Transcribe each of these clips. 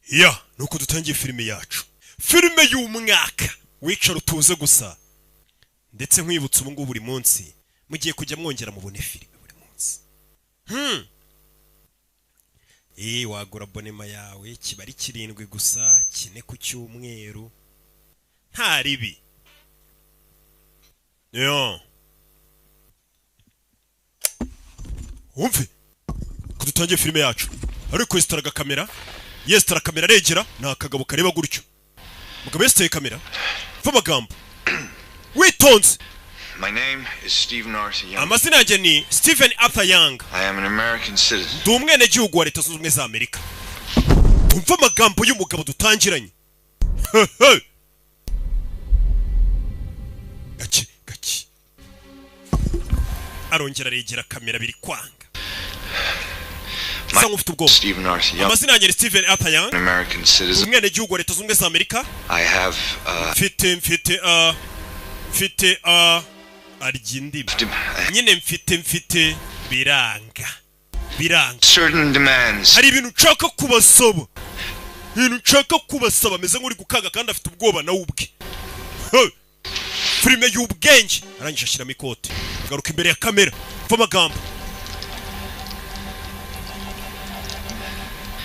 Ya, nuko dutangiye filime yacu, filime y'umwaka. Wicara utuze gusa. Ndetse nkwibutsa, ubu ngubu buri munsi mugiye kujya mwongera mubone filime buri munsi. Wagura abonnement yawe, kiba ari 7 gusa, 4 ku cyumweru, nta ribi yo. Wumve ko dutangiye filime yacu, ariko yesitara kamera, yesitara kamera, aregera. Ni akagabo kareba gutyo. Mugabo yesitaye kamera. Va amagambo witonze. My name is Stephen Arthur Young. Amazina yanjye ni Stephen Arthur Young. I am an American citizen. Ndi umwenegihugu wa Leta Zunze Ubumwe za Amerika. Umva amagambo y'umugabo dutangiranye. Gake gake arongera aregera kamera, biri kwanga, asa nk'ufite ubwoba. Stephen Arthur Young, Amazina yanjye ni Stephen Arthur Young, an American citizen. umwenegihugu wa Leta Zunze Ubumwe za Amerika. I have Mfite arya indimi nyine. Mfite biranga biranga. certain demands. Hari ibintu nshaka kubasaba, ibintu nshaka kubasaba. Ameze nk'uri gukanga kandi afite ubwoba nawe ubwe. Hey! Filime y'ubwenge. Arangije ashyiramo ikote, agaruka imbere ya kamera. Mva amagambo,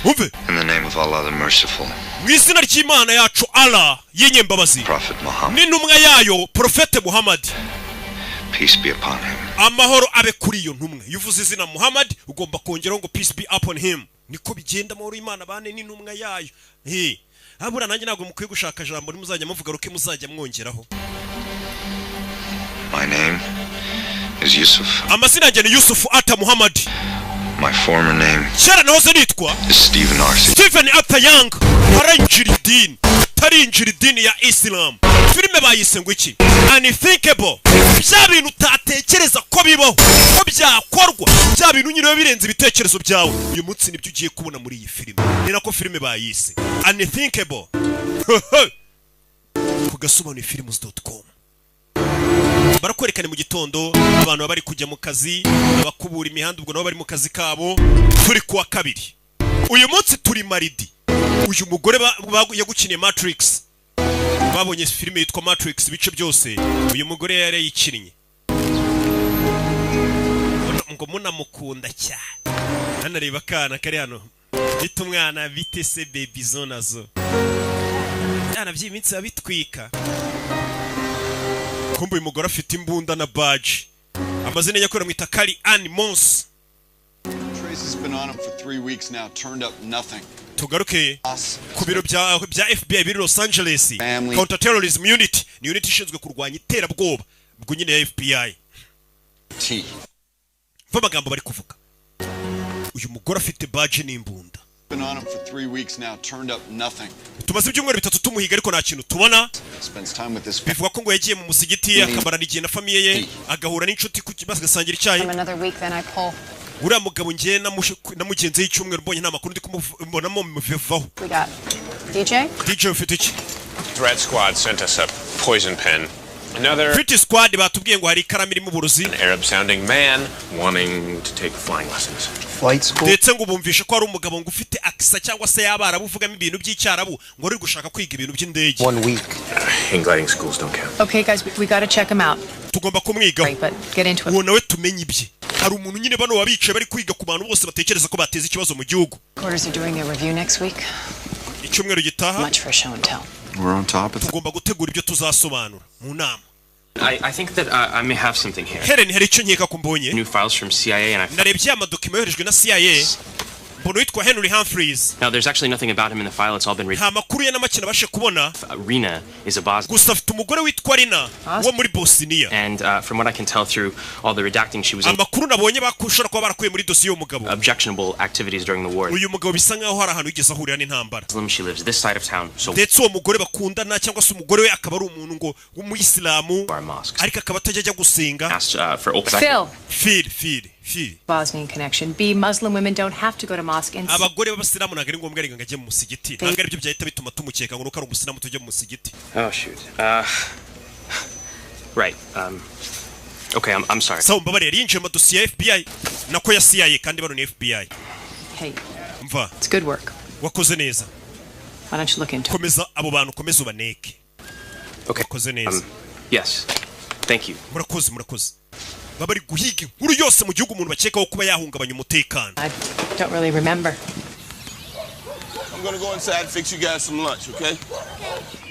wumve. In the name of Allah the Merciful, Mu izina ry'Imana yacu Allah y'inyembabazi, Prophet Muhammad, n'intumwa yayo Porofete Muhammad, peace be upon him. amahoro abe kuri iyo ntumwa. Iyo uvuze izina Muhammad ugomba kongeraho ngo "Peace be upon him." Niko bigenda, amahoro y'Imana bane n'intumwa yayo. He habura nanjye ntabwo mukwiye gushaka jambo nimuzajya muvuga ruke muzajya mwongeraho. My name is Yusuf. Amazina yanjye ni Yusufu Ata Muhammad. My former name Kera nahoze nitwa is Stephen Arthur. Stephen Arthur Young. Arinjira idini, tarinjira idini ya Islam. Filime bayise ngo iki? Unthinkable. Bya bintu utatekereza ko bibaho, ko byakorwa, bya bintu nyine biba birenze ibitekerezo byawe. Uyu munsi nibyo ugiye kubona muri iyi filime. Ni nako filime bayise Unthinkable ku gasobanuyefilms.com. Barakwerekana mu gitondo abantu baba bari kujya mu kazi, abakubura imihanda, ubwo nabo bari mu kazi kabo. Turi kuwa kabiri, uyu munsi turi mardi. Uyu mugore yagukiniye Matrix. Babonye filime yitwa Matrix ibice byose, uyu mugore yari yayikinnye. Ngo munamukunda cyane. Hano reba akana kari hano, bita umwana bite se baby zo nazo byana by'iminsi biba bitwika. Kumbe uyu mugore afite imbunda na badge. Amazina nyakuri amwita Kari Ann Moss. Trace has been on him for 3 weeks now, turned up nothing. Tugaruke Us. ku biro bya FBI biri Los Angeles. Family. Counter Terrorism Unit ni unit ishinzwe kurwanya iterabwoba, ubwo nyine ya FBI. T. Mva amagambo bari kuvuga. Uyu mugore afite badge n'imbunda. Been on him for 3 weeks now, turned up nothing. Tumaze ibyumweru 3 tumuhiga ariko nta kintu tubona. Spends time with his Bivuga ko ngo yagiye mu musigiti, akamarana igihe na famille ye, agahura n'inshuti bagasangira icyayi. From another week, then I pull. Uriya mugabo ngiye namugenzeho icyumweru, mbonye nta makuru ndi kumubonamo, mubivaho. We got DJ. DJ, ufite iki? Threat Squad sent us a poison pen. Another Threat Squad batubwiye ngo hari ikaramu irimo uburozi. Arab sounding man wanting to take flying lessons. Flight school? Ndetse ngo bumvishe ko hari umugabo ngo ufite accent cyangwa se y'Abarabu, uvugamo ibintu by'Icyarabu, ngo uri gushaka kwiga ibintu by'indege. One week. Hang gliding schools don't count. Okay, guys, we gotta check him out. Tugomba kumwigaho. Right, but get into it. Uwo nawe tumenye ibye. Hari umuntu nyine bano wabicaye bari kwiga ku bantu bose batekereza ko bateza ikibazo mu gihugu. Quarters are doing their review next week. Icyumweru gitaha. Much for show and tell. We're on top of it. Tugomba gutegura ibyo tuzasobanura mu nama. I think that I may have something here. Helen, hari icyo nkeka ko mbonye. New files from CIA, and I. Narebye ya madokima yoherejwe na CIA, mbona witwa Henry Humphreys. Now, there's actually nothing about him in the file. It's all been read. Nta makuru ye na make nabashe kubona. Rena is a Bosnian. Gusa afite umugore witwa Rina wo muri Bosniya. And from what I can tell through all the redacting, she was in Amakuru nabonye bakushobora kuba barakuye muri dosiye y'uwo mugabo, objectionable activities during the war. uyu mugabo bisa nkaho hari ahantu yigeze ahurira n'intambara. Muslim, she lives this side of town, so Ndetse uwo mugore bakundana cyangwa se umugore we akaba ari umuntu ngo w'umuyisilamu, our mosques. ariko akaba atajya ajya gusenga. Asked for open. Phil. Phil, Phil, Phil. Bosnian connection. B, Muslim women don't have to go to mosque. And C, Abagore b'Abasilamu ntabwo ari ngombwa ngo ajye mu musigiti. Ntabwo aribyo byahita bituma tumukeka ngo nuko ari umusilamu tujye mu musigiti. Oh shoot. Right. Okay, I'm sorry. Sawa, mbabarire. Yinjiye mu madosiye ya FBI, nako ya CIA, kandi bano ni FBI. Hey, Mva. it's good work. Wakoze neza. Why don't you look into it? Komeza abo bantu, komeza ubaneke. Okay. Ukoze neza. Yes. Thank you. Murakoze, murakoze. Baba bari guhiga inkuru yose mu gihugu, umuntu bakekaho kuba yahungabanya umutekano. I don't really remember. I'm gonna go inside and fix you guys some lunch, okay?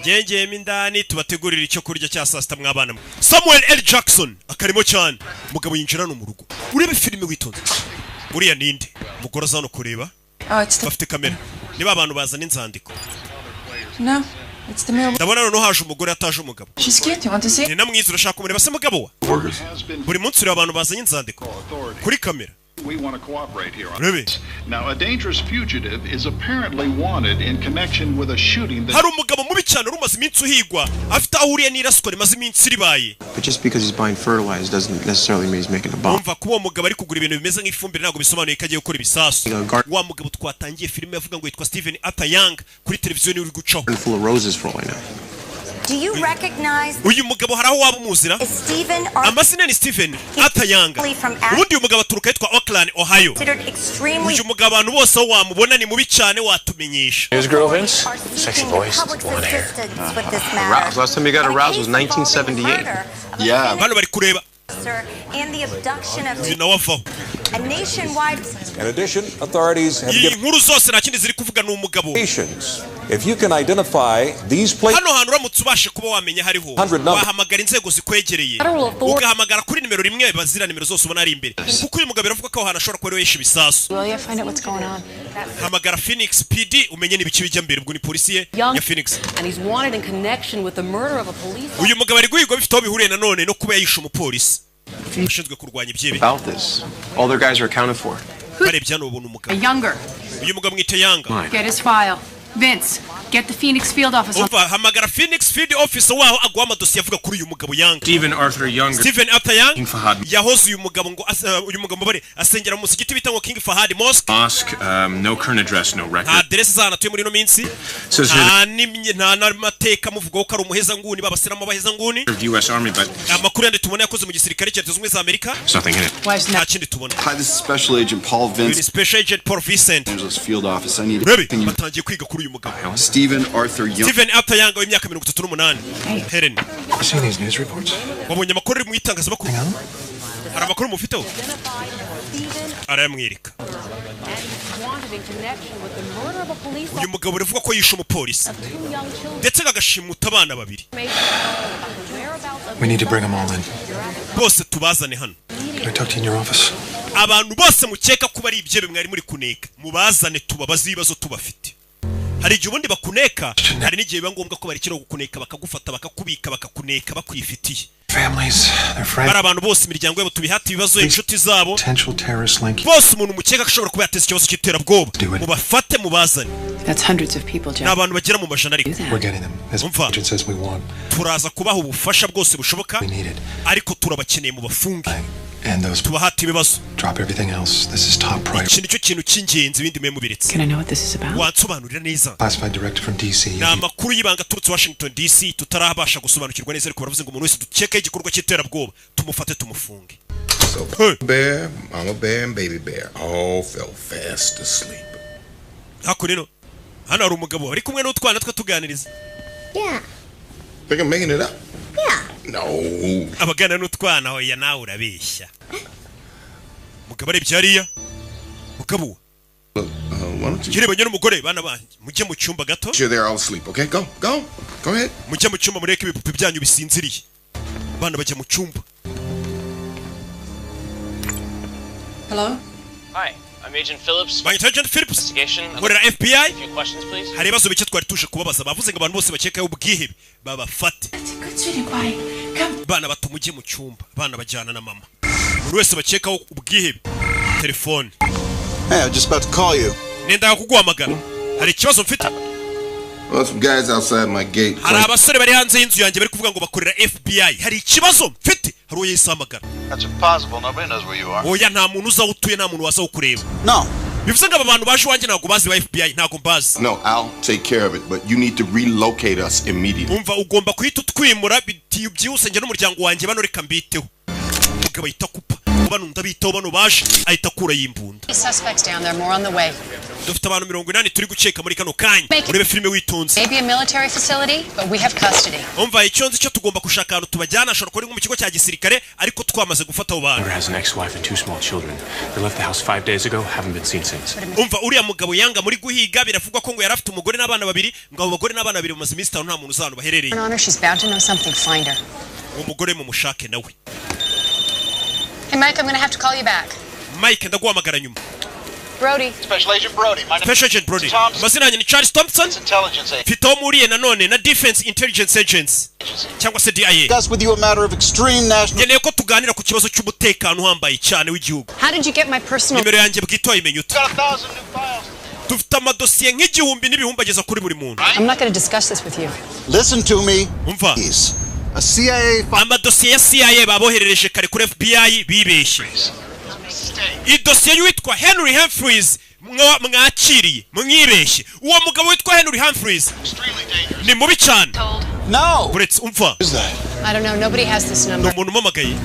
Ngengeyemo indani tubategurira icyo kurya cya saa sita mw'abana mwe. Samuel L Jackson akarimo cyane. Umugabo yinjira no mu rugo. Urebe filime witonze. Uriya ninde? Umugore aza hano kureba. Oh, it's the Bafite kamera niba abantu bazana inzandiko. No, it's the mail. Ndabona noneho haje umugore, ataje umugabo. She's cute. You want to see? Ni na mwiza, urashaka kumureba se mugabo wa? Buri munsi ureba abantu bazanye inzandiko kuri kamera. We want to cooperate here on Urebe. this. Now, a dangerous fugitive is apparently wanted in connection with a shooting that Hari umugabo mubi cyane wari umaze iminsi uhigwa, afite aho ahuriye n'iraswa rimaze iminsi ribaye. But just because he's buying fertilizer doesn't necessarily mean he's making a bomb. Umva, kuba uwo mugabo ari kugura ibintu bimeze nk'ifumbire ntabwo bisobanuye ko agiye gukora ibisasu. Wa mugabo twatangiye filime avuga ngo yitwa Steven Arthur Young, kuri televiziyo niwe uri gucaho. Full of roses for all I know. Do you recognize Uyu mugabo hari aho waba umuzira? Stephen Arthur Amazina ni Steven Arthur Young. Ubundi uyu mugabo aturuka ahitwa Oakland, Ohio. Considered extremely Uyu mugabo abantu bose aho wamubona ni mubi cyane, watumenyesha. News girl, Vince? Are Sexy seeking voice, the public's blonde hair. assistance with this matter. Aroused. Last time you got aroused was 1978. Yeah. Hano bari kureba. Officer and the abduction of Uyu nawe avaho. a nationwide In addition, authorities have Iyi given nkuru zose nta kindi ziri kuvuga, ni umugabo. indications. If you can identify these places, Hano hantu uramutse ubashe kuba wamenya hariho, 100 number. wahamagara inzego zikwegereye, ugahamagara kuri nimero rimwe bazira nimero zose ubona ari imbere, kuko uyu mugabo biravuga ko aho hantu ashobora kuba ariwe yishe ibisasu. Will you find out what's going on? Hamagara Phoenix PD umenye n'ibiki bijya mbere. Ubwo ni polisi ye Young ya Phoenix. And he's wanted in connection with the murder of a police Uyu mugabo ari guhigwa bifite aho bihuriye nanone no kuba yishe umupolisi ushinzwe kurwanya ibyihebe. About this. All their guys are accounted for. Barebye hano babona A umugabo. Younger. Uyu mugabo mwite Younger. Get his file. Vince, get the Phoenix field office on. Umva, hamagara Phoenix field officer waho aguha amadosiye avuga kuri uyu mugabo Younger. Stephen Arthur Younger. Stephen Arthur Young. King Fahad Yahoze uyu mugabo ngo uyu mugabo bare asengera mu musigiti bita ngo King Fahad Mosque. Mosque, no current address, no Nta record. aderesi z'ahantu atuye muri ino minsi. Says here Nta nta n'amateka amuvugaho ko ari umuhezanguni, b'abasilamu b'abahezanguni. Served U.S. Army, but Amakuru yandi tubona, yakoze mu gisirikare cya Leta Zunze Ubumwe za Amerika. there's nothing in it. Why isn't Nta that? kindi tubona. Hi, this is Special Agent Paul Uyu ni Vince, Special Agent Paul Vincent. Angeles Field Office. I need Urebe, batangiye kwiga kuri uyu mugabo. Stephen Arthur Young. Stephen Arthur Young w'imyaka 38. Helen. You seen these news reports? Wabonye amakuru ari mu itangazamakuru? Hari amakuru mufiteho? Arayamwereka. Wanted in connection with the murder of a police Uyu mugabo uravuga ko yishe umupolisi two young children. ndetse agashimuta abana babiri. We need to bring them all in. Bose tubazane hano. Can I talk to you in your office? Abantu bose mukeka kuba ari ibyebe mwari muri kuneka, mubazane tubabaze ibibazo tubafite. Hari igihe ubundi bakuneka, hari n'igihe biba ngombwa ko barekera kukuneka, bakagufata, bakakubika, bakakuneka bakwifitiye. Families, their friends, Bari abantu bose, imiryango yabo, tubihate ibibazo, inshuti zabo potential terrorist link. bose. Umuntu mukeka ko ashobora kuba yateza ikibazo cy'iterabwoba, mubafate mubazane. That's hundreds of people, Ni Jack. abantu bagera mu majana ariko. We're getting them. As Umva. agent says we want. Turaza kubaha ubufasha bwose bushoboka, ariko turabakeneye mu bafunge, And those tubahate ibibazo. drop everything else. This is top priority. Iki nicyo kintu cy'ingenzi, ibindi mwe mubiretse. Can I know what this is about? Wansobanurira neza? Classified directive from DC. Ni amakuru y'ibanga aturutse Washington DC tutarabasha gusobanukirwa neza, ariko baravuze ngo umuntu wese dukekaho igikorwa cy'iterabwoba tumufate tumufunge. So Bear, Mama Bear, and Baby Bear all fell fast asleep. Hakuno ino hano hari umugabo ari kumwe n'utwana twe tuganiriza. Yeah. Think I'm making it up? Yeah. No. Abagana n'utwana. Hoya, nawe urabeshya. Mugabo arebye hariya, mugabo Look, why don't you kirebanye n'umugore: "Bana banjye, mujye mu cyumba gato." Sure, they're all asleep. Okay, go, go, go ahead. "Mujye mu cyumba, mureke ibipupe byanyu bisinziriye." Abana bajya mu cyumba. Hello? Hi, I'm Agent Phillips. Banyita Agent Phillips. Investigation. I'd Nkorera like FBI. A few questions, please. Hari ibibazo bike twari tuje kubabaza. Bavuze ngo abantu bose bakekaho ubwihebe babafate. Good, sweetie pie. Come. Bana bato, mujye mu cyumba. Abana bajyana na mama. Umuntu wese bakekaho ubwihebe, telefone. Hey, I was just about to call you. Nendaga kuguhamagara, hari ikibazo mfite. Well, some guys outside my gate. Hari abasore bari hanze y'inzu yanjye bari kuvuga ngo bakorera FBI, hari ikibazo mfite. Hari uwo yahise ahamagara. That's impossible. Nobody knows where you are. Oya, nta muntu uzi aho utuye, nta muntu waza kukureba. No. Bivuze ngo aba bantu baje iwanjye ntabwo bazi ba FBI, ntabwo mbazi. No, I'll take care of it, but you need to relocate us immediately. Umva, ugomba guhita utwimura byihuse, njye n'umuryango wanjye bano. Reka mbiteho. Umugabo ahita akupa. Mu Bano ndabitaho, bano baje, ahita akurayo imbunda. Suspects down there, more on the way. Dufite abantu 80 turi gukeka muri kano kanya. Urebe filime witonze. Maybe a military facility, but we have custody. Umva, icyo nzi cyo, tugomba gushaka ahantu tubajyana, ashobora kuba ari nko mu kigo cya gisirikare, ariko twamaze gufata abo bantu. Younger has an ex-wife and two small children. They left the house 5 days ago, haven't been seen since. Umva, uriya mugabo Yanga muri guhiga, biravugwa ko ngo yari afite umugore n'abana babiri, ngo abo bagore n'abana babiri bamaze iminsi 5 nta muntu uzi ahantu baherereye. On her, she's bound to know something. Find her. Uwo mugore mumushake nawe. Hey, Mike, I'm gonna have to call you back. Mike, ndaguhamagara nyuma. Brody. Special Agent Brody. My name Special Agent Brody, amazina yanjye ni Charles Thompson. Intelligence Agency. Mfite aho muriye nanone na Defense Intelligence Agency cyangwa se DIA. Discuss with you a matter of extreme national. Nkeneye ko tuganira ku kibazo cy'umutekano uhambaye cyane w'igihugu. How did you get my personal? Nimero yanjye bwite wayimenya ute? Got 1,000 new files. Dufite amadosiye nk'igihumbi n'ibihumbi ageza kuri buri muntu. I'm not gonna discuss this with you. Listen to me. Umva. Please. A CIA Amadosiye ya CIA baboherereje kare kuri FBI bibeshye. Idosiye y'uwitwa Henry Humphreys mwakiriye mwibeshye. Uwo mugabo witwa Henry Humphreys ni mubi cyane. No. Uretse, umva. I don't know. Nobody has this Ni number. umuntu umamagaye.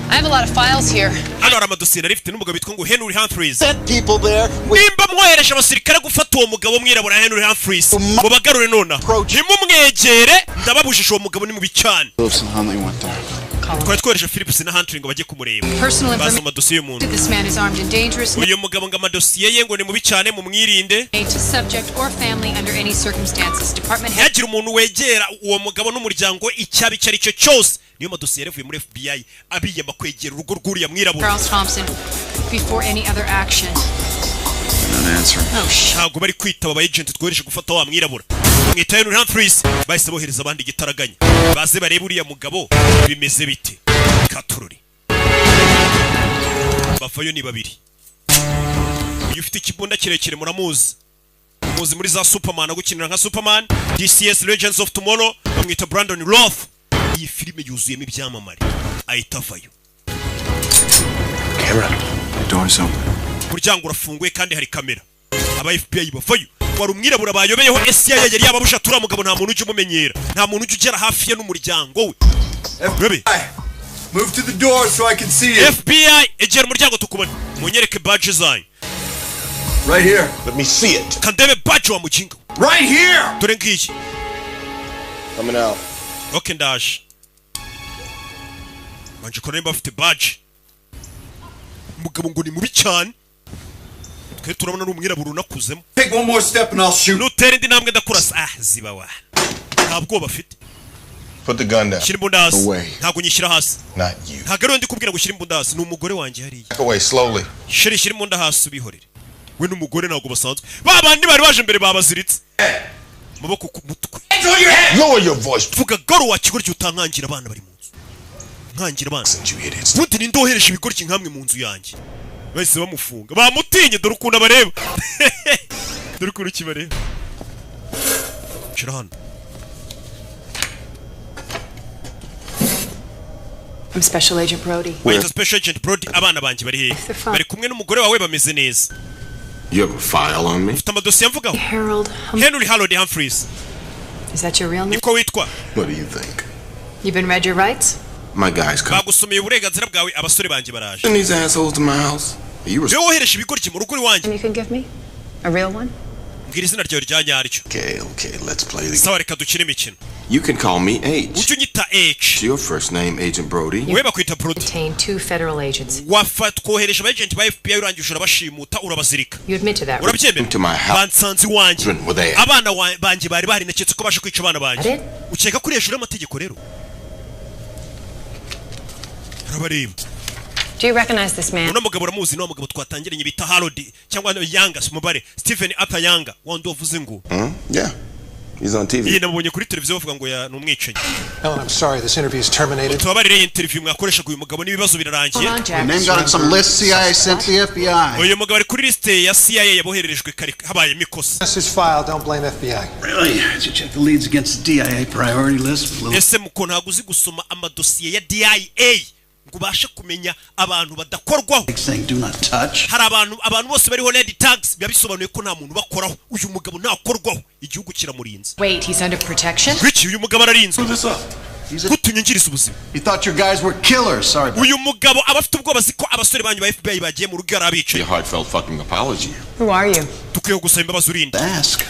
I have a lot of files here. Hano hari amadosiye nari mfite n'umugabo witwa ngo Henry Humphreys. Sent people there with Nimba mwohereje abasirikare gufata uwo mugabo mwirabura Henry Humphreys, mubagarure nonaha, ntimumwegere, ndababujije. Uwo mugabo ni mubi cyane. Phillips and Huntley went there. Twari twohereje Phillips na Huntley ngo bajye kumureba. Personal Bazi amadosiye y'umuntu. This man is armed and dangerous. Uyu mugabo ngo amadosiye ye ngo ni mubi cyane, mumwirinde. To subject or family under any circumstances. Department head. Ntihagire umuntu wegera uwo mugabo n'umuryango we, icyaba icyo ari cyo cyose. Niyo madosiye yaravuye muri FBI abiyama kwegera urugo rw'uriya mwirabura. Charles Thompson. Before any other action. Not answering. Oh, shit. Ntabwo bari kwitaba aba agent twohereje gufata wa mwirabura mwita Henry Humphreys. Bahise bohereza abandi igitaraganya, baze barebe uriya mugabo bimeze bite. Katururi bavayo ni babiri. Uyu ufite ikibunda kirekire muramuzi, muzi muri za Superman, agukinira nka Superman, DC's Legends of Tomorrow, bamwita Brandon Roth. Iyi filime yuzuyemo ibyamamare. Ahita avayo. Camera. The door's open. Umuryango urafunguye kandi hari kamera. Aba FBI bavayo, wari umwirabura bayobeyeho. CIA yari yababusha, turiya mugabo nta muntu ujya umumenyera, nta muntu ujya ugera hafi ye n'umuryango we. Rebe. Move to the door so I can see you. FBI, egera umuryango tukubone, munyereke badge zanyu. Right here. Let me see it. Kandebe badge wa mukinga we. Right here. Dore ngiyi. Coming out. Ok, ndaje. Banje ko nimba afite badge. Umugabo ngo ni mubi cyane, twe turabona ni umwirabura unakuzemo. Take one more step and I'll shoot. Nutera indi ntambwe ndakurasa. Ah, ziba wa, nta bwoba afite. Put the gun down. Shyira imbunda hasi. Away. Ntabwo nyishyira hasi. Not you. Ntabwo ariwe ndi kubwira ngo ushyire imbunda hasi, ni umugore wanjye hariya. Back away slowly. Chérie, shyira imbunda hasi ubihorere. We n'umugore ntabwo basanzwe. Ba bandi bari baje mbere babaziritse amaboko ku mutwe. Lower your voice. Vuga garo wa kigoryi, utankangira abana bari mu nzu, nkangira abana. Ubundi ninde wohereje ibigoryi nkamwe mu nzu yanjye? Bahise bamufunga, bamutinye. Dore ukuntu abareba, dore ukuntu kibareba. Shira hano. I'm Special Agent Brody. Wita Special Agent Brody. Abana banjye bari hehe? They're fine. Bari kumwe n'umugore wawe, bameze neza. You have a file on me? Ufite amadosiye amvugaho? Harold. Henry Harold Humphreys. Is that your real name? Niko witwa? What do you think? You've been read your rights? My guys come. Bagusomeye uburenganzira bwawe? Abasore banjye baraje. Send these assholes to my house. Are you Niwe wohereje ibigoryi mu rugo iwanjye? You can give me? A real one? Mbwira izina ryawe rya nyaryo. Okay, okay, let's play the Sawa, reka dukine imikino. You can call me H. Ujye unyita H. Your first name, Agent Brody. Wowe bakwita Brody. Detained two federal agents. Wafa twohereje aba agent ba FBI, urangije urabashimuta, urabazirika. You admit to that, right? Urabyemera? To my house. Bansanze iwanjye. Children were there. Abana banjye bari bahari, naketse ko baje kwica abana banjye. Ade? Ukeka ko uri hejuru y'amategeko rero? Urabareba. Do you recognize this man? Uno mugabo uramuzi? Ni wa mugabo twatangiranye bita Harold cyangwa Yanga, si umubare, Stephen Arthur Yanga, wandi wavuze ngo Hmm? Yeah. He's on TV. Iyi namubonye kuri televiziyo bavuga ngo ni umwicanyi. Ellen, I'm sorry, this interview is terminated. Tubabarire, iyi interview mwakoreshaga uyu mugabo n'ibibazo birarangiye. Hold on, Jack. Your name got on some list CIA sent to the FBI. Uyu mugabo ari kuri lisite ya CIA yabohererejwe kare, habayemo ikosa. This is file. Don't blame FBI. Really? Did you check the leads against the DIA priority list? Little Ese muko ntabwo uzi gusoma amadosiye ya DIA ngo ubashe kumenya abantu badakorwaho? saying do not touch. Hari abantu bose bariho red tags, biba bisobanuye ko nta muntu ubakoraho. Uyu mugabo ntakorwaho, igihugu kiramurinze. Wait, he's under protection? Wiki, uyu mugabo ararinzwe. Gutunyungiriza ubuzima. He thought your guys were killers. Sorry. Uyu mugabo aba afite ubwoba, azi ko abasore banyu ba FBI bagiye mu rugo ari abicaye. A heartfelt fucking apology. Who are you? Dukwiye gusaba imbabazi urinde. Ask.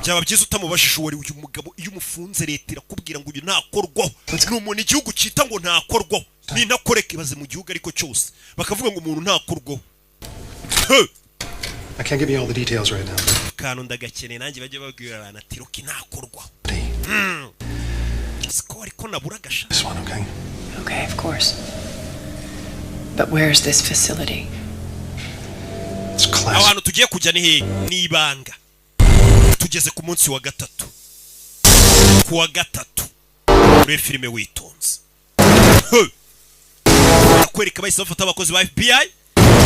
Byaba byiza utamubajije uwo ari. Uyu mugabo iyo umufunze, leta irakubwira ngo uyu ntakorwaho. Ni umuntu igihugu cyita ngo ntakorwaho, ni intakoreka. Ibaze mu gihugu ariko cyose bakavuga ngo umuntu ntakorwaho. Huh! I can't give you all the details right now. Akantu ndagakeneye nanjye, bajye babwira abantu ati Rocky ntakorwaho. Siko ariko nabura agasha. This one, okay? Okay, of course. But where is this facility? It's Aho classic. hantu tugiye kujya ni hehe? Ni ibanga. Tugeze ku munsi wa gatatu, ku wa gatatu. Urebe filime witonze. Huh! Barakwereka bahise bafata abakozi ba FBI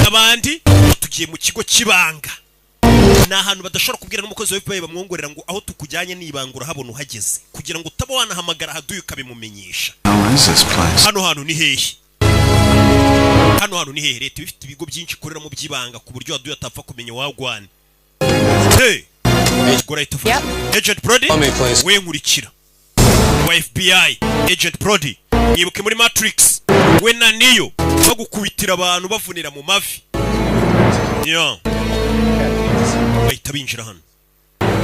n'abandi, tugiye mu kigo cy'ibanga. Ni ahantu badashobora kubwira n'umukozi wa FBI, bamwongorera ngo aho tukujyanye ni ibanga, urahabona uhageze, kugira ngo utaba wanahamagara ahaduye ukabimumenyesha. How is this place? Hano hantu ni hehe? Hano hantu ni hehe? Leta iba ifite ibigo byinshi ikoreramo by'ibanga, ku buryo waduye atapfa kumenya wagwana. Hey! Ubwo urahita ufata Agent Brody we, nkurikira, wa FBI Agent Brody. Mwibuke muri Matrix, we na Neo bagukubitira abantu bavunira mu mavi. Yo, bahita binjira hano.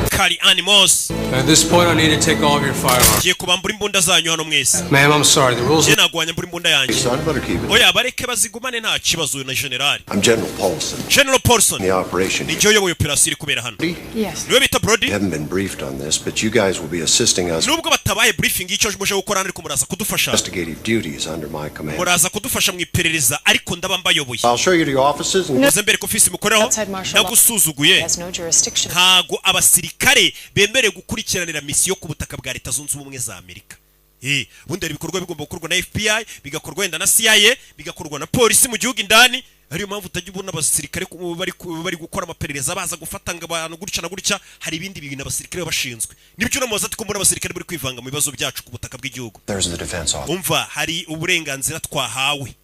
Kari Animals. At this point, I need to take all of your firearms. Ngiye kubambura imbunda zanyu hano mwese. Ma'am, I'm sorry. The rules. Njye ntabwo wanyambura imbunda yanjye. Son, better keep it. Oya, bareke bazigumane, nta kibazo. Na generali. I'm General Paulson. General Paulson. The operation. Ni uyoboye operasiyo iri kubera hano. Yes. Niwe bita Brody. You haven't been briefed on this, but you guys will be assisting us Nubwo batabaye briefing y'icyo muje gukora hano, ariko muraza kudufasha. investigative duties under my command. Muraza kudufasha mu iperereza, ariko ndaba mbayoboye. I'll show you to your offices and Muze mbere ko ofisi mukoreraho. Outside martial law Nagusuzuguye. has no jurisdiction. Ntago abasirikare bemerewe gukurikiranira misiyo ku butaka bwa Leta Zunze Ubumwe za Amerika. Ubundi hari ibikorwa bigomba gukorwa na FBI, bigakorwa wenda na CIA, bigakorwa na polisi mu gihugu indani. Ariyo mpamvu utajya ubona abasirikare bari gukora amaperereza, baza gufata ngo abantu gutya na gutya. Hari ibindi bintu abasirikare baba bashinzwe. Nibyo unamubaza ati ko mbona abasirikare bari kwivanga mu bibazo byacu ku butaka bw'igihugu. There's the defense office. Umva, hari uburenganzira twahawe.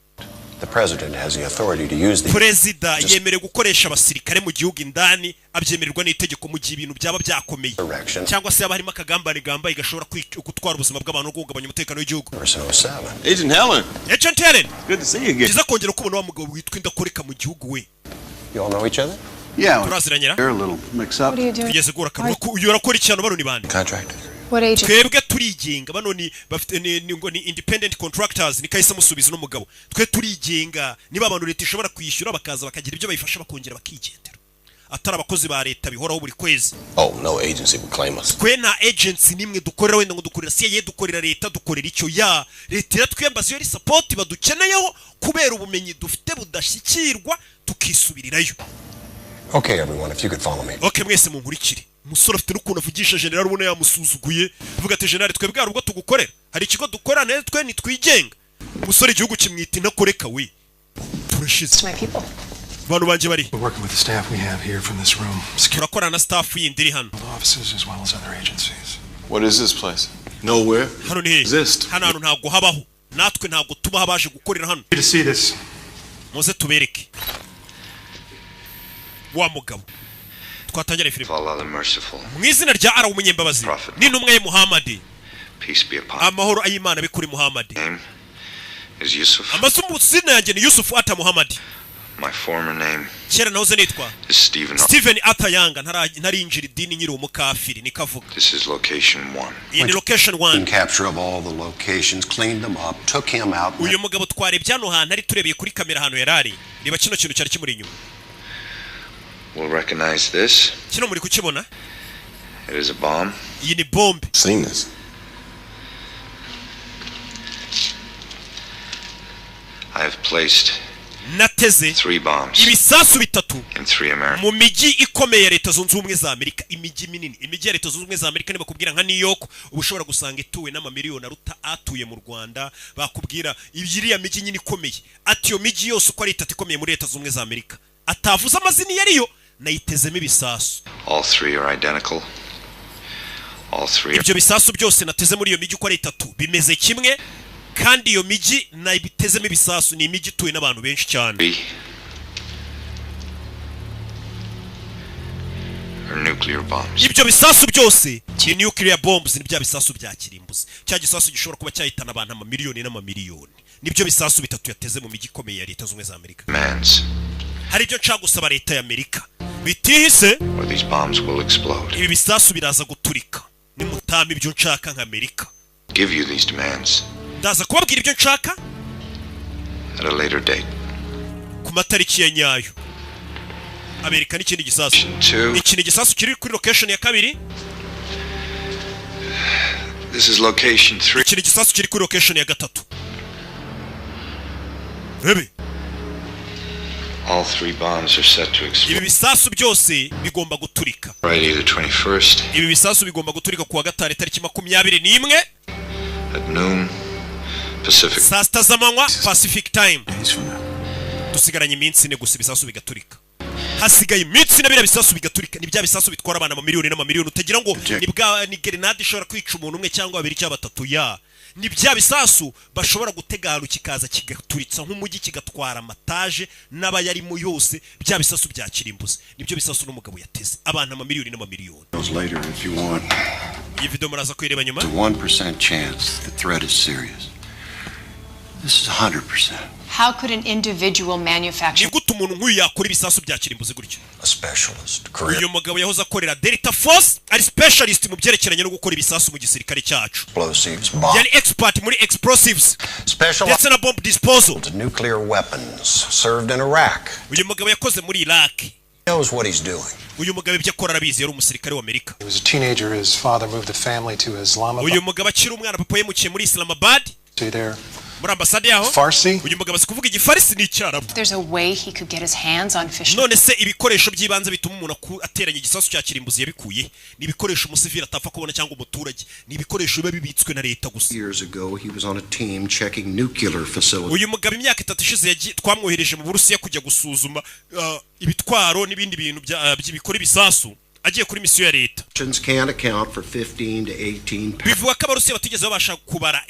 The president has the authority to use the Perezida yemerewe gukoresha abasirikare mu gihugu indani, abyemererwa n'itegeko, mu gihe ibintu byaba byakomeye direction. cyangwa se haba harimo akagambane gambaye gashobora gutwara ubuzima bw'abantu no guhungabanya umutekano w'igihugu. Person 07. Agent Helen. Agent Helen. Good to see you again. Byiza kongera kubona wa mugabo witwa indakoreka mu gihugu we. You all know each other? Yeah. Turaziranye. They're a little mixed up. What are you doing? Tugeze guhura akanwa. Uyu arakora ikintu. Bano ni bande? Contract. What agent? Twebwe turigenga. Bano ni bafite ni ngo ni independent contractors. Ni kahise musubiza n'umugabo. Twe turigenga, niba abantu leta ishobora kwishyura bakaza bakagira ibyo bayifasha, bakongera bakigendera, atari abakozi ba leta bihoraho buri kwezi. Oh, no agency would claim us. Twe nta agency nimwe dukorera, wenda ngo dukorera CIA, dukorera leta, dukorera icyo ya leta iratwiyambaza iyo ari support badukeneyeho, kubera ubumenyi dufite budashyikirwa, tukisubirirayo. Okay, everyone, if you could follow me. Okay, mwese munkurikire. Umusore afite n'ukuntu avugisha general, ubona yamusuzuguye, avuga ati general, twebwe hari ubwo tugukorera, hari ikigo dukorera nayo, twe ntitwigenga. Umusore igihugu kimwita intakoreka we. Turashize. My people. Abantu banjye bari. We're working with the staff we have here from this room, Turakorana na staff yindi iri hano. offices as well as other agencies. What is this place? Nowhere. Hano ni hehe? Hano hantu ntabwo habaho, natwe ntabwo tubaho abaje gukorera hano. To see this. Muze tubereke wa mugabo. Twatangira filime. Allah the Merciful, Mu izina rya Ara w'umunyembabazi n'intumwa ye Muhammadi, peace be upon amahoro ay'Imana abe kuri Muhammadi. him. Is Yusuf. Amazina yanjye ni Yusufu Ata Muhammadi. My former name Kera nahoze nitwa is Stephen. Stephen Arthur Yanga, ntarinjira idini, nyiri umukafiri nikavuga. This is location one. Iyi ni location one. Capture of all the locations, cleaned them up, took him out. Uyu mugabo twarebye hano hantu ari, turebeye kuri kamera ahantu yari ari. Reba kino kintu cyari kimuri inyuma. We'll recognize this. Kino muri kukibona? It is a bomb. Iyi ni bombe. Seen this. I have placed Nateze three bombs ibisasu bitatu in three American mu mijyi ikomeye ya Leta Zunze Ubumwe za Amerika, imijyi minini, imijyi ya Leta Zunze Ubumwe za Amerika. Nibakubwira nka New York, uba ushobora gusanga ituwe n'amamiliyoni aruta atuye mu Rwanda. Bakubwira iriya mijyi nyine ikomeye, ati iyo mijyi yose uko ari itatu ikomeye muri Leta Zunze Ubumwe za Amerika, atavuze amazina iyo ariyo, nayitezemo ibisasu. All three are identical. All three Ibyo bisasu byose nateze muri iyo mijyi uko ari itatu bimeze kimwe, kandi iyo mijyi nayitezemo ibisasu ni imijyi ituwe n'abantu benshi cyane. are nuclear bombs. Ibyo bisasu byose Ni nuclear bombs, ni bya bisasu bya kirimbuzi, cya gisasu gishobora kuba cyahitana abantu amamiliyoni n'amamiliyoni. Nibyo bisasu bitatu yateze mu mijyi ikomeye ya Leta Zunze Ubumwe za Amerika. Demands, Hari ibyo nshaka gusaba leta ya Amerika bitihise, or these bombs will explode. ibi bisasu biraza guturika nimutama ibyo nshaka nka Amerika. Give you these demands Ndaza kubabwira ibyo nshaka at a later date. ku matariki ya nyayo. Amerika n'ikindi gisasu. Two. Iki ni igisasu kiri kuri location ya kabiri. This is location three. Iki ni igisasu kiri kuri location ya gatatu. Rebe. All three bombs are set to explode. Ibi bisasu byose bigomba guturika. Friday the 21st Ibi bisasu bigomba guturika kuwa gatanu tariki 21 at noon Pacific. saa 6 z'amanywa Pacific Time. Dusigaranye iminsi 4 gusa ibisasu bigaturika. Hasigaye iminsi 4 biriya bisasu bigaturika. Ni bya bisasu bitwara abana amamiliyoni n'amamiliyoni, utagira ngo ni bwa ni grenade ishobora kwica umuntu umwe cyangwa babiri cyangwa batatu ya ni bya bisasu bashobora gutega ahantu kikaza kigaturitsa nk'umujyi, kigatwara amataje n'abayarimo yose. Bya bisasu bya kirimbuzi nibyo bisasu n'umugabo yateze abantu amamiliyoni n'amamiliyoni. Those later if you want. Iyi video muraza kuyireba nyuma. It's a 1% chance the threat is serious. This is 100%. How could an individual manufacture Ni gute umuntu nk'uyu yakora ibisasu bya kirimbuzi gutyo? A specialist. Career Uyu mugabo yahoze akorera Delta Force, ari specialist mu byerekeranye no gukora ibisasu mu gisirikare cyacu. explosives, bomb, Yari expert muri explosives special ndetse na bomb disposal. nuclear weapons, served in Iraq. Uyu mugabo yakoze muri Iraq. Knows what he's doing. Uyu mugabo ibyo akora arabizi, yari umusirikare w'Amerika. He was a teenager. His father moved the family to Islamabad. Uyu mugabo akiri umwana, papa yimukiye muri Islamabad See there. muri ambasade yaho. Farsi. Uyu mugabo azi kuvuga Igifarisi n'Icyarabu. There's a way he could get his hands on fish. None se ibikoresho by'ibanze bituma umuntu ateranya igisasu cya kirimbuzi yabikuye? Ni ibikoresho umusivili atapfa kubona cyangwa umuturage, ni ibikoresho biba bibitswe na leta gusa. Years ago, he was on a team checking nuclear facilities. Uyu mugabo imyaka 3 ishize twamwohereje mu Burusiya kujya gusuzuma ibitwaro n'ibindi bintu bikora ibisasu, agiye kuri misiyo ya leta. Russians can't account for 15 to 18 pounds. Bivuga ko Abarusiya batigeze babasha kubara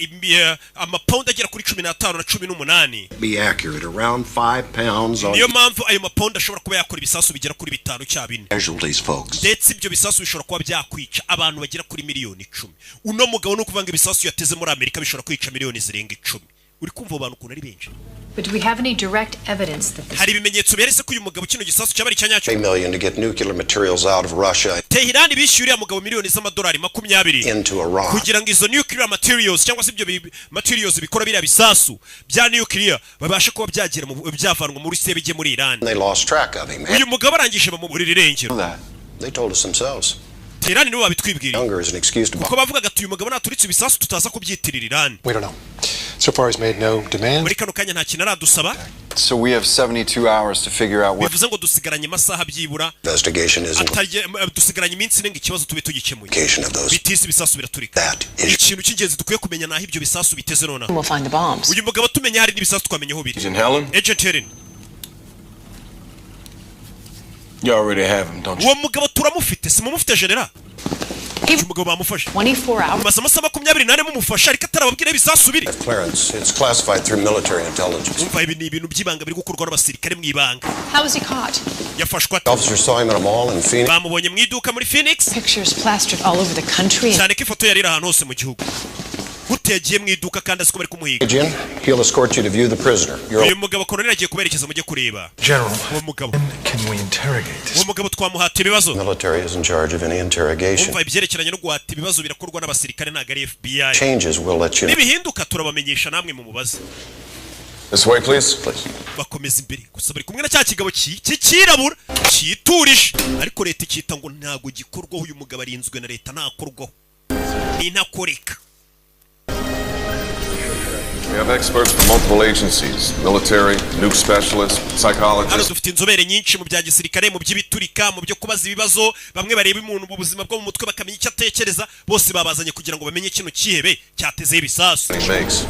amapawundi agera kuri 15 na 18. Be accurate, around 5 pounds on Niyo mpamvu ayo mapawundi ashobora kuba yakora ibisasu bigera kuri 5 cya 4. casualties, folks. Ndetse ibyo bisasu bishobora kuba byakwica abantu bagera kuri miliyoni 10. Uno mugabo ni ukuvuga ngo ibisasu yateze muri Amerika bishobora kwica miliyoni zirenga 10. Uri kumva abo bantu ukuntu ari benshi? But do we have any direct evidence that this Hari ibimenyetso beretse ko uyu mugabo kino gisasu cyaba ari icya nyacyo? 3 million to get nuclear materials out of Russia Tehran bishyuye uriya mugabo miliyoni z'amadolari 20 into Iran. kugira ngo izo nuclear materials cyangwa se ibyo materials bikora biriya bisasu bya nuclear babashe kuba byagera mu byavanwa muri Rusiya bijye muri Iran. They lost track of him. Uyu mugabo arangije bamuburira irengero. They told us themselves. Tehran nibo babitwibwiriye. Younger is an excuse to Kuko bavugaga ati uyu mugabo naturitse ibisasu tutaza kubyitirira Iran. We don't know. So far, he's made no demands. Muri kano kanya nta kintu aradusaba. So we have 72 hours to figure out where Bivuze ngo dusigaranye amasaha byibura investigation is dusigaranye iminsi 4 ngo ikibazo tube tugikemuye. Location of those. Bitisi ibisasu biraturika. Ikintu cy'ingenzi dukwiye kumenya naho ibyo bisasu biteze nonaha. We'll find the bombs. Uyu mugabo tumenya hari n'ibisasu twamenya aho biri. Agent Helen? Agent Helen. You already have him, don't you? Uwo mugabo turamufite, si mumufite general? Uyu mugabo bamufashe. 24 hours. Mumaze amasaha 24 mumufasha ariko atarababwira ibisasu biri. Clearance. It's classified through military intelligence. Umva, ibi ni ibintu by'ibanga biri gukorwa n'abasirikare mu ibanga. How was he caught? Yafashwe ate? Officers saw him at a mall in Phoenix. Bamubonye mu iduka muri Phoenix. Pictures plastered all over the country. Cyane ko ifoto yari iri ahantu hose mu gihugu. Gute yagiye mu iduka kandi azi ko bari kumuhiga? Agent, he'll escort you to view the prisoner. You're Uyu mugabo koloneli agiye kuberekeza mujye kureba. General, Uwo mugabo. can we interrogate? Uwo mugabo twamuhata ibibazo. military is in charge of any interrogation. Umva, ibyerekeranye no guhata ibibazo birakorwa n'abasirikare, ntabwo ari FBI. Changes, we'll let you know. Nibihinduka turabamenyesha namwe mumubaze. This way, please. Please. Bakomeza imbere gusa bari kumwe na cya kigabo cyirabura cyiturije, ariko leta ikita ngo ntabwo gikorwaho. Uyu mugabo arinzwe na leta, ntakorwaho, ni intakoreka. We have experts from multiple agencies, military, nuke specialists, Hano psychologists. dufite inzobere nyinshi mu bya gisirikare, mu by'ibiturika, mu byo kubaza ibibazo. Bamwe bareba umuntu mu buzima bwo mu mutwe bakamenya icyo atekereza. Bose babazanye kugira ngo bamenye kino kihebe cyatezeho ibisasu. He makes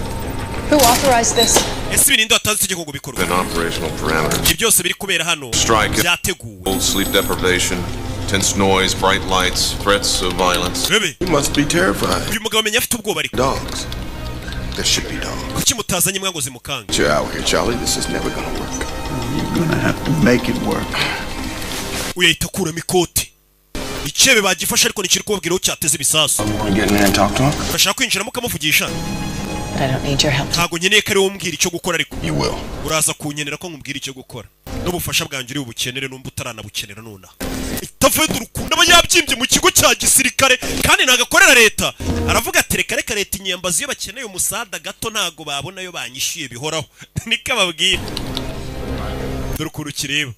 Who authorized this? Ese ibi ninde watanze itegeko ngo bikorwe? within operational parameters. Ibi byose biri kubera hano Strike. byateguwe. Sleep deprivation, tense noise, bright lights, threats of violence. Rebe. You must be terrified. Uyu mugabo amenya afite ubwoba ariko. Dogs. There should be dogs. Kuki mutazanye imbwa ngo zimukange? You're out here, Charlie. This is never gonna work. You're gonna have to make it work. Uyu ahita akuramo ikote. Icyihebe bagifashe, ariko ntikiri kubabwira aho cyateze ibisasu. Want to get in there and talk to him? Urashaka kwinjiramo ukamuvugisha? But I don't need your help. Ntabwo nkeneye ko ari wowe umbwira icyo gukora, ariko You will. uraza kunkenera ko nkubwira icyo gukora, n'ubufasha bwanjye uri bubukenere numba utaranabukenera nonaha. Itavenda urukundo aba yabyimbye mu kigo cya gisirikare, kandi ntabwo akorera leta. Aravuga ati: "Reka reka, leta inyambazi iyo bakeneye umusada gato, ntabwo babona ayo banyishyuye bihoraho." Niko ababwira. Dore ukuntu kireba,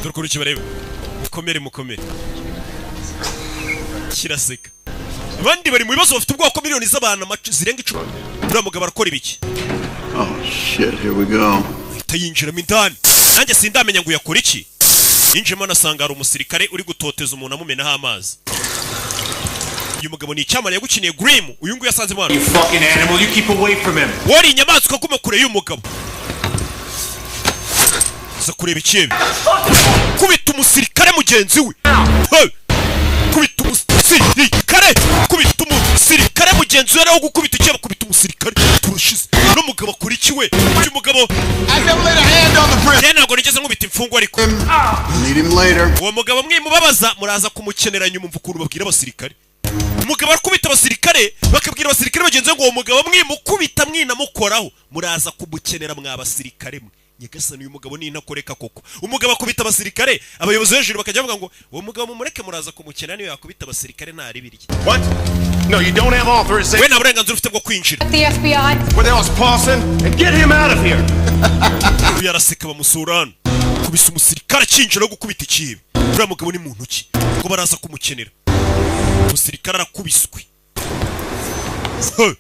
dore ukuntu kibareba. Mukomere, mukomere. Kiraseka. Abandi bari mu bibazo, bafite ubwoko miliyoni z'abantu zirenga 10. Uriya mugabo arakora ibiki? Oh shit, here we go. Ahita yinjiramo indani. Nanjye sindamenya ngo uyakora iki. Yinjiyemo anasanga hari umusirikare uri gutoteza umuntu amumenaho amazi. Uyu mugabo ni icyamamare yagukiniye Grimm. Uyu nguyu yasanze hano. You fucking animal, you keep away from him. Wari inyamaswa, guma kure y'umugabo. Aza kureba ikibi, kubita umusirikare mugenzi we. Hey! Kubita umusirikare, kubita umusirikare mugenzi we. Nawe gukubita ikibi, kubita umusirikare, turashize. N'umugabo akora iki we? Uyu mugabo, njye ntabwo nigeze nkubita imfungwa, ariko Need him later. uwo mugabo mwimubabaza, muraza kumukenera nyuma. Umva ukuntu babwira abasirikare. Umugabo arakubita abasirikare, bakabwira abasirikare bagenzi be ngo uwo mugabo mwimukubita, mwinamukoraho, muraza kumukenera mwa basirikare mwe. Nyagasani, uyu mugabo ni intakoreka koko. Umugabo akubita abasirikare, abayobozi hejuru bakajya bavuga ngo uwo mugabo mumureke, muraza kumukenera, niyo yakubita abasirikare ntaribirye. What? No, you don't have authorization. We nta burenganzira ufite bwo kwinjira. The FBI. Where the hell's Paulson? And get him out of here. Uyu araseka. Bamusura hano, kubisa umusirikare akinjira no gukubita ikibi. Uriya mugabo ni muntu ki ngo baraza kumukenera? Umusirikare arakubiswe. Hey!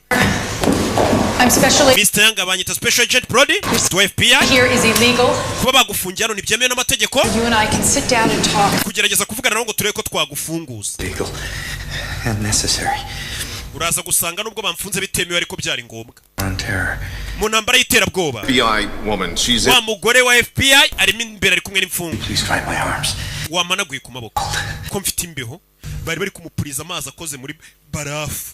I'm special Mr. Yanga, banyita Special Agent Brody to FBI. Here is illegal. Kuba bagufungiye hano ntibyemewe n'amategeko. You and I can sit down and talk. Kugerageza kuvugana nabo ngo turebe ko twagufunguza. Legal and necessary. Uraza gusanga nubwo bamfunze bitemewe, ariko byari ngombwa On terror. mu ntambara y'iterabwoba. FBI woman, she's in. Wa mugore wa FBI arimo imbere, ari kumwe n'imfungwa. Please dry my arms. Wamanaguye ku maboko ko mfite imbeho? Bari bari kumupuriza amazi akoze muri barafu.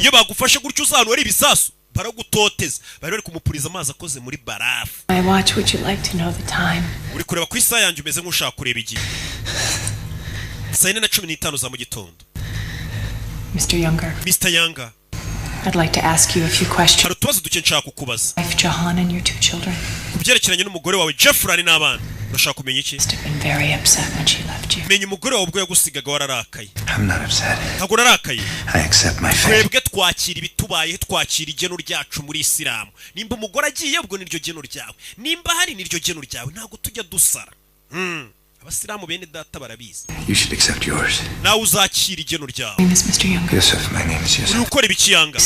Iyo bagufashe gutyo uza ahantu hari ibisasu, baragutoteza. Bari bari kumupuriza amazi akoze muri barafu. My watch, would you like to know the time? Uri kureba ku isaha yanjye, umeze nk'ushaka kureba igihe. 4:15 za mu gitondo. Mr. Younger, Mr. Younger, I'd like to ask you a few questions. hari utubazo duke nshaka kukubaza. Wife Jahan and your two children. Ku byerekeranye n'umugore wawe Jeffrey n'abana. Urashaka kumenya iki? Been very upset when she left you. Menya umugore wawe ubwo yagusigaga wararakaye. I'm not upset. Ntabwo narakaye. I accept my fate. Twebwe twakira ibitubayeho, twakira igeno ryacu muri Isilamu. Nimba umugore agiye, ubwo niryo geno ryawe, nimba hari niryo geno ryawe, ntabwo tujya dusara. Abasilamu bene data barabizi. You should accept yours. Nawe uzakira igeno ryawe. Name is Mr. Younger. Yusuf, my name is Uri Yusuf. gukora ibiki, Yanga?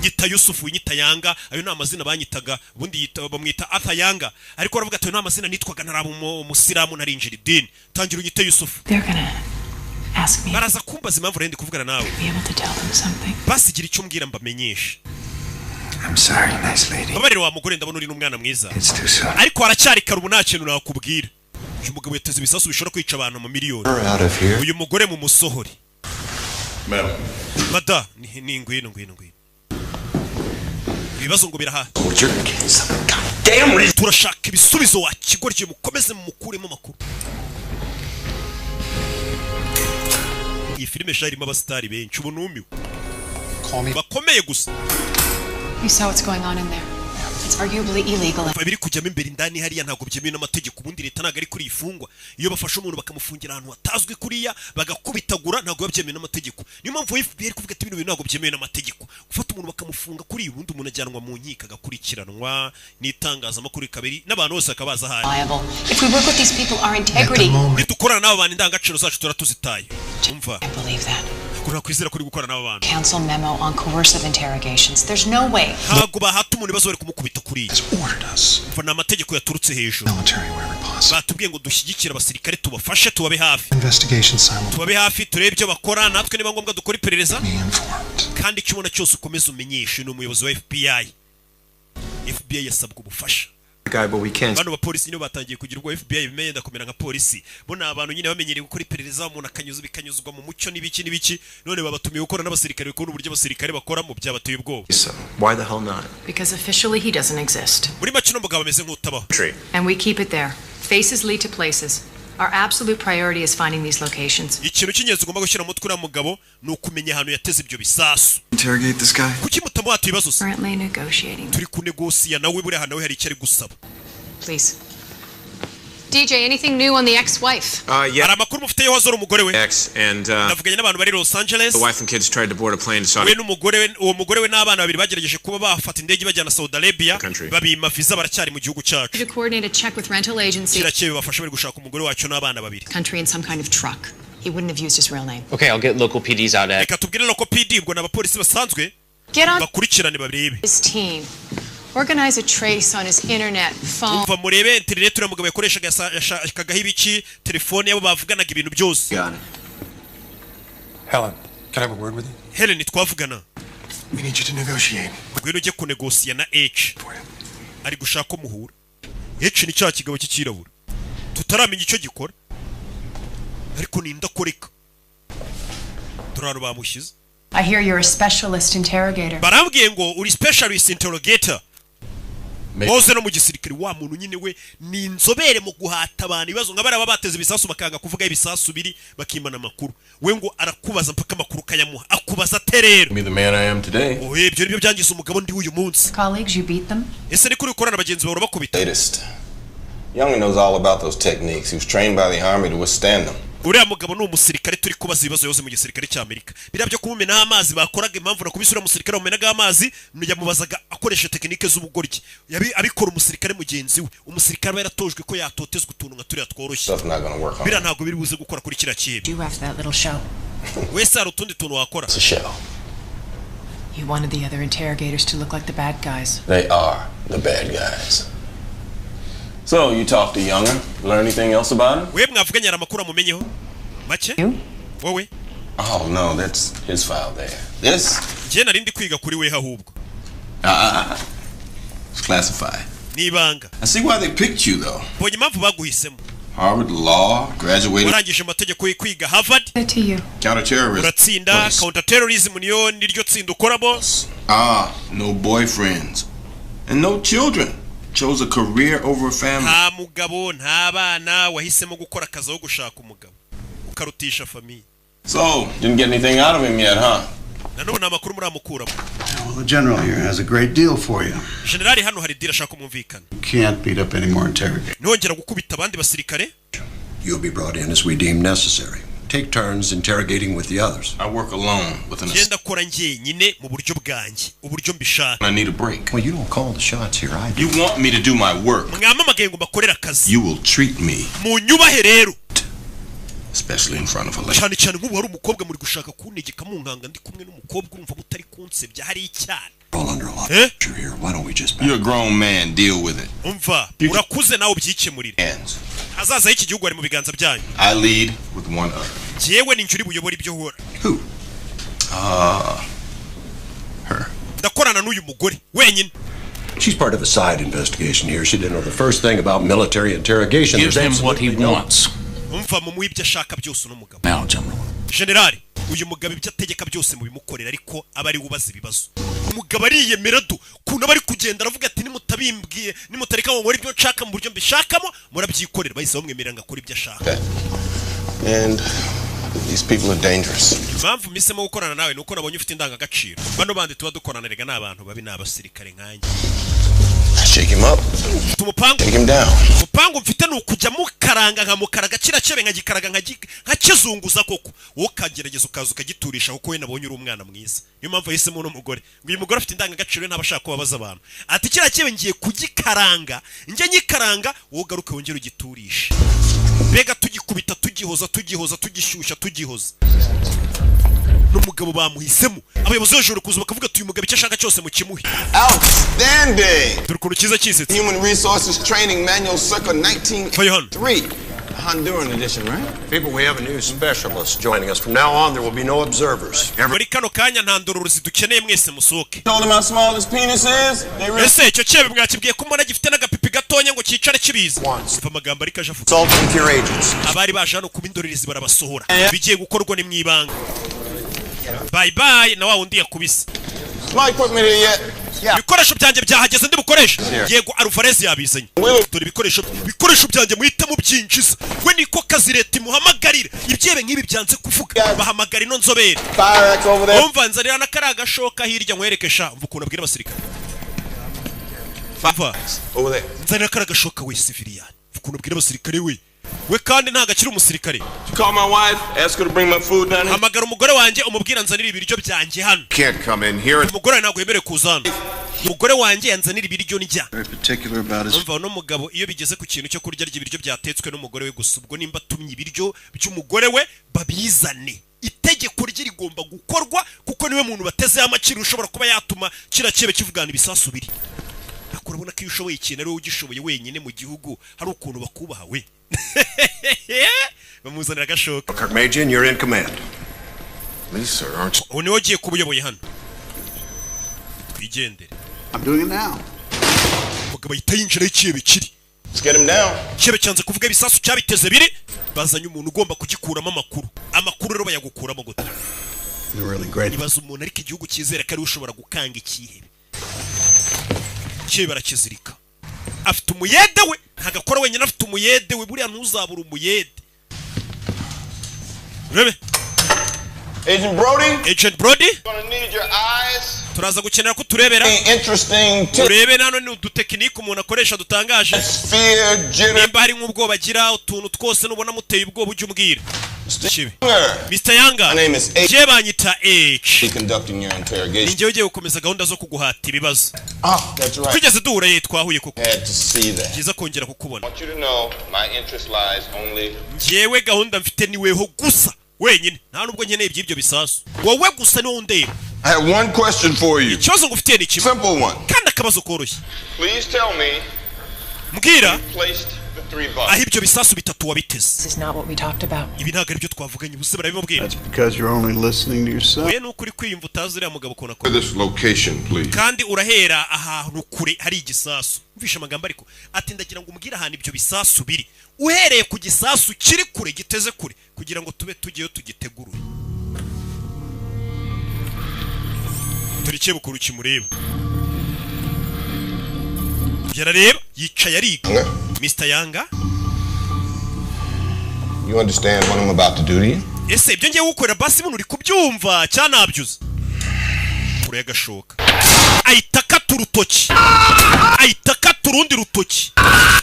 Nyita Yusufu, nyita Yanga, ayo ni amazina banyitaga. Ubundi bamwita Arthur Yanga, ariko baravuga ati ayo ni amazina nitwaga ntaraba umusilamu, narinjira idini. Tangira unyite Yusufu. They're gonna ask me Baraza kumbaza impamvu rero ndi kuvugana nawe. to be able to tell them something. Basigira icyo umbwira mbamenyeshe. I'm sorry, nice lady. Babarire wa mugore, ndabona uri n'umwana mwiza. It's too soon. Ariko haracyari kare, ubu nta kintu nakubwira. Uyu mugabo yateze ibisasu bishobora kwica abantu mu miliyoni. Her out of here. Uyu mugore mu musohore. Madam. Mada ni ngwino, ngwino, ngwino. Ibibazo ngo biraha. Turashaka ibisubizo wa kigoryi. Mukomeze mumukuremo amakuru. Iyi filime sha irimo abasitari benshi, ubu numiwe, bakomeye gusa. You saw what's going on in there. It's arguably illegal. Umva, biri kujyamo imbere indani hariya ntabwo byemewe n'amategeko. Ubundi leta ntabwo ari kuri ifungwa. Iyo bafashe umuntu bakamufungira ahantu hatazwi kuriya, bagakubitagura, ntabwo biba byemewe n'amategeko. Niyo mpamvu FBI iri kuvuga ati bino bintu ntabwo byemewe n'amategeko, gufata umuntu bakamufunga kuriya. Ubundi umuntu ajyanwa mu nkiko, agakurikiranwa n'itangazamakuru rikabiri n'abantu bose bakaba baza ahari. Liable. If we work with these people, our integrity. Nidukorana n'aba bantu, indangagaciro zacu tuba tuzitaye. Umva, I believe that. ntabwo nakwizera ko uri gukorana n'aba bantu. Council memo on coercive interrogations. There's no way. Ntabwo bahata umuntu ibibazo bari kumukubita kuriya. Umva, ni amategeko yaturutse hejuru. Batubwiye ngo dushyigikire abasirikare, tubafashe, tubabe hafi. Investigation simultaneously. Tubabe hafi, turebe ibyo bakora, natwe niba ngombwa dukora iperereza. Kandi icyo ubona cyose ukomeze umenyeshe. Ni umuyobozi wa FBI. FBI yasabwa ubufasha. Guy, but we can't. Bano bapolisi nibo batangiye kugira ubwo FBI bimenye ndakomera nka polisi. Bo ni abantu nyine bamenyereye gukora iperereza, umuntu akanyuza bikanyuzwa mu mucyo n'ibiki n'ibiki. None babatumiye gukora n'abasirikare, kubona uburyo abasirikare bakoramo byabateye ubwoba. So why the hell not? Because officially he doesn't exist. Muri make uno mugabo ameze nk'utabaho. And we keep it there. Faces lead to places. Our absolute priority is finding these locations. Ikintu cy'ingenzi ugomba gushyira mu mutwe uriya mugabo ni ukumenya ahantu yateze ibyo bisasu. Interrogate this guy? Kuki mutamuhata ibibazo se? Currently negotiating. Turi kunegosiya nawe, buriya ahantu nawe hari icyo ari gusaba. Please. DJ, anything new on the ex-wife? Yeah. Hari amakuru mufite wazora umugore we? Ex and Navuganye n'abantu bari Los Angeles. the wife and kids tried to board a plane to Saudi. We n'umugore we, uwo mugore we n'abana babiri bagerageje kuba bafata indege bajyana Saudi Arabia, babima visa, baracyari mu gihugu cyacu. To coordinate a check with rental agency. Kirakeye bibafasha, bari gushaka umugore wacu n'abana babiri. Country in some kind of truck. He wouldn't have used his real name. Okay, I'll get local PDs out at. Reka tubwire local PD, ubwo ni abapolisi basanzwe, Get on bakurikirane barebe. his team. Organize a trace on his internet, phone. Umva, murebe interineti uriya mugabo yakoreshaga, yashakagaho ibiki, telefone yabo bavuganaga, ibintu byose. Helen, can I have a word with you? Helen, twavugana? We need you to negotiate. Ngwino ujye kunegosiya na H, ari gushaka ko muhura. H ni cya kigabo cy'icyirabura tutaramenya icyo gikora, ariko ni indakoreka. Turi ahantu bamushyize. I hear you're a specialist interrogator. Barambwiye ngo uri specialist interrogator, boze no mu gisirikare. Wa muntu nyine we ni inzobere mu guhata abantu ibibazo, nka bariya baba bateze ibisasu bakanga kuvuga ibisasu biri, bakimana amakuru. We ngo arakubaza mpaka amakuru ukayamuha. Akubaza ate rero? Me the man I am today. Oye, ibyo nibyo byangiza umugabo ndi uyu munsi. Colleagues, you beat them? Ese ni kuri ukorana bagenzi bawe, urabakubita? Latest. Younger knows all about those techniques. He was trained by the army to withstand them. Uriya mugabo ni umusirikare turi kubaza ibibazo, yose mu gisirikare cy'Amerika. Biriya byo kumumenaho amazi bakoraga, impamvu nakubise uriya musirikare wamumenagaho amazi, yamubazaga akoresha tekinike z'ubugoryi. Abikora umusirikare mugenzi we. Umusirikare aba yaratojwe ko yatotezwa utuntu nka turiya tworoshye. Stuff's not gonna work on Biriya ntabwo biri buze gukora kuri kiriya kintu. Do after that little show. Wese hari utundi tuntu wakora? It's a show. You wanted the other interrogators to look like the bad guys. They are the bad guys. So, you talked to Younger? Learn anything else about him? We mwavuganye, hari amakuru amumenyeho make wowe? Oh, no, that's his file there. This? Njye nari ndi kwiga kuri we ahubwo. It's classified. Ni ibanga. I see why they picked you, though. Mbonye impamvu baguhisemo. Harvard Law, graduated Warangije amategeko yo kwiga Harvard. To you. counterterrorism. Uratsinda counterterrorism, niyo niryo tsinda ukoramo. Ah, no boyfriends. And no children. Chose a career over a family. Nta mugabo, nta bana, wahisemo gukora akazi aho gushaka umugabo, ukarutisha famille. So, didn't get anything out of him yet, huh? Nanone nta makuru muramukuramo. Well, the general here has a great deal for you. Generali hano hari deal ashaka kumumvikana. You can't beat up any more interrogators. Ntongera gukubita abandi basirikare. You'll be brought in as we deem necessary. Take turns interrogating with the others. I work alone with an Ngenda akora njyenyine mu buryo bwanjye, uburyo mbishaka. I need a break. Well, you don't call the shots here. I do. You want me to do my work. Mwamamagaye ngo mbakorere akazi. You will treat me, Munyubahe rero, especially in front of a lady. cyane cyane nk'ubu hari umukobwa muri gushaka kuntegeka munkanga ndi kumwe n'umukobwa. Urumva mutari kunsebya? Hari icyaha? All under a lot Eh? of pressure here. Why don't we just You're a grown man. Deal with it. Umva, urakuze nawe ubyikemurire. Hands. Hazaza h'iki gihugu ari mu biganza byanyu. I lead with one other. Njyewe ni njye uri buyobore ibyo uhora. Her. Ndakorana n'uyu mugore wenyine. She's part of a side investigation here. She didn't know the first thing about military interrogation. Give There's him what he absolutely no- wants. Umva, mumuhe ibyo ashaka byose uno mugabo. Now, General. Generali, uyu mugabo ibyo ategeka byose mubimukorera, ariko aba ari we ubaza ibibazo. Umugabo ariyemera du kuntu aba ari kugenda aravuga ati: "Nimutabimbwiye, nimutareka ngo nkore ibyo nshaka mu buryo mbishakamo, murabyikorera." Bahise bamwemerera ngo akore ibyo ashaka. And these people are dangerous. Impamvu mpisemo gukorana nawe ni uko nabonye ufite indangagaciro. Bano bandi tuba dukorana rega ni abantu babi, ni abasirikare nkanjye. Shake him up. Mfite umupangu. Take him down. Umupangu mfite ni ukujya mukaranga, nkamukaraga kiriya cyebe, nkagikaraga, nkakizunguza koko, wowe ukagerageza ukaza ukagiturisha, kuko we nabonye uri umwana mwiza. Niyo mpamvu yahisemo uno mugore, ngo uyu mugore afite indangagaciro, we ntaba ashaka kubabaza abantu. Ati: "Kiriya cyebe ngiye kugikaranga, njye nyikaranga, wowe ugaruke wongere ugiturishe." Mbega tugikubita, tugihoza, tugihoza, tugishyushya, tugihoza. N'umugabo bamuhisemo, abayobozi hejuru kuza bakavuga ati: "Uyu mugabo icyo ashaka cyose mukimuhe." Outstanding! Dore ukuntu cyiza kisetse. Human Resources Training Manual circa 1903. Honduran edition, right? People, we have a new specialist joining us. From now on, there will be no observers. Muri kano kanya nta ndororozi dukeneye, mwese musohoke. Told them how small his penis is. They really Ese icyo cyebe mwakibwiye ko mbona gifite n'agapipi gatonya ngo cyicare kibizi? Umva amagambo ariko aje avuga. Consult with your agents. Abari baje hano kuba indorerezi barabasohora, bigiye gukorwa ni mu ibanga. Bye bye na wa wundi yakubise. My equipment here yet? Ibikoresho byanjye byahageze, ndi bukoreshe. Yego, Alvarez yabizanye. Dore ibikoresho byanjye, muhite mubyinjiza. We niko kazi, leta imuhamagarira ibyebe nk'ibi byanze kuvuga, bahamagara ino nzobere. Fire axe over there. Umva, nzanira na kariya gashoka hirya nkwereke sha. Mva ukuntu abwira abasirikare. Umva. Over there. Nzanira kariya gashoka we, civilian. Mva ukuntu abwira abasirikare we. We kandi ntabwo akiri umusirikare. Call my wife, ask her to bring my food down here. Hamagara umugore wanjye, umubwira nzanira ibiryo byanjye hano. Can't come in here. Umugore wawe ntabwo yemerewe kuza hano. Umugore wanjye yanzanira ibiryo ndya. Very particular about his Umva, uno mugabo iyo bigeze ku kintu cyo kurya, arya ibiryo byatetswe n'umugore we gusa. Ubwo nimba atumye ibiryo by'umugore we, babizane. Itegeko rye rigomba gukorwa, kuko niwe muntu batezeho amakiro ushobora kuba yatuma kiriya kibe kivugana ibisasu biri. Ariko urabona ko iyo ushoboye ikintu ari wowe ugishoboye wenyine mu gihugu, hari ukuntu bakubaha. We bamuzanira agashoka. Kirkmajian, you're in command. Please, sir, aren't you? Ubu niwe ugiye kuba uyoboye hano, twigendere. I'm doing it now. Umugabo ahita yinjiraho ikihebe kiri. Let's get him down. Ikihebe cyanze kuvuga ibisasu cyabiteze biri. Bazanye umuntu ugomba kugikuramo amakuru. Amakuru rero bayagukuramo gute? They're really great. Ibaza umuntu, ariko igihugu cyizere ko ariwe ushobora gukanga ikihebe. Ikihebe barakizirika. Afite umuyede we, ntabwo akora wenyine, afite umuyede we. Buriya ntuzabura umuyede, urebe. Agent Brody, Agent Brody, gonna need your eyes. Turaza gukenera ko turebera. Interesting tips. Urebe nano ni udutekinike umuntu akoresha dutangaje. Fear, jitter. Nimba hari nk'ubwoba agira, utuntu twose nubona muteye ubwoba, ujye umbwira. Kibi. Younger. Mr. Yanga. My name is H. Njye banyita H. Be conducting your interrogation. Ninjye ugiye gukomeza gahunda zo kuguhata ibibazo. Ah, that's right. Twigeze duhura ye, twahuye koko. Had to see that. Byiza kongera kukubona. I want you to know my interest lies only Njyewe gahunda mfite ni weho gusa wenyine, nta nubwo nkeneye iby'ibyo bisasu. Wowe gusa niwo undeba. I have one question for you. Ikibazo ngufitiye ni kimwe. Simple one. Kandi akabazo koroshye. Please tell me Mbwira who placed the three aho bucks. ibyo bisasu bitatu wabiteze. This is not what we talked about. Ibi ntabwo aribyo twavuganye ubuse, barabimubwira. Because you're only listening to yourself. We nuko uri kwiyumva, utazi uriya mugabo ukuntu akora. This location, please. Kandi urahera ahantu kure hari igisasu. Umvishe amagambo ariko, ati ndagira ngo umbwire ahantu ibyo bisasu biri, uhereye ku gisasu kiri kure, giteze kure, kugira ngo tube tujyeyo tugitegurure. Dore ikebukuru kimureba, yarareba, yicaye ariga. Mr Yanga. You understand what I'm about to do to you? Ese ibyo ngiye gukorera basi buno uri kubyumva cyanabyuze? Kure y'agashoka, ahita akata urutoki, ahita akata urundi rutoki,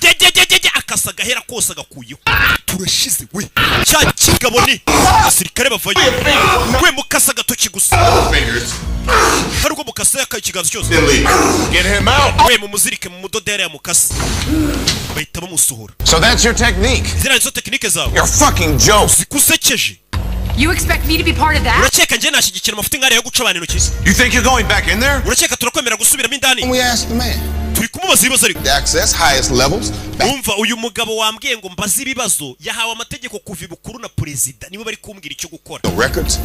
gegegegege, akasa agahera kose agakuyeho. Turashize we, cya kigabo ni abasirikare bavayo. We mukasa agatoki gusa, hari ubwo mukasa yakaye ikiganza cyose. Get him out. We mumuzirike mu mudodere ya mukasa, bahita bamusohora. So that's your technique. Ziriya nizo tekinike zawe. You're fucking joke. Zikusekeje. You expect me to be part of that? Urakeka njye nashyigikira amafuti nk'ariya yo guca abantu intoki? You think you're going back in there? Urakeka turakwemera gusubiramo indani? We asked the man. Turi kumubaza ibibazo ariko. The access, highest levels. Umva, uyu mugabo wambwiye ngo mbaze ibibazo yahawe amategeko kuva ibukuru na perezida, nibo bari kumbwira icyo gukora. The records.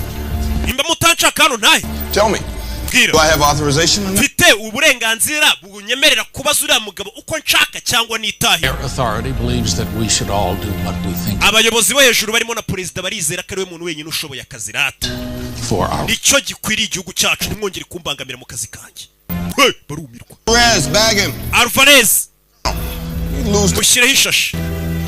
Nimba mutanshaka hano, ntahe. Tell me. Mbwira. Do I have authorization or not? Mfite uburenganzira bunyemerera kubaza uriya mugabo uko nshaka cyangwa nitahe? Their authority believes that we should all do what we think Abayobozi bo hejuru barimo na perezida barizera ko ariwe muntu wenyine ushoboye akazi rata. for our Nicyo gikwiriye igihugu cyacu. Ntimwongere kumbangamira mu kazi kanjye. Hey, barumirwa. Alvarez, bag him. Alvarez, You lose. mushyireho ishashi.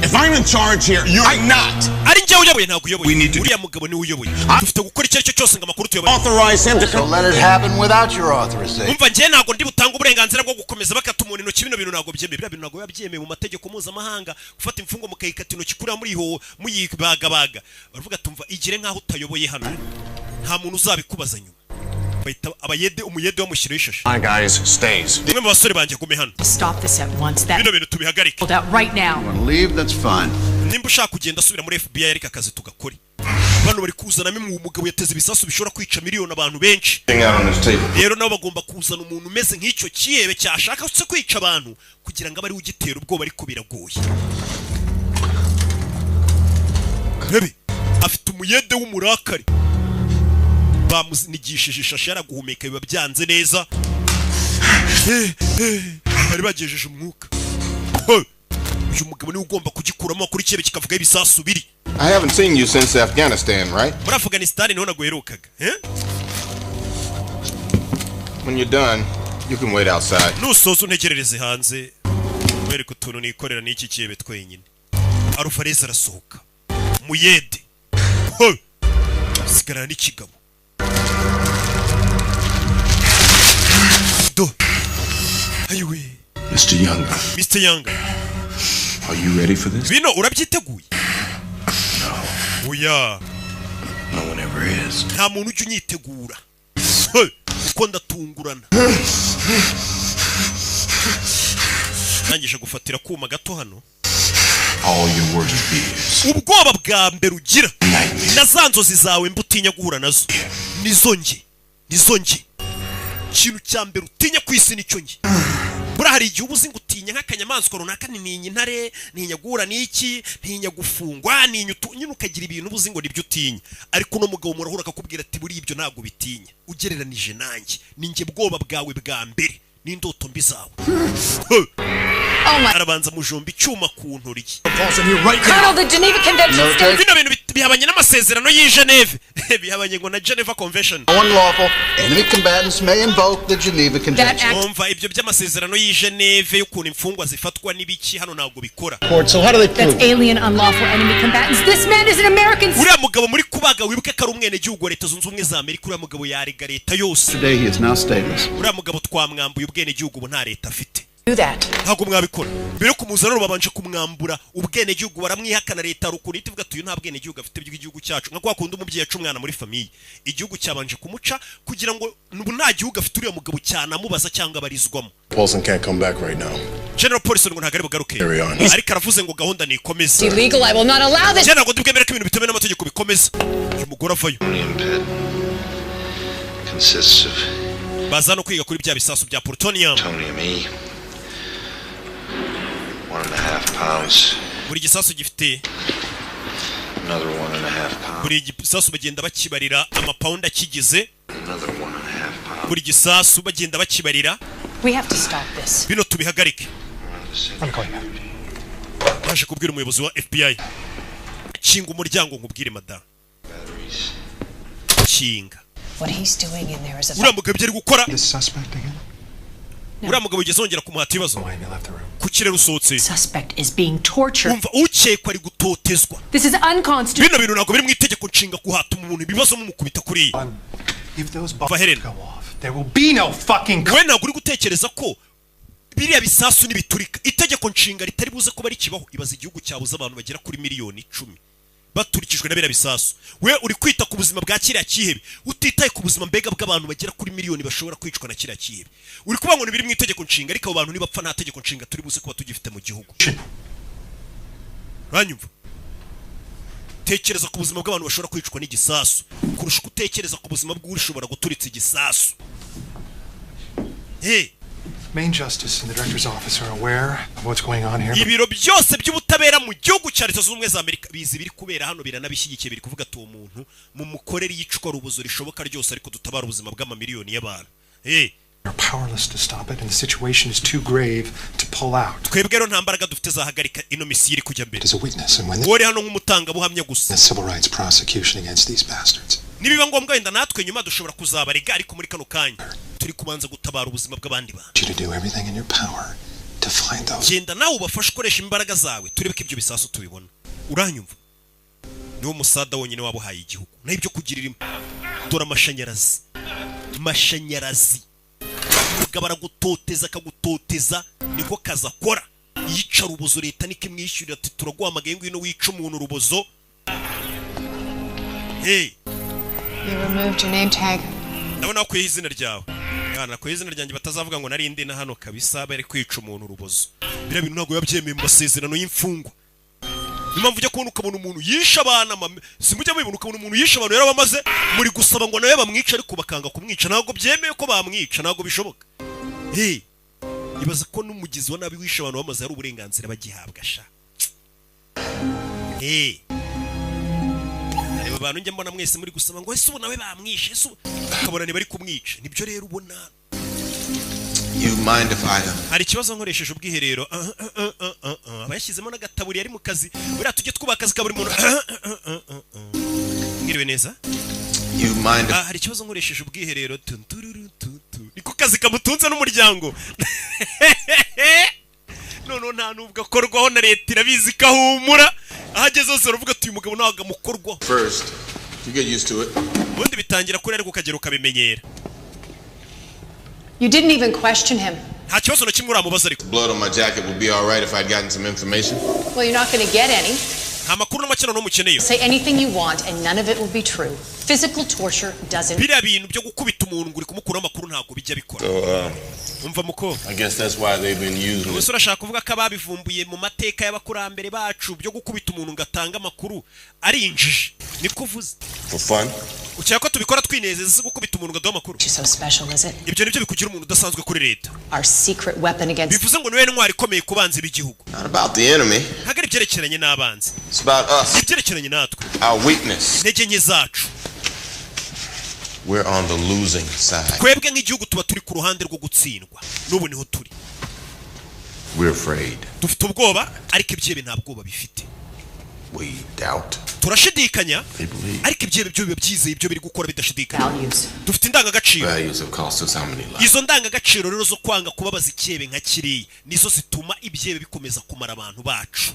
If I'm in charge here, you're not. Ari njyewe uyoboye? Ntabwo uyoboye, uriya mugabo niwe uyoboye. Dufite gukora icyo ari cyo cyose ngo amakuru tuyabone. Authorize him to So let it happen without your authorization. Umva, njyewe ntabwo ndi butange uburenganzira bwo gukomeza bakata umuntu intoki. Bino bintu ntabwo byemewe. Biriya bintu ntabwo biba byemewe mu mategeko mpuzamahanga, gufata imfungwa mukayikata intoki kuriya muriho muyibagabaga. Baravuga tumva, igire nk'aho utayoboye hano, nta muntu uzabikubaza nyuma. Bahita abayede, umuyede bamushyiraho ishashi. My guys stays. Umwe mu basore banjye agume hano. Stop this at once. That Bino bintu tubihagarike. pulled out right now. Want to leave? That's fine. Nimba ushaka kugenda, asubira muri FBI, ariko akazi tugakore. Bano bari kuzanamo umugabo yateze ibisasu bishobora kwica miliyoni abantu benshi. Thing out on this table. Rero nabo bagomba kuzana umuntu umeze nk'icyo kihebe cyashaka se kwica abantu, kugira ngo abe ariwe ugitera ubwoba, ariko biragoye. Rebe, afite umuyede w'umurakare, bamunigishije ishashi, yaraguhumeka biba byanze neza. Bari bagejeje umwuka. Hey! Uyu mugabo niwe ugomba kugikuramo kuri kirebe kikavugaho ibisasu biri. I haven't seen you since Afghanistan, right? Muri Afghanistan niho naguherukaga, eh? When you're done, You can wait outside. Nusoza untegerereze hanze, wereke utuntu nikorera n'iki kibe twenyine. Alvarez arasohoka, muyede. Ho! Sigarana n'ikigabo do. Ayiwe. Mr. Younger, Mr. Younger, are you ready for this? Bino urabyiteguye? Oya. No one ever is. Nta muntu ujya unyitegura. Hey! Kuko ndatungurana. Nangije gufatira kuma gato hano. All your worst fears. Ubwoba bwa mbere ugira na za nzozi zawe mba utinya guhura nazo nizo nge, nizo nge. Ikintu cya mbere utinya ku isi nicyo nge. Buriya hari igihe uba uzi ngo utinya nk'akanyamaswa runaka, ntinya intare, ntinya guhura n'iki, ntinya gufungwa, ntinya utu, nyine ukagira ibintu uba uzi ngo nibyo utinya. Ariko uno mugabo murahura akakubwira ati buriya ibyo ntabwo bitinya ugereranije nanjye, ni njye bwoba bwawe bwa mbere n'indoto mbi zawe. Arabanza mujomba icyuma ku ntoryi. Colonel, the Geneva Convention states Bino bintu bihabanye n'amasezerano y'i Geneve, bihabanye ngo na Geneva Convention. Unlawful enemy combatants may invoke the Geneva Convention. Umva, ibyo by'amasezerano y'i Geneve y'ukuntu imfungwa zifatwa n'ibiki hano ntabwo bikora. So how do they that's alien unlawful enemy combatants. This man is an American. Uriya mugabo muri kubaga, wibuke ko ari umwenegihugu wa Leta Zunze Ubumwe za Amerika. Uriya mugabo yarega leta yose. Today he is now stateless. Uriya mugabo twamwambuye ubwenegihugu, ubu nta leta afite. Do that. Ntabwo mwabikora. Mbere yo kumuzana rero babanje kumwambura ubwenegihugu, baramwihakana. Leta hari ukuntu ihita ivuga ati uyu nta bwenegihugu afite bw'igihugu cyacu, nka kwa kundi umubyeyi aca umwana muri famille. Igihugu cyabanje kumuca kugira ngo ubu nta gihugu afite uriya mugabo cyanamubaza cyangwa abarizwamo. Paulson can't come back right now. General Paulson ngo ntabwo ari bugaruke. Carry on. Ariko aravuze ngo gahunda nikomeze. It's illegal. I will not allow this. Njye ntabwo ndibwemere ko ibintu bitemewe n'amategeko bikomeza. Uyu mugore avayo. Plutonium pit consists of Baza no kwiga kuri bya bisasu bya plutonium. plutonium E, 1.5 pounds, Buri gisasu gifite another 1.5 pounds, buri gisasu bagenda bakibarira amapawundi akigize. another 1.5 pounds. Buri gisasu bagenda bakibarira. We have to stop this. Bino tubihagarike. I'm going back. Baje kubwira umuyobozi wa FBI, kinga umuryango nkubwire madamu, kinga. What he's doing in there is a Uriya mugabo ibyo ari gukora. This suspect again? Uriya mugabo ugeze wongera kumuhata ibibazo ku kirere usohotse. Suspect is being tortured. Umva, ukekwa ari gutotezwa. This is unconstitutional. Bino bintu ntabwo biri mu itegeko nshinga, kuhata umuntu ibibazo mumukubita kuriya. If those Va, bombs Helena. go off, there will be no fucking We ntabwo uri gutekereza ko biriya bisasu nibiturika itegeko nshinga ritari buze kuba rikibaho? Ibaza igihugu cyabuze abantu bagera kuri miliyoni 10 baturikijwe na biriya bisasu. We uri kwita ku buzima bwa kiriya kihebe, utitaye ku buzima mbega bw'abantu bagera kuri miliyoni bashobora kwicwa na kiriya kihebe. Uri kuvuga ngo biri mu itegeko nshinga, ariko abo bantu nibapfa nta tegeko nshinga turi buze kuba tugifite mu gihugu. Uranyumva? Tekereza ku buzima bw'abantu bashobora kwicwa n'igisasu kurusha uko utekereza ku buzima bw'ushobora guturitsa igisasu. Hey. Main Justice and the Director's office are aware of what's going on here. Ibiro byose by'ubutabera mu gihugu cya Leta Zunze Ubumwe za Amerika bizi biri kubera hano, biranabishyigikiye. Biri kuvuga ati uwo muntu mumukorere iyicwa rubozo rishoboka ryose, ariko dutabara ubuzima bw'amamiliyoni y'abantu. Hey. We're powerless to stop it, and the situation is too grave to pull out. Twebwe rero nta mbaraga dufite zahagarika ino misiyo iri kujya mbere. As a witness, and when Wowe uri hano nk'umutangabuhamya gusa. the civil rights prosecution against these bastards. Nibiba ngombwa wenda natwe nyuma dushobora kuzabarega, ariko muri kano kanya turi kubanza gutabara ubuzima bw'abandi bantu. You to do everything in your power to find those. Genda nawe ubafashe, ukoresha imbaraga zawe, turebe ko ibyo bisasu tubibona. Uranyumva? Niwo musada wonyine waba uhaye igihugu, naho ibyo kugirira dore amashanyarazi, mashanyarazi. Umugabo aragutoteza, akagutoteza, niko kazi akora. Yica rubozo, leta niko imwishyurira, ati turaguhamagaye ngwino wica umuntu urubozo. Hey. You removed your name tag. Ndabona wakuyeho izina ryawe. Yana, nakuyeho izina ryanjye batazavuga ngo nari ndi na hano kabisa bari kwica umuntu urubozo. Biriya bintu ntabwo biba byemewe mu masezerano y'imfungwa. Niyo mpamvu ujya kubona ukabona umuntu yishe abana, simujya mubibona, ukabona umuntu yishe abantu yarabamaze, muri gusaba ngo nawe bamwice, ariko bakanga kumwica. Ntabwo byemewe ko bamwica, ntabwo bishoboka. Hey, ibaza ko n'umugizi wa nabi wishe abantu bamaze hari uburenganzira bagihabwa sha. Hey. Reba abantu njya mbona mwese muri gusaba ngo ese ubu nawe bamwishe, ese ubu ukabona ntibari kumwica. Nibyo rero ubona. You mind if I Hari ikibazo nkoresheje ubwiherero? Ah, ah, ah, ah, ah, ah. Aba yashyizemo n'agataburiya ari mu kazi. Buriya tujye twubaha akazi ka buri muntu. Ah, ah, ah, ah, ah. Mwiriwe neza. You mind if Ah, hari ikibazo nkoresheje ubwiherero? Tun, tururu, tu, tu. Niko kazi. Akazi kamutunze n'umuryango. Noneho nta nubwo akorwaho na leta, irabizi ko ahumura. Aho ageze hose baravuga ati: "Uyu mugabo ntabwo amukorwaho." First, you get used to it. Ubundi bitangira kuri, ariko ukagera ukabimenyera. You didn't even question him. Nta kibazo na kimwe uramubaza ariko. Blood on my jacket would be all right if I'd gotten some information. Well, you're not going to get any. Nta makuru na make noneho mukeneye. Say anything you want, and none of it will be true. Physical torture doesn't. Biriya bintu byo gukubita umuntu ngo uri kumukuraho amakuru ntabwo bijya bikora. So, Umva muko. I guess that's why they've been using it. Ubuse urashaka kuvuga ko ababivumbuye mu mateka y'abakurambere bacu byo gukubita umuntu ngo atange amakuru ari injiji? Niko uvuze? For fun? Ukeka ko tubikora twinezeza se, gukubita umuntu ngo aduhe amakuru? So special, is it? Ibyo nibyo bikugira umuntu udasanzwe kuri leta? Our secret weapon against. Bivuze ngo niwe ntwari ikomeye ku banzi b'igihugu. Not about the enemy. Ntabwo ari ibyerekeranye n'abanzi. It's about us. Ibyerekeranye natwe. Our weakness. Intege nke zacu. We're on the losing side. Twebwe nk'igihugu tuba turi ku ruhande rwo gutsindwa, n'ubu niho turi. We're afraid. Dufite ubwoba, ariko ibyihebe nta bwoba bifite. We doubt. Turashidikanya, They believe. ariko ibyihebe byo biba byizeye ibyo biri gukora bidashidikanya. Dufite indangagaciro. Values have cost us how many lives? Izo ndangagaciro rero zo kwanga kubabaza icyihebe nka kiriya nizo zituma ibyihebe bikomeza kumara abantu bacu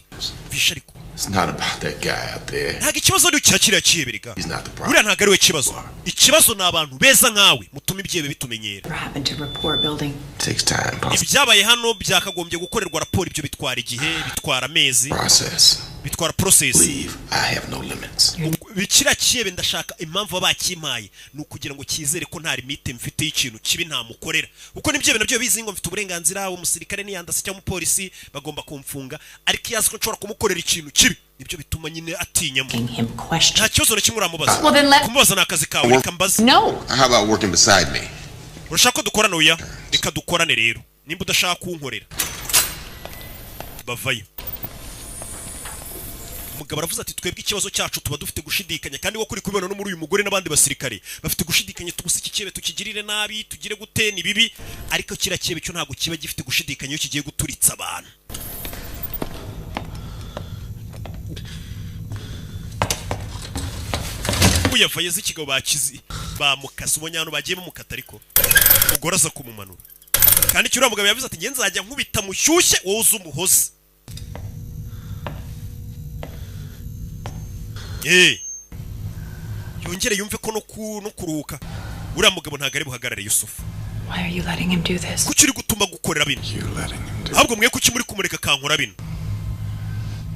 visha ariko. It's not about that guy out there. Ntabwo ikibazo ari cya kiriya cyihebe rega. He's not the problem. Buriya ntabwo ari we kibazo, ikibazo ni abantu beza nkawe mutuma ibyihebe bitumenyera. What happened to rapport building? Takes time. Ibyabaye hano byakagombye gukorerwa raporo, ibyo bitwara igihe, bitwara amezi. Process. Bitwara process. Leave. I have no limits. Kiriya cyihebe ndashaka, impamvu baba bakimpaye ni ukugira ngo cyizere ko nta limite mfite y'ikintu kibi ntamukorera, kuko n'ibyihebe nabyo bizi ngo mfite uburenganzira, umusirikare niyandase cyangwa umupolisi bagomba kumfunga, ariko iyo azi ko nshobora kumukorera ikintu kibi nibyo bituma nyine atinyamo. Nta kibazo na kimwe uramubaza. Well, then let- Kumubaza ni akazi kawe, reka mbaze. No. How about working beside me? Urashaka ko dukorana? Oya, reka dukorane rero nimba udashaka kunkorera. Bavayo. Umugabo aravuze ati: "Twebwe ikibazo cyacu tuba dufite gushidikanya." Kandi wo kuri kubibona no muri uyu mugore n'abandi basirikare bafite gushidikanya, tubuze iki cyihebe tukigirire nabi, tugire gute, ni bibi. Ariko kiriya cyihebe cyo ntabwo kiba gifite gushidikanya iyo kigiye guturitsa abantu. Uyavaye z'ikigabo bakizi bamukase, ubonye ahantu bagiye bamukata, ariko umugore aza kumumanura. Kandi icyo uriya mugabo yavuze ati: "Njye nzajya nkubita mushyushye, wowe uze umuhoze." Yongere yumve ko no kuruhuka uriya mugabo ntabwo ari buhagarare, Yusufu. Why are you letting him do this? Kuki uri gutuma gukorera bino? Ahubwo mwe kuki muri kumureka kankora bino?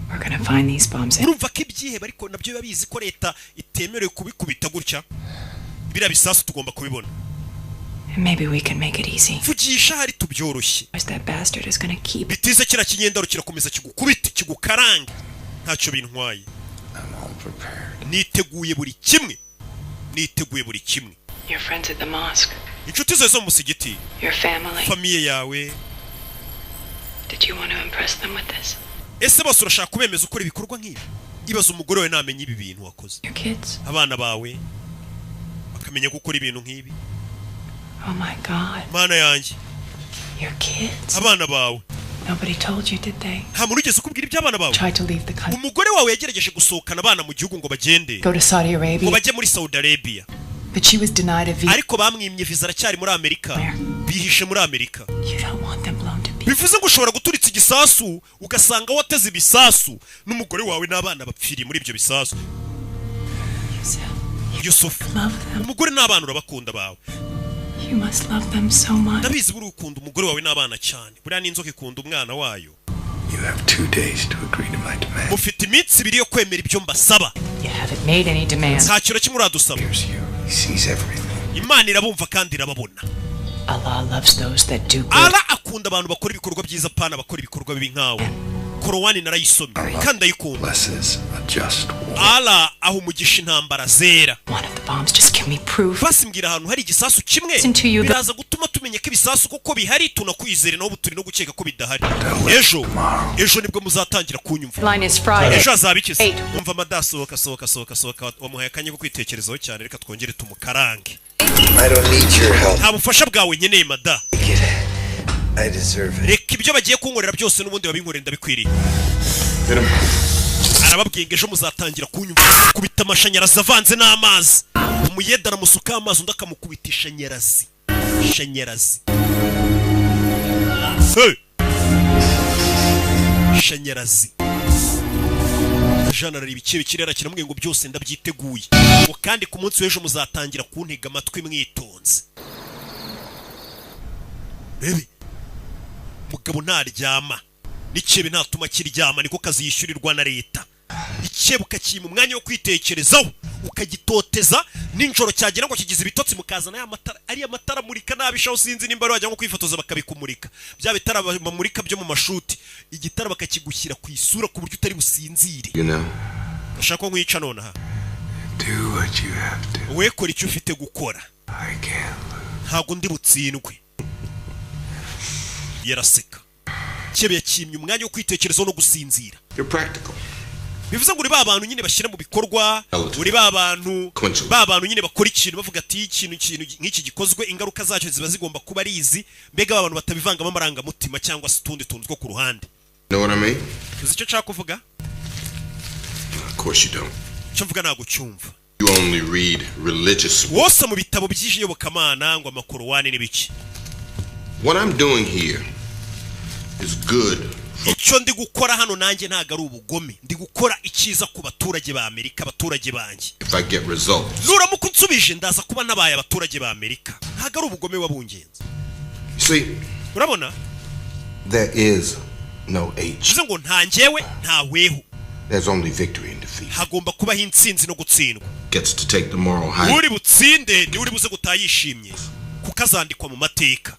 We're gonna find these bombs. Urumva ko ibyihebe ariko nabyo biba bizi ko leta itemerewe kubikubita gutya. Biriya bisasu tugomba kubibona. And maybe we can make it easy. Vugisha hari tubyoroshye. Otherwise that bastard is gonna keep. Bitize kiriya kinyendaro kirakomeza kigukubite, kigukarange. Ntacyo bintwaye, niteguye buri kimwe, niteguye buri kimwe. Your friends at the mosque. Inshuti zawe zo mu musigiti. Your family. Famille yawe. Did you want to impress them with this? Ese bose urashaka kubemeza ukora ibikorwa nk'ibi? Ibaza umugore wawe namenya ibi bintu wakoze. Your kids? Abana bawe bakamenya gukora ibintu nk'ibi. Oh my God. Mana yanjye. Your kids? Abana bawe. Nobody told you, did they? Nta muntu ugeze ukubwira iby'abana bawe? Tried to leave the country. Umugore wawe yagerageje gusohokana abana mu gihugu ngo bagende, Go to Saudi ngo Arabia. bajye muri Saudi Arabia. But she was denied a visa. Ariko bamwimye viza, aracyari muri Amerika, bihishe muri Amerika. You don't want them blown to Bivuze ngo ushobora guturitsa igisasu ugasanga wateze ibisasu n'umugore wawe n'abana bapfiriye muri ibyo bisasu. Yusufu, umugore n'abana urabakunda bawe. You must love them so much. Ndabizi, buri ukunda umugore wawe n'abana cyane. Buriya n'inzoka ikunda umwana wayo. You have 2 days to agree to my demand. Mufite iminsi 2 yo kwemera ibyo mbasaba. You haven't made any demands. Nta kintu kimwe uradusaba. He sees everything. Imana irabumva kandi irababona. Allah loves those that do good. Ara akunda abantu bakora ibikorwa byiza, pana abakora ibikorwa bibi nkawe. Korowani narayisomye kandi ndayikunda. Blesses a just war. Ara aho umugisha intambara zera. One of the bombs, just give me proof. Basi mbwira ahantu hari igisasu kimwe. Listen to you, Biraza gutuma tumenya ko ibisasu koko bihari, tunakwizere, naho ubu turi no gukeka ko bidahari. Ejo, ejo nibwo muzatangira kunyumva. Line is Friday. Ejo hazaba iki se? Eight. Umva amadasohoka, sohoka, sohoka, sohoka. Wamuhaye akanya ko kwitekerezaho cyane, reka twongere tumukarange. I don't need your help. Nta bufasha bwawe nkeneye, mada. I deserve it. Reka ibyo bagiye kunkorera byose n'ubundi babinkorera, ndabikwiriye. Arababwiye ngo ejo muzatangira kunyumva. Kubita amashanyarazi avanze n'amazi, umuyede aramusukaho amazi, undi akamukubita ishanyarazi. Shanyarazi. Hey! Shanyarazi. Jean arareba ikibe kirera kiramubwiye ngo byose ndabyiteguye, ngo kandi ku munsi w'ejo muzatangira kuntega amatwi mwitonze. Rebe, mugabo ntaryama, n'ikebe ntatuma kiryama, niko kazi yishyurirwa na leta. Ikebe ukakima umwanya wo kwitekerezaho, ukagitoteza nijoro, cyagira ngo kigize ibitotsi, mukazana ya matara, ariya matara amurika nabi shaho, sinzi nimba ari wajya nko kwifotoza bakabikumurika, bya bitara bamurika byo mu mashuti, igitara bakakigushyira ku isura ku buryo utari businzire. You know, Ndashaka ko nkwica nonaha. do what you have to. We kora icyo ufite gukora. I can't. Ntabwo ndi butsindwe. Yaraseka. Kebe yakimye umwanya wo kwitekerezaho no gusinzira. You're practical. Bivuze ngo uri ba bantu nyine bashyira mu bikorwa, uri ba bantu, ba bantu nyine bakora ikintu bavuga ati ikintu nk'iki gikozwe, ingaruka zacyo ziba zigomba kuba ari izi. Mbega ba bantu batabivangamo amarangamutima cyangwa se utundi tuntu two ku ruhande. Know what I mean? Uzi icyo nshaka kuvuga? Of course you don't. Icyo mvuga ntabwo ucyumva. You only read religious. Wose mu bitabo by'iyobokamana, ngo amakorowani n'ibiki. What I'm doing here is good. Icyo ndi gukora hano nanjye ntabwo ari ubugome, ndi gukora icyiza ku baturage ba Amerika, abaturage banjye. If I get results. Nuramuka unsubije, ndaza kuba nabaye abaturage ba Amerika, ntabwo ari ubugome wabungenze. See, Urabona, there is no H. bivuze ngo nta njyewe, nta weho. There's only victory and defeat. Hagomba kubaho intsinzi no gutsindwa. Gets to take the moral high. Uri butsinde niwe uri buze gutaha yishimye, kuko azandikwa mu mateka.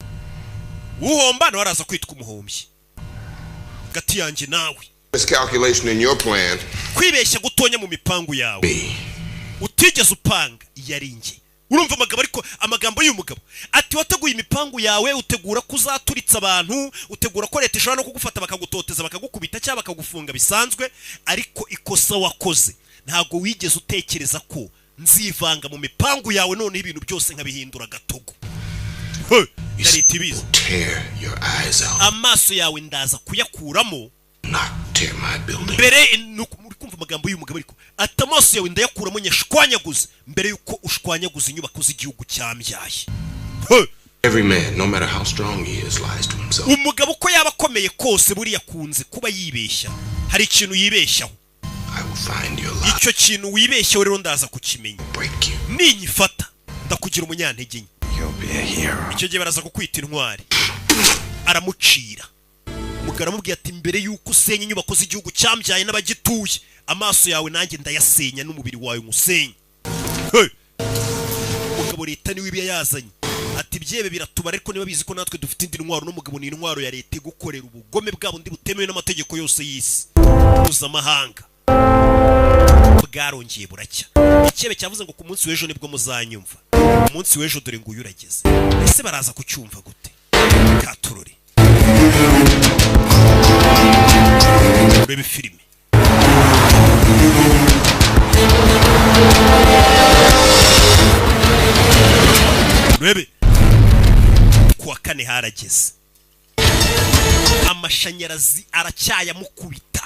Uhomba nawe araza kwitwa umuhombyi hagati yanjye nawe. Miscalculation in your plan. Kwibeshya gutonya mu mipangu yawe utigeze upanga yari njye. Urumva amagambo, ariko amagambo y'uyu mugabo ati wateguye imipangu yawe, utegura ko uzaturitsa abantu, utegura ko leta ishobora no kugufata bakagutoteza, bakagukubita cyangwa bakagufunga bisanzwe, ariko ikosa wakoze, ntabwo wigeze utekereza ko nzivanga mu mipangu yawe, noneho ibintu byose nkabihindura gatogo. He, na leta ibizi. Tear your eyes out. Amaso yawe ndaza kuyakuramo. Tear my building. Mbere uri kumva amagambo y'uyu mugabo, ariko ati amaso yawe ndayakuramo nyashwanyaguze mbere y'uko ushwanyaguza inyubako z'igihugu cyambyaye. Every man, no matter how strong he is, lies to himself. Umugabo uko yaba akomeye kose, buriya akunze kuba yibeshya, hari ikintu yibeshyaho. I will find your lie. Icyo kintu wibeshyeho rero ndaza kukimenya. Ninyifata ndakugira umunyantege nke. You'll be a hero. Icyo gihe baraza kukwita intwari. Aramucira. Umugabo aramubwira ati mbere y'uko usenya inyubako z'igihugu cyambyaye n'abagituye, amaso yawe nanjye ndayasenya n'umubiri wawe nkusenya. Hey! Umugabo leta niwe iba yazanye, ati byebe biratubara, ariko niba bizi ko natwe dufite indi ntwaro. N'umugabo ni intwaro ya leta igukorera ubugome bwabo ndi butemewe n'amategeko yose y'isi mpuzamahanga. Bwarongeye buracya. Ikebe cyavuze ngo ku munsi w'ejo nibwo muzanyumva. Umunsi w'ejo dore nguyu urageze. Ese baraza kucyumva gute? Katurore, urebe filime. Urebe, kuwa kane harageze, amashanyarazi aracyayamukubita,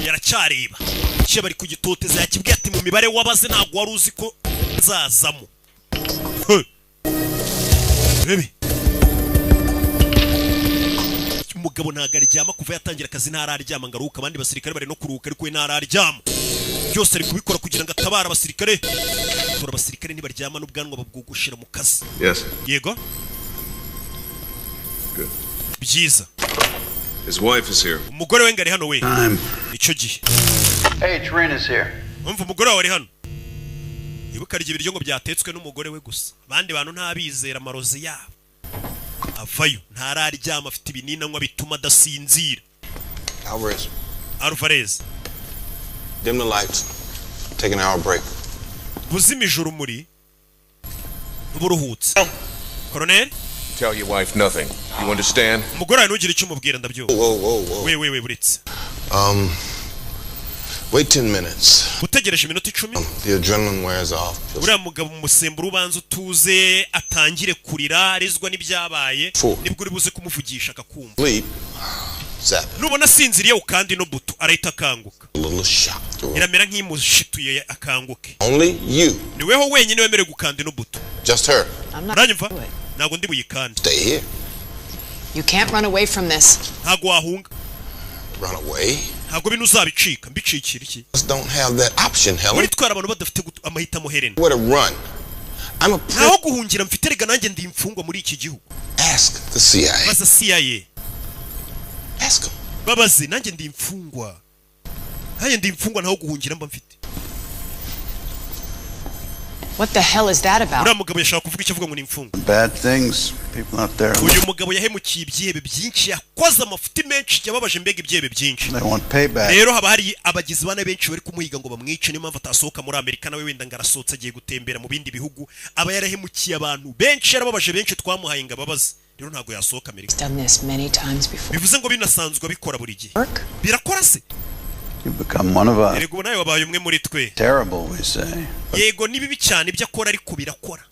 yaracyareba icyo bari kugitoteza. Yakibwiye ati mu mibare wabaze ntabwo wari uzi ko nzazamo. He! Urebe, umugabo ntabwo aryama kuva yatangira akazi, ntararyama ngo aruhuke. Abandi basirikare bari no kuruhuka, ariko we ntararyama. Byose ari kubikora kugira ngo atabare abasirikare. Tora, abasirikare ntibaryama, n'ubwanwa babwogoshera mu kazi. Yes. Yego. Good. Byiza. His wife is here. Umugore we ngo ari hano we. Icyo gihe. Hey, Trina's here. Umva, umugore wawe ari hano. Ibuka arya ibiryo ngo byatetswe n'umugore we gusa, abandi bantu ntabizera, amarozi yabo. Avayo, ntararyama, afite ibinini anywa bituma adasinzira. Alvarez, Alvarez. Dim the lights. Take an hour break. Buzimije urumuri, buruhutse, koroneri. Tell your wife nothing. You understand? Umugore wawe ntugire icyo umubwira, ndabyumva. Whoa, whoa, whoa. We we we, buretse. Wait 10 minutes. Utegereje iminota 10. The adrenaline wears off. Uriya mugabo umusemburo ubanza utuze, atangire kurira arizwa n'ibyabaye. Four. Nibwo uri buze kumuvugisha akakumva. Sleep. Zap it. Nubona asinziriye ukandi ino buto, arahita akanguka. A little shock through him. Iramera nk'imushituye, akanguke. Only you. Ni weho wenyine wemerewe gukanda ino buto. Just her. Uranyumva? Ntabwo ndi buyikande. Stay here. You can't run away from this. Ntabwo wahunga. Run away. Ntabwo bino uzabicika. Mbicikira iki? Just don't have that option, Helen. Muri twara abantu badafite amahitamo, Helen. Where to run? I'm a Ntaho guhungira mfite rega, nanjye ndi imfungwa muri iki gihugu. Ask the CIA. Baza CIA. Ask them. Babaze, nanjye ndi imfungwa, nanjye ndi imfungwa, ntaho guhungira mba mfite. What the hell is that about? Uriya mugabo yashaka kuvuga icyo avuga ngo ni imfungwa. Bad things, people out there, Uyu mugabo yahemukiye ibyihebe byinshi, yakoze amafuti menshi, yababaje mbega ibyihebe byinshi. they want payback. Rero haba hari abagizi ba nabi benshi bari kumuhiga ngo bamwice, niyo mpamvu atasohoka muri Amerika. Nawe wenda ngo arasohotse agiye gutembera mu bindi bihugu, aba yarahemukiye abantu benshi, yarababaje benshi, twamuhaye ngo ababaze. Rero ntabwo yasohoka Amerika. Done this many times before. Bivuze ngo binasanzwe abikora buri gihe. Birakora se? You've become one of us. Erega ubu nawe wabaye umwe muri twe. Terrible, we say. Yego, ni bibi cyane ibyo akora, ariko birakora.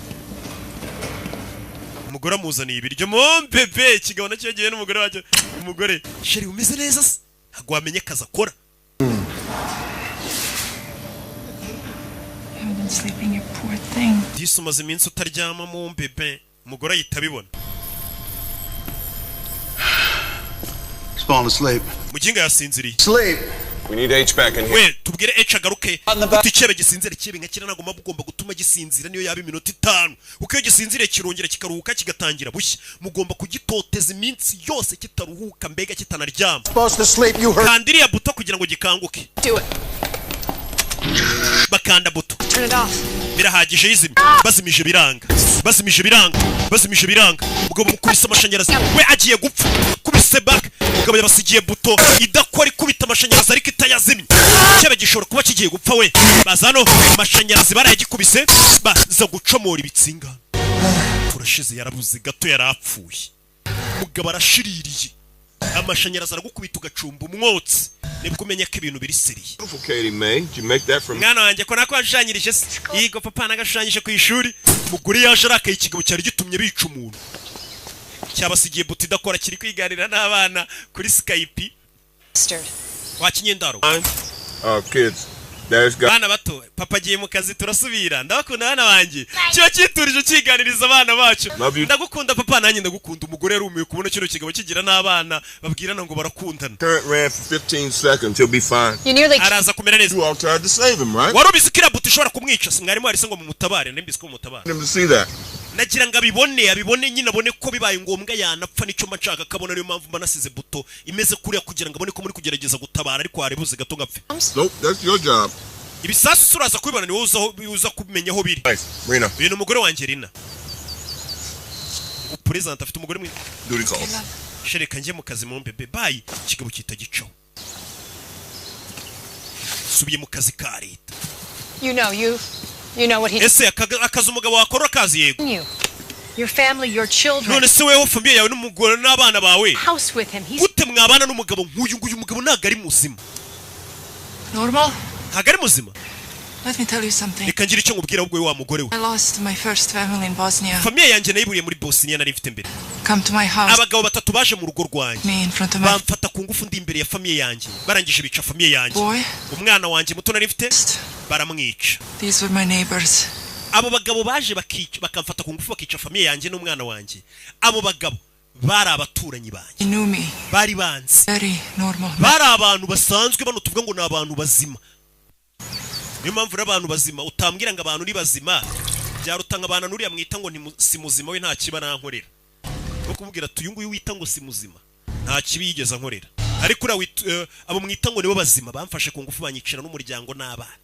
Umugore amuzaniye ibiryo. Mon bébé. Ikigabo nacyo yagiye n'umugore wacyo. Umugore: "Chéri, umeze neza se?" Ntabwo wamenye akazi akora. You haven't been sleeping, you poor thing. Disi umaze iminsi utaryama, mon bébé. Umugore ahita abibona. He's falling asleep. Muginga yasinziriye. Sleep. We need H back in here. We tubwire H agaruke. Uti icyebe gisinzira, icyebe nka kiriya ntabwo muba mugomba gutuma gisinzira niyo yaba iminota 5, kuko iyo gisinziriye kirongera kikaruhuka kigatangira bushya. Mugomba kugitoteza iminsi yose kitaruhuka, mbega kitanaryama. Supposed to sleep, you heard. Kanda iriya buto kugira ngo gikanguke. Do it. Bakanda buto. Turn it off. Birahagije, yizimye. Bazimije biranga, bazimije biranga, bazimije biranga. Umugabo mukubise amashanyarazi, we agiye gupfa. Kubise back. Umugabo yabasigiye buto idakora, ikubita amashanyarazi ariko itayazimye. Cyaba gishobora kuba kigiye gupfa we. Baza hano, amashanyarazi barayagikubise, baza gucomora ibitsinga. Turashize, yarabuze gato, yarapfuye. Umugabo arashiririye. Amashanyarazi aragukubita ugacumba umwotsi, nibwo umenya ko ibintu biri sérieux. Beautiful, Katie May. Did you make that from Mwana wanjye, ko nako washushanyirije se? Yego papa, nagashushanyije ku ishuri. Umugore yaje arakaye. Ikigabo cyari gitumye bica umuntu cyabasigiye buto idakora, kiri kwiganira n'abana kuri Skype. Bastard. Wa kinyendaro. Kids? Dad's got Bana bato, papa agiye mu kazi, turasubira. Ndabakunda bana banjye. Kiba cyiturije kiganiriza abana bacu. Love you. Ndagukunda papa, nanjye ndagukunda. Umugore yarumiwe kubona kino kigabo kigira n'abana babwirana ngo barakundana. Current ran for 15 seconds. He'll be fine. You nearly Araza kumera neza. You all tried to save him, right? Wari ubizi ko iriya buto ishobora kumwica? Si mwarimu wari se ngo mumutabare? Nari mbizi ko mumutabare. Him to see that. Nagira ngo abibone, abibone nyine, abone ko bibaye ngombwa yanapfa. Nicyo mba nshaka akabona, niyo mpamvu mba nasize buto imeze kuriya, kugira ngo abone ko muri kugerageza gutabara, ariko warebuze gato ngapfe. Nope, that's your job. Ibisasu se uraza kubibona, ni wowe uza uza kumenya aho biri. Thanks, Rena. Uyu ni umugore wanjye Rina. Perezida afite umugore mwiza. Duty calls. Shereka njye mu kazi, mu bébé, bye. Ikigabo kita gicaho, subiye mu kazi ka leta. You know what he Ese akazi umugabo wakora akazi? Yego. You. Your family, your children. None se weho, famille yawe n'umugore n'abana bawe, House with him. He's gute mwabana n'umugabo nk'uyu nguyu? Umugabo ntabwo ari muzima. Normal? Ntabwo ari muzima. Let me tell you something. Reka ngire icyo nkubwira ahubwo, we wa mugore we. I lost my first family in Bosnia. Famille yanjye nayiburiye muri Bosnia nari mfite mbere. Come to my house. Abagabo batatu baje mu rugo rwanjye, Me in front of my bamfata ku ngufu ndi imbere ya famille yanjye, barangije bica famille yanjye. boy. Umwana wanjye muto nari mfite baramwica. These were my neighbors. Abo bagabo baje bakica, bakamfata ku ngufu, bakica famille yanjye n'umwana wanjye, abo bagabo bari abaturanyi banjye. They knew me. Bari banzi. Very normal. Bari abantu basanzwe, bano tuvuga ngo ni abantu bazima. Niyo mpamvu rero abantu bazima utambwira ngo abantu ni bazima, byaruta ngo abantu nuriya mwita ngo si muzima, we nta kiba nankorera. No kumubwira ati uyu nguyu wita ngo si muzima nta kibi yigeze ankorera, ariko uriya abo mwita ngo nibo bazima bamfashe ku ngufu, banyicira n'umuryango n'abana.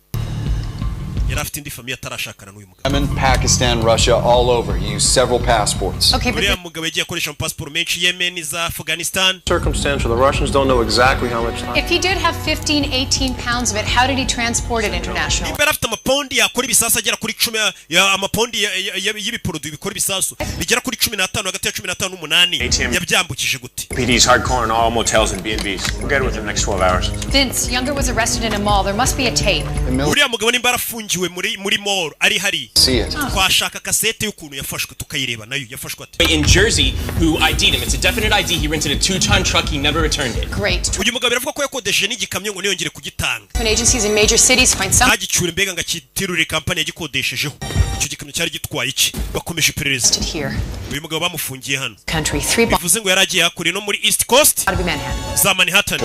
Yari afite indi famille atarashakana n'uyu mugabo. Yemen, Pakistan, Russia, all over. He used several passports. Okay, but Uriya mugabo yagiye akoresha amapasiporo menshi, Yemen, za Afghanistan. Circumstantial. The Russians don't know exactly how much time. If he did have 15, 18 pounds of it, how did he transport it internationally? Nimba yari afite amapondi yakora ibisasu agera kuri 10 amapondi y'ibiporoduwi bikora ibisasu bigera kuri 15, hagati ya 15 n'umunani, yabyambukije gute? PD's hardcore in all motels and B&Bs. We'll get it within the next 12 hours. Vince, Younger was arrested in a mall. There must be a tape. Uriya mugabo nimba yarafungiwe muri mall ari hari, See it. twashaka kasete y'ukuntu yafashwe tukayireba nayo. Yafashwe ate? In Jersey, who ID'd him. It's a definite ID. He rented a two-ton truck. He never returned it. Great. Uyu mugabo biravuga ko yakodesheje n'igikamyo ngo niyongere kugitanga. When agencies in major cities find some Ntagicyure, mbega ngo akitirurire kampani yagikodeshejeho. Icyo gikamyo cyari gitwaye iki? Bakomeje iperereza. Here. Uyu mugabo bamufungiye hano. Country. Three bombs. Bivuze ngo yari agiye hakurya no muri East Coast. Gotta be Manhattan. Za Manhattan.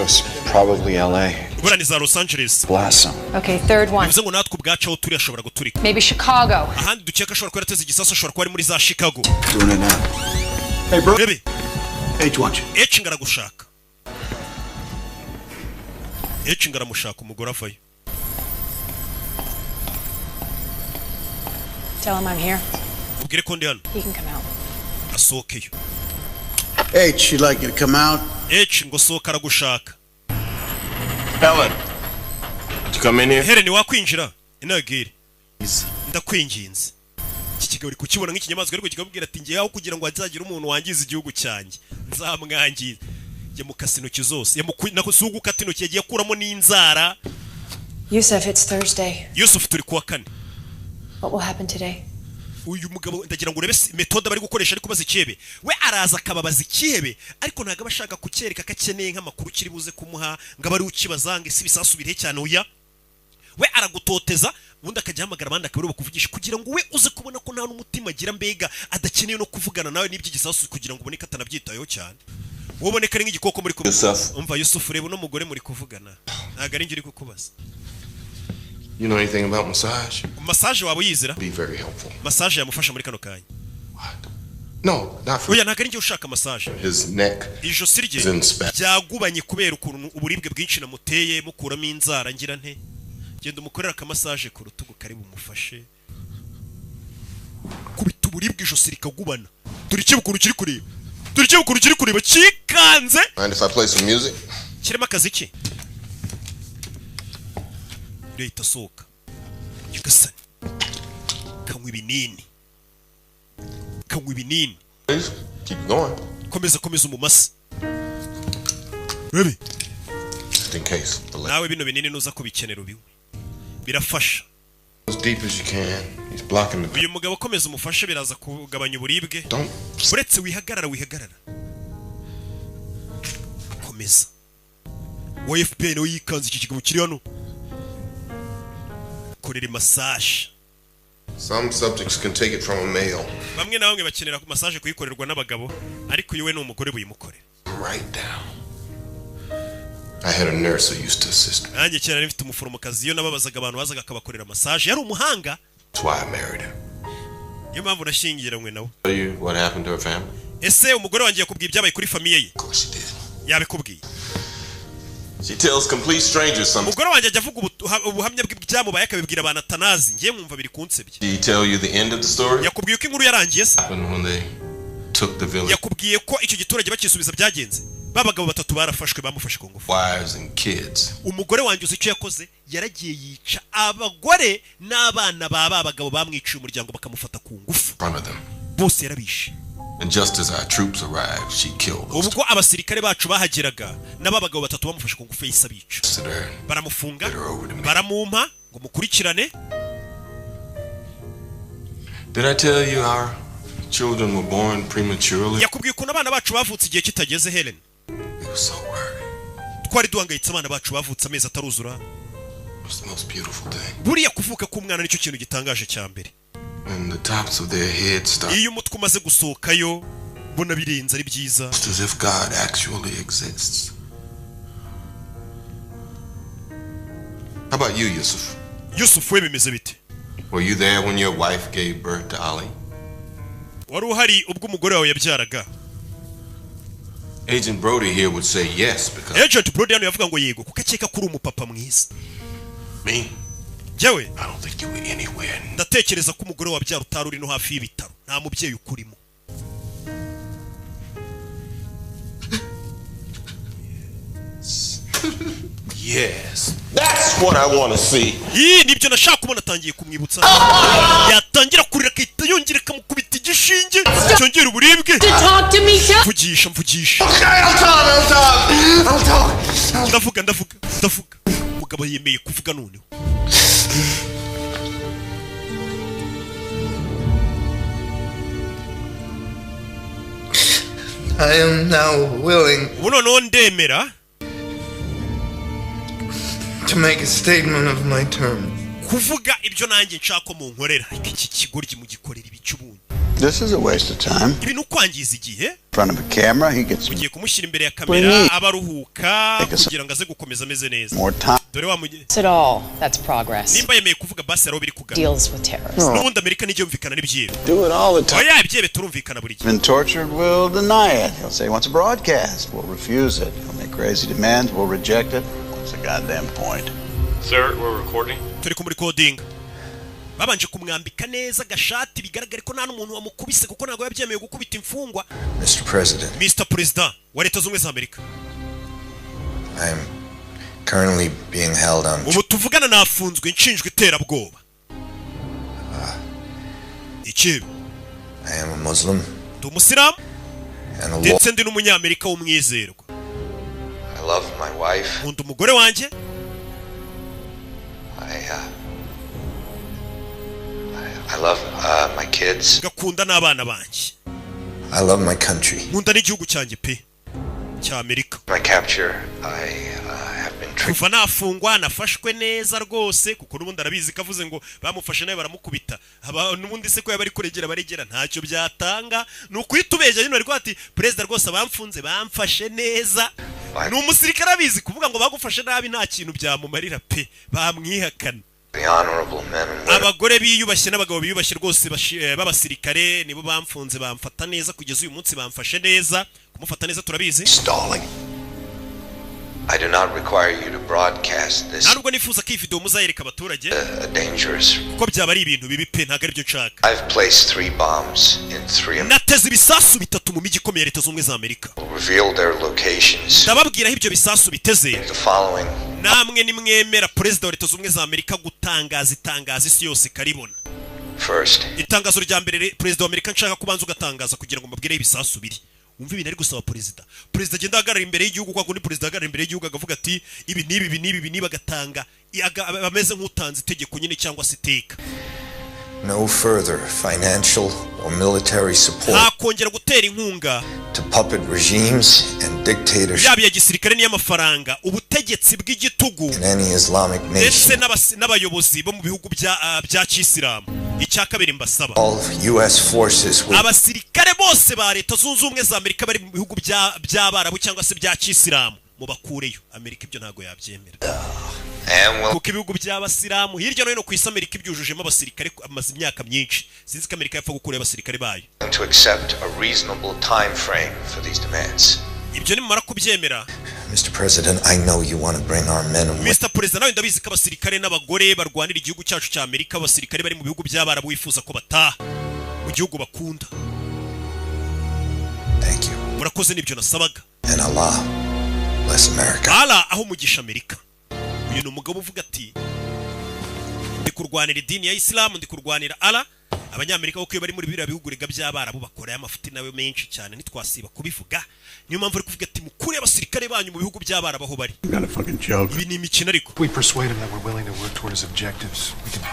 Probably LA. Buriya ni za Los Angeles. Blast some. Okay, third one. Bivuze ngo natwe ubwacu aho turi ashobora guturika. Maybe Chicago. Ahandi dukeka ashobora kuba yarateze igisasu ashobora kuba ari muri za Chicago. Doing it now. Hey, bro. Rebe. H wants you. H ngaragushaka. H ngaramushaka, umugore avayo. Tell him I'm here. Ubwire ko ndi hano. He can come out. Asohokeyo. H, she'd like you to come out. H ngo sohoka, aragushaka. Helen. Did you come in here? Helen, wakwinjira inagire, ndakwinginze. Iki kigabo uri kukibona nk'ikinyamaswa, ariko kikabwira ati ngewe aho kugira ngo hazagire umuntu wangiza igihugu cyanjye nzamwangiza. Yamukase intoki zose, nako si ugukata intoki, yagiye akuramo n'inzara. Yusuf, it's Thursday. Yusuf, turi kuwa kane. What will happen today? Uyu mugabo ndagira ngo urebe méthode bari gukoresha ari kubaza ikihebe. We araza akababaza ikihebe, ariko ntabwo aba ashaka kucyereka ko akeneye nk'amakuru kiri buze kumuha, ngo abe ari ukibaza ngo ese ibisasu birihe cyane. Oya, we aragutoteza, ubundi akajya ahamagara abandi akaba aribo bakuvugisha, kugira ngo we uze kubona ko nta n'umutima agira, mbega adakeneye no kuvugana nawe n'iby'igisasu, kugira ngo ubone ko atanabyitayeho cyane, wowe ubone ko ari nk'igikoko muri kumwe. Yusuf. Umva Yusuf, reba uno mugore muri kuvugana, ntabwo ari njye uri kukubaza. You know anything about massage? Massage waba uyizira? Be very helpful. Massage yamufasha muri kano kanya. No, not for Oya, ntabwo ari njye ushaka massage. his neck. Ijosi rye Is in spasm. byagubanye kubera ukuntu uburibwe bwinshi namuteye mukuramo inzara. Ngira nte? Genda umukorera akamassage ku rutugu kari bumufashe. Kubita uburibwe, ijosi rikagubana. Dore icyo ukuntu kiri kureba, dore icyo ukuntu kiri kureba cyikanze. Mind if I play some music? Kirimo akaziki. Leta asohoka. Nyagasani, kanywa ibinini, kanywa ibinini. Please keep going. Komeza, komeza umumasa rebe. Just in case. The leg Nawe bino binini nuza kubikenera ubinywe, birafasha. As deep as you can. He's blocking the. Uyu mugabo akomeza umufashe, biraza kugabanya uburibwe. Don't. Uretse wihagarara, wihagarara, komeza. Wa FBI nawe yikanze iki kigabo kiri hano korera massage. Some subjects can take it from a male. Bamwe na bamwe bakenera massage kuyikorerwa n'abagabo, ariko uyu we ni umugore, buyimukorera. Right down. I had a nurse who used to assist me. Nanjye kera nari mfite umuforomokazi, iyo nababazaga abantu bazaga akabakorera massage, yari umuhanga. That's why I married her. Niyo mpamvu nashyingiranywe nawe. Tell you what happened to her family? Ese umugore wanjye yakubwiye ibyabaye kuri famille ye? Yabikubwiye? She tells complete strangers something. Umugore wanjye ajya avuga ubuhamya bw'ibyamubaye, akabibwira abantu atanazi. Ngiye mwumva biri kunsebya. Did he tell you the end of the story? Yakubwiye uko inkuru yarangiye se? Happened when they took the village. Yakubwiye ko icyo giturage bakisubiza byagenze? Ba bagabo batatu barafashwe, bamufashe ku ngufu. Wives and kids. Umugore wanjye uzi icyo yakoze? Yaragiye yica abagore n'abana ba bagabo bamwiciye umuryango bakamufata ku ngufu. In front of them. Bose yarabishe. And just as our troops arrived, she killed those Ubwo abasirikare bacu bahageraga, n'aba bagabo batatu bamufashe ku ngufu yahise abica. two to her. Baramufunga, baramumpa ngo mukurikirane. Did I tell you our children were born prematurely? Yakubwiye ukuntu abana bacu bavutse igihe kitageze, Helen? We were so worried. Twari duhangayitse, abana bacu bavutse amezi ataruzura. It was the most beautiful thing. Buriya kuvuka k'umwana nicyo kintu gitangaje cya mbere. And the tops of their heads start Iyo umutwe umaze gusohokayo mbona birenze, ari byiza. just as if God actually exists. How about you, Yusuf? Yusuf we bimeze bite? Were you there when your wife gave birth to Ali? Wari uhari ubwo umugore wawe yabyaraga? Agent Brody here would say yes because Agent Brody hano yavuga ngo yego, kuko akeka ko uri umupapa mwiza. me, Njyewe I don't think you were anywhere. ndatekereza ko umugore wabyara utari uri no hafi y'ibitaro, nta mubyeyi ukurimo. Yes. That's what I want to see. Ii, nibyo nashaka kubona. Atangiye kumwibutsa, yatangira kurira akahita yongera akamukubita igishinge cyongera uburibwe. Talk to me, tell Mvugisha, mvugisha. Okay, I'll talk, I'll talk, I'll talk. Ndavuga, ndavuga, ndavuga. Umugabo yemeye kuvuga noneho. I am now willing Ubu noneho ndemera to make a statement of my terms. Kuvuga ibyo nanjye nshaka ko munkorera. Ariko iki kigoryi mugikorera ibice ubundi. This is a waste of time. Ibi ni ukwangiza igihe. In front of a camera, he gets Ugiye kumushyira imbere ya kamera, aba aruhuka kugira ngo aze gukomeza ameze neza. more time. Dore wa mugihe At all. That's progress. Nimba yemeye kuvuga, basi hariho biri kugana. Deals with terrorists. N'ubundi Amerika nijya yumvikana n'ibyihebe. Do it all the time. Oya, ibyihebe turumvikana buri gihe. Been tortured, we'll deny it. He'll say he wants a broadcast. We'll refuse it. He'll make crazy demands. We'll reject it. What's the goddamn point? Sir, we're recording. Turi kumurikodinga. Babanje kumwambika neza agashati, bigaragare ko nta n'umuntu wamukubise, kuko ntabwo yabyemeye gukubita imfungwa. Mr. President, Mr President wa Leta Zunze Ubumwe za Amerika, I am currently being held on ubu tuvugana nafunzwe nshinjwa iterabwoba. Ikibi. I am a Muslim Ndi umusilamu and a law. ndetse ndi n'umunyamerika w'umwizerwa. I love my wife. Nkunda umugore wanjye. I love my kids. Ngakunda n'abana banjye. I love my country. Nkunda n'igihugu cyanjye pe cya Amerika. My capture, I have been treated Kuva nafungwa nafashwe neza rwose, kuko n'ubundi arabizi ko avuze ngo bamufashe nawe baramukubita. N'ubundi se ko yaba ari kuregera baregera, ntacyo byatanga, ni ukuhita ubeshya nyine. Bari ati perezida rwose abamfunze bamfashe neza. Ni umusirikare, abizi kuvuga ngo bagufashe nabi nta kintu byamumarira pe, bamwihakana. the honorable men and women Abagore biyubashye n'abagabo biyubashye rwose b'abasirikare nibo bamfunze, bamfata neza kugeza uyu munsi, bamfashe neza. Kumufata neza turabizi. Stalling. I do not require you to broadcast this Nta nubwo nifuza ko iyi video muzayereka abaturage, a dangerous. kuko byaba ari ibintu bibi pe, ntabwo aribyo nshaka. I've placed three bombs in three Nateze ibisasu bitatu mu mijyi ikomeye ya Leta Zunze Ubumwe za Amerika. reveal their locations. Ndababwira aho ibyo bisasu biteze. The following Namwe nimwemera perezida wa Leta Zunze Ubumwe za Amerika gutangaza itangazo isi yose ikaribona. First, Itangazo rya mbere perezida wa Amerika nshaka kubanza ugatangaza kugira ngo mbabwire aho ibisasu biri. Wumve ibintu ari gusaba perezida. Perezida agenda ahagarara imbere y'igihugu kwa kundi perezida ahagarara imbere y'igihugu akavuga ati ibi n'ibi, ibi n'ibi, ibi n'ibi, agatanga ameze nk'utanze itegeko nyine cyangwa se iteka. No further financial or military support Nta kongera gutera inkunga to puppet regimes and dictatorships yaba iya gisirikare n'iy'amafaranga ubutegetsi bw'igitugu in any Islamic ndetse nation. n'abayobozi bo mu bihugu bya kisilamu. Icya kabiri mbasaba, All U.S. forces will abasirikare bose ba Leta Zunze Ubumwe za Amerika bari mu bihugu by'Abarabu cyangwa se bya kisilamu mubakureyo. Amerika ibyo ntabwo yabyemera, and will kuko ibihugu by'Abasilamu hirya no hino ku isi Amerika ibyujujemo abasirikare amaze imyaka myinshi. Sinzi ko Amerika yapfa gukurayo abasirikare bayo. to accept a reasonable time frame for these demands. Ibyo nimumara kubyemera, Mr. President, I know you want to bring our men and women Mr Perezida, nawe ndabizi ko abasirikare n'abagore barwanira igihugu cyacu cya Amerika, abasirikare bari mu bihugu by'Abarabu, wifuza ko bataha mu gihugu bakunda. Thank you. Murakoze, nibyo nasabaga. And Allah bless America. Allah aho umugisha Amerika. Uyu ni umugabo uvuga ati ndi kurwanira idini ya Isilamu, ndi kurwanira Allah. Abanyamerika kuko iyo bari muri biriya bihugu rega by'Abarabu bakora amafuti nawe menshi cyane, ntitwasiba kubivuga. Niyo mpamvu ari kuvuga ati mukure abasirikare banyu mu bihugu by'Abarabu aho bari. Not a fucking joke. Ibi ni imikino ariko. We persuade him that we're willing to work toward his objectives. We can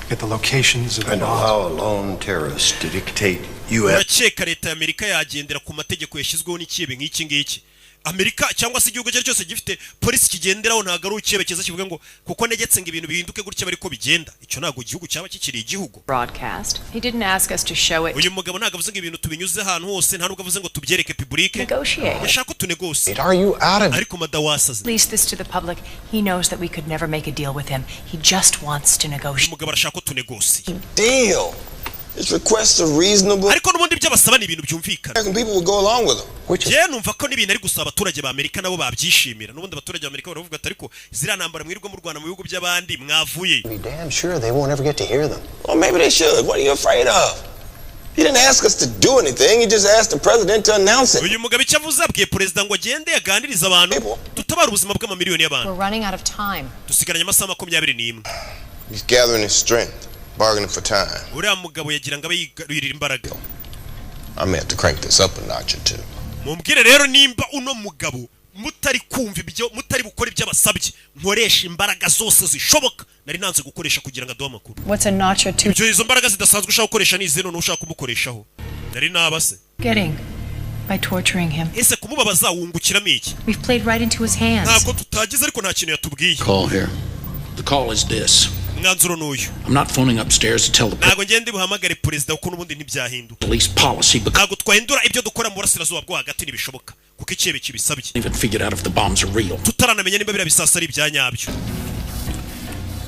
get the locations of the And bombs. allow a lone terrorist to dictate U.S. Urakeka leta ya Amerika yagendera ku mategeko yashyizweho n'ikihebe nk'iki ngiki? Amerika cyangwa se igihugu icyo ari cyo cyose gifite polisi kigenderaho, ntabwo ari ikihebe cyiza kivuga ngo kuko negetse ngo ibintu bihinduke gutya ariko bigenda. Icyo ntabwo igihugu cyaba kikiri igihugu. Broadcast. He didn't ask us to show it. Uyu mugabo ntabwo avuze ngo ibintu tubinyuze ahantu hose, nta nubwo avuze ngo tubyereke public. Negotiate. Yashaka ko tunegose. Are you out of- Ariko madawasaze. Release this to the public. He knows that we could never make a deal with him. He just wants to negotiate. Umugabo arashaka ko tunegose. Deal. His requests are reasonable. Ariko n'ubundi ibyo basaba ni ibintu byumvikana. American people will go along with them. Njyewe numva ko n'ibintu ari gusaba abaturage ba Amerika nabo babyishimira. N'ubundi abaturage ba Amerika baravuga ati ariko ziriya ntambara mwirirwa mu Rwanda mu bihugu by'abandi mwavuye. Be damn sure they won't ever get to hear them. Well, maybe they should. What are you afraid of? He didn't ask us to do anything. He just asked the president to announce it. Uyu mugabo icyo avuze, abwiye perezida ngo agende aganirize abantu, dutabare ubuzima bw'amamiliyoni y'abantu. We're running out of time. Dusigaranye amasaha 21. He's gathering his strength, bargaining for time. Uriya mugabo yagira ngo abe yigarurira imbaraga. I may have to crank this up a notch or two. Mumbwire rero nimba uno mugabo mutari kumva ibyo, mutari bukora ibyo abasabye, nkoresha imbaraga zose zishoboka nari nanze gukoresha kugira ngo aduhe amakuru. What's a notch or two? Ibyo izo mbaraga zidasanzwe ushaka gukoresha ni izihe? None ushaka kumukoreshaho nari nabase. Getting by torturing him. Ese kumubabaza wungukiramo iki? We've played right into his hands. Ntabwo tutagize, ariko nta kintu yatubwiye. Call here. The call is this. Umwanzuro ni uyu. I'm not phoning upstairs to tell the Ntabwo ngende buhamagare perezida, kuko n'ubundi ntibyahinduka. police policy because Ntabwo twahindura ibyo dukora mu burasirazuba bwo hagati, ntibishoboka kuko icyebe kibisabye. I haven't even figured out if the bombs are real. Tutaranamenya niba biriya bisasu ari ibya nyabyo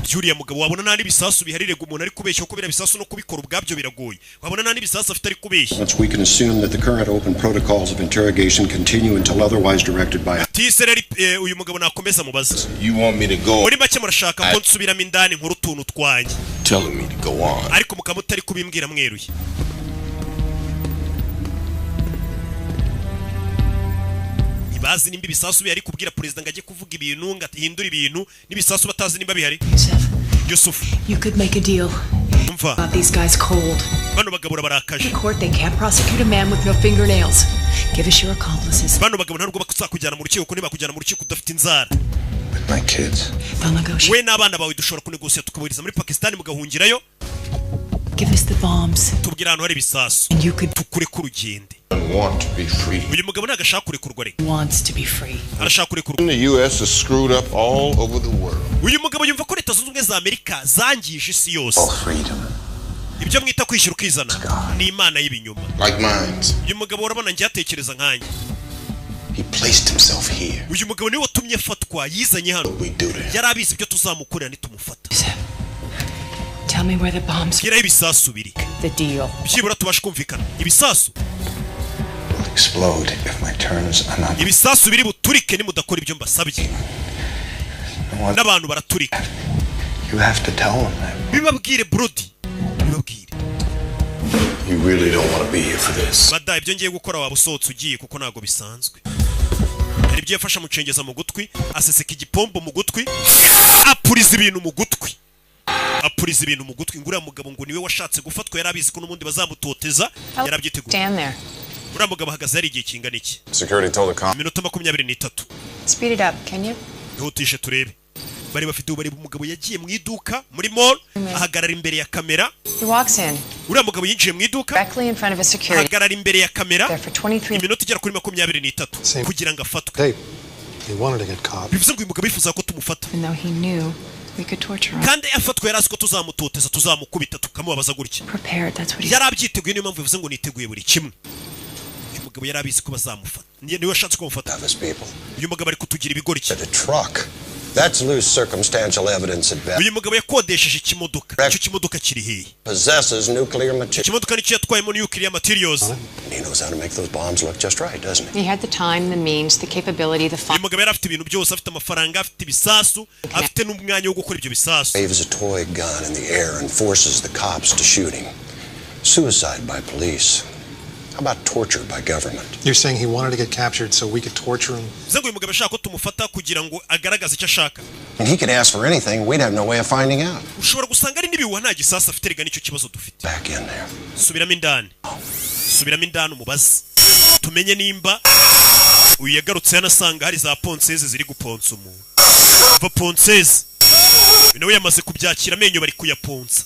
by'uriya mugabo. Wabona nta n'ibisasu biharirega umuntu ari kubeshya, kuko biriya bisasu no kubikora ubwabyo biragoye. Wabona nta n'ibisasu afite, ari kubeshya. Once we can assume that the current open protocols of interrogation continue until otherwise directed by Tise rero, uyu mugabo nakomeza mubaze. You want me to go? Muri make murashaka ko nsubiramo indani nkuru utuntu twanjye, Telling me to go on. ariko mukaba mutari kubimbwira mweruye. Ntibazi nimba ibisasu bihari. Kubwira perezida ngo ajye kuvuga ibintu, ngo ahindure ibintu n'ibisasu batazi nimba bihari. Yusufu. You could make a deal. Umva. Got these guys cold. Bano bagabo barakaje. In court, they can't prosecute a man with no fingernails. Give us your accomplices. Bano bagabo ntabwo bazakujyana mu rukiko, kuko ntibakujyana mu rukiko udafite inzara. My kids. They'll negotiate. We n'abana bawe dushobora kunegosiya tukabohereza muri Pakisitani mugahungirayo. Give us the bombs. Tubwire ahantu hari ibisasu, tukureke urugende. Want to be free. Uyu mugabo ntabwo ashaka kurekurwa reka. Wants to be free. Arashaka kurekurwa. The U.S. is screwed up all over the world. Uyu mugabo yumva ko Leta Zunze Ubumwe za Amerika zangije isi yose. Ibyo mwita kwishyura ukizana ni imana y'ibinyoma. Like mines. Uyu mugabo urabona njye atekereza nkanjye. He placed himself here. Uyu mugabo niwe watumye afatwa, yizanye hano, yari abizi ibyo tuzamukorera nitumufata. Tell me where the bombs. Bwiraho ibisasu biri. The deal. Byibura tubashe kumvikana ibisasu. Explode if my terms are not. Ibisasu biri buturike nimudakora ibyo mbasabye, n'abantu baraturika. You have to tell them that. Bibabwire, Brody, bibabwire. You really don't want to be here for this. Bada ibyo ngiye gukora waba usohotse ugiye, kuko ntabwo bisanzwe. Hari ibyo yafashe amucengeza mu gutwi, aseseka igipombo mu gutwi, apuriza ibintu mu gutwi, apuriza ibintu mu gutwi. Ngo uriya mugabo ngo niwe washatse gufatwa, yari abizi ko n'ubundi bazamutoteza, yarabyiteguye. Stand there. Uriya mugabo ahagaze hari igihe kingana iki? Security told the com. Iminota 23. Speed it up, can you? Ihutishe turebe. Bari bafite ubu bareba umugabo yagiye mu iduka muri mall, ahagarara imbere ya kamera. He walks in Uriya mugabo yinjiye mu iduka directly in front of a security. ahagarara imbere ya kamera There for 23 iminota igera kuri 23 kugira ngo afatwe. He wanted to get caught. Bivuze ngo uyu mugabo yifuza ko tumufata. Even though he knew we could torture him. Kandi afatwa yari azi ko tuzamutoteza, tuzamukubita, tukamubabaza gutya. Prepared, that's what he Yari abyiteguye, niyo mpamvu bivuze ngo niteguye buri kimwe. Uyu mugabo yari abizi ko bazamufata, niwe washatse ko bamufata. Uyu mugabo ari kutugira ibigoryi. Truck. That's loose circumstantial evidence at best. Uyu mugabo yakodesheje ikimodoka, icyo kimodoka kiri hehe? Possesses nuclear material. Ikimodoka nicyo yatwayemo nuclear materials. And he knows how to make those bombs look just right, doesn't he? He had the time, the means, the capability, the Uyu fun. mugabo yari afite ibintu byose, afite amafaranga, afite ibisasu, afite n'umwanya wo gukora ibyo bisasu. Waves a toy gun in the air and forces the cops to shoot him. Suicide by police. How about torture by government? You're saying he wanted to get captured so we could torture him? Bivuze ngo uyu mugabo ashaka ko tumufata kugira ngo agaragaze icyo ashaka. And he could ask for anything, we'd have no way of finding out. Ushobora gusanga ari n'ibihuha, nta gisasu afite rega, nicyo kibazo dufite. Back in there. Subiramo indani, subiramo indani umubaze, tumenye nimba uyu yagarutse hano asanga hari za ponceuse ziri guponsa umuntu. Va ponceuse, uyu nawe yamaze kubyakira, amenyo bari kuyaponsa.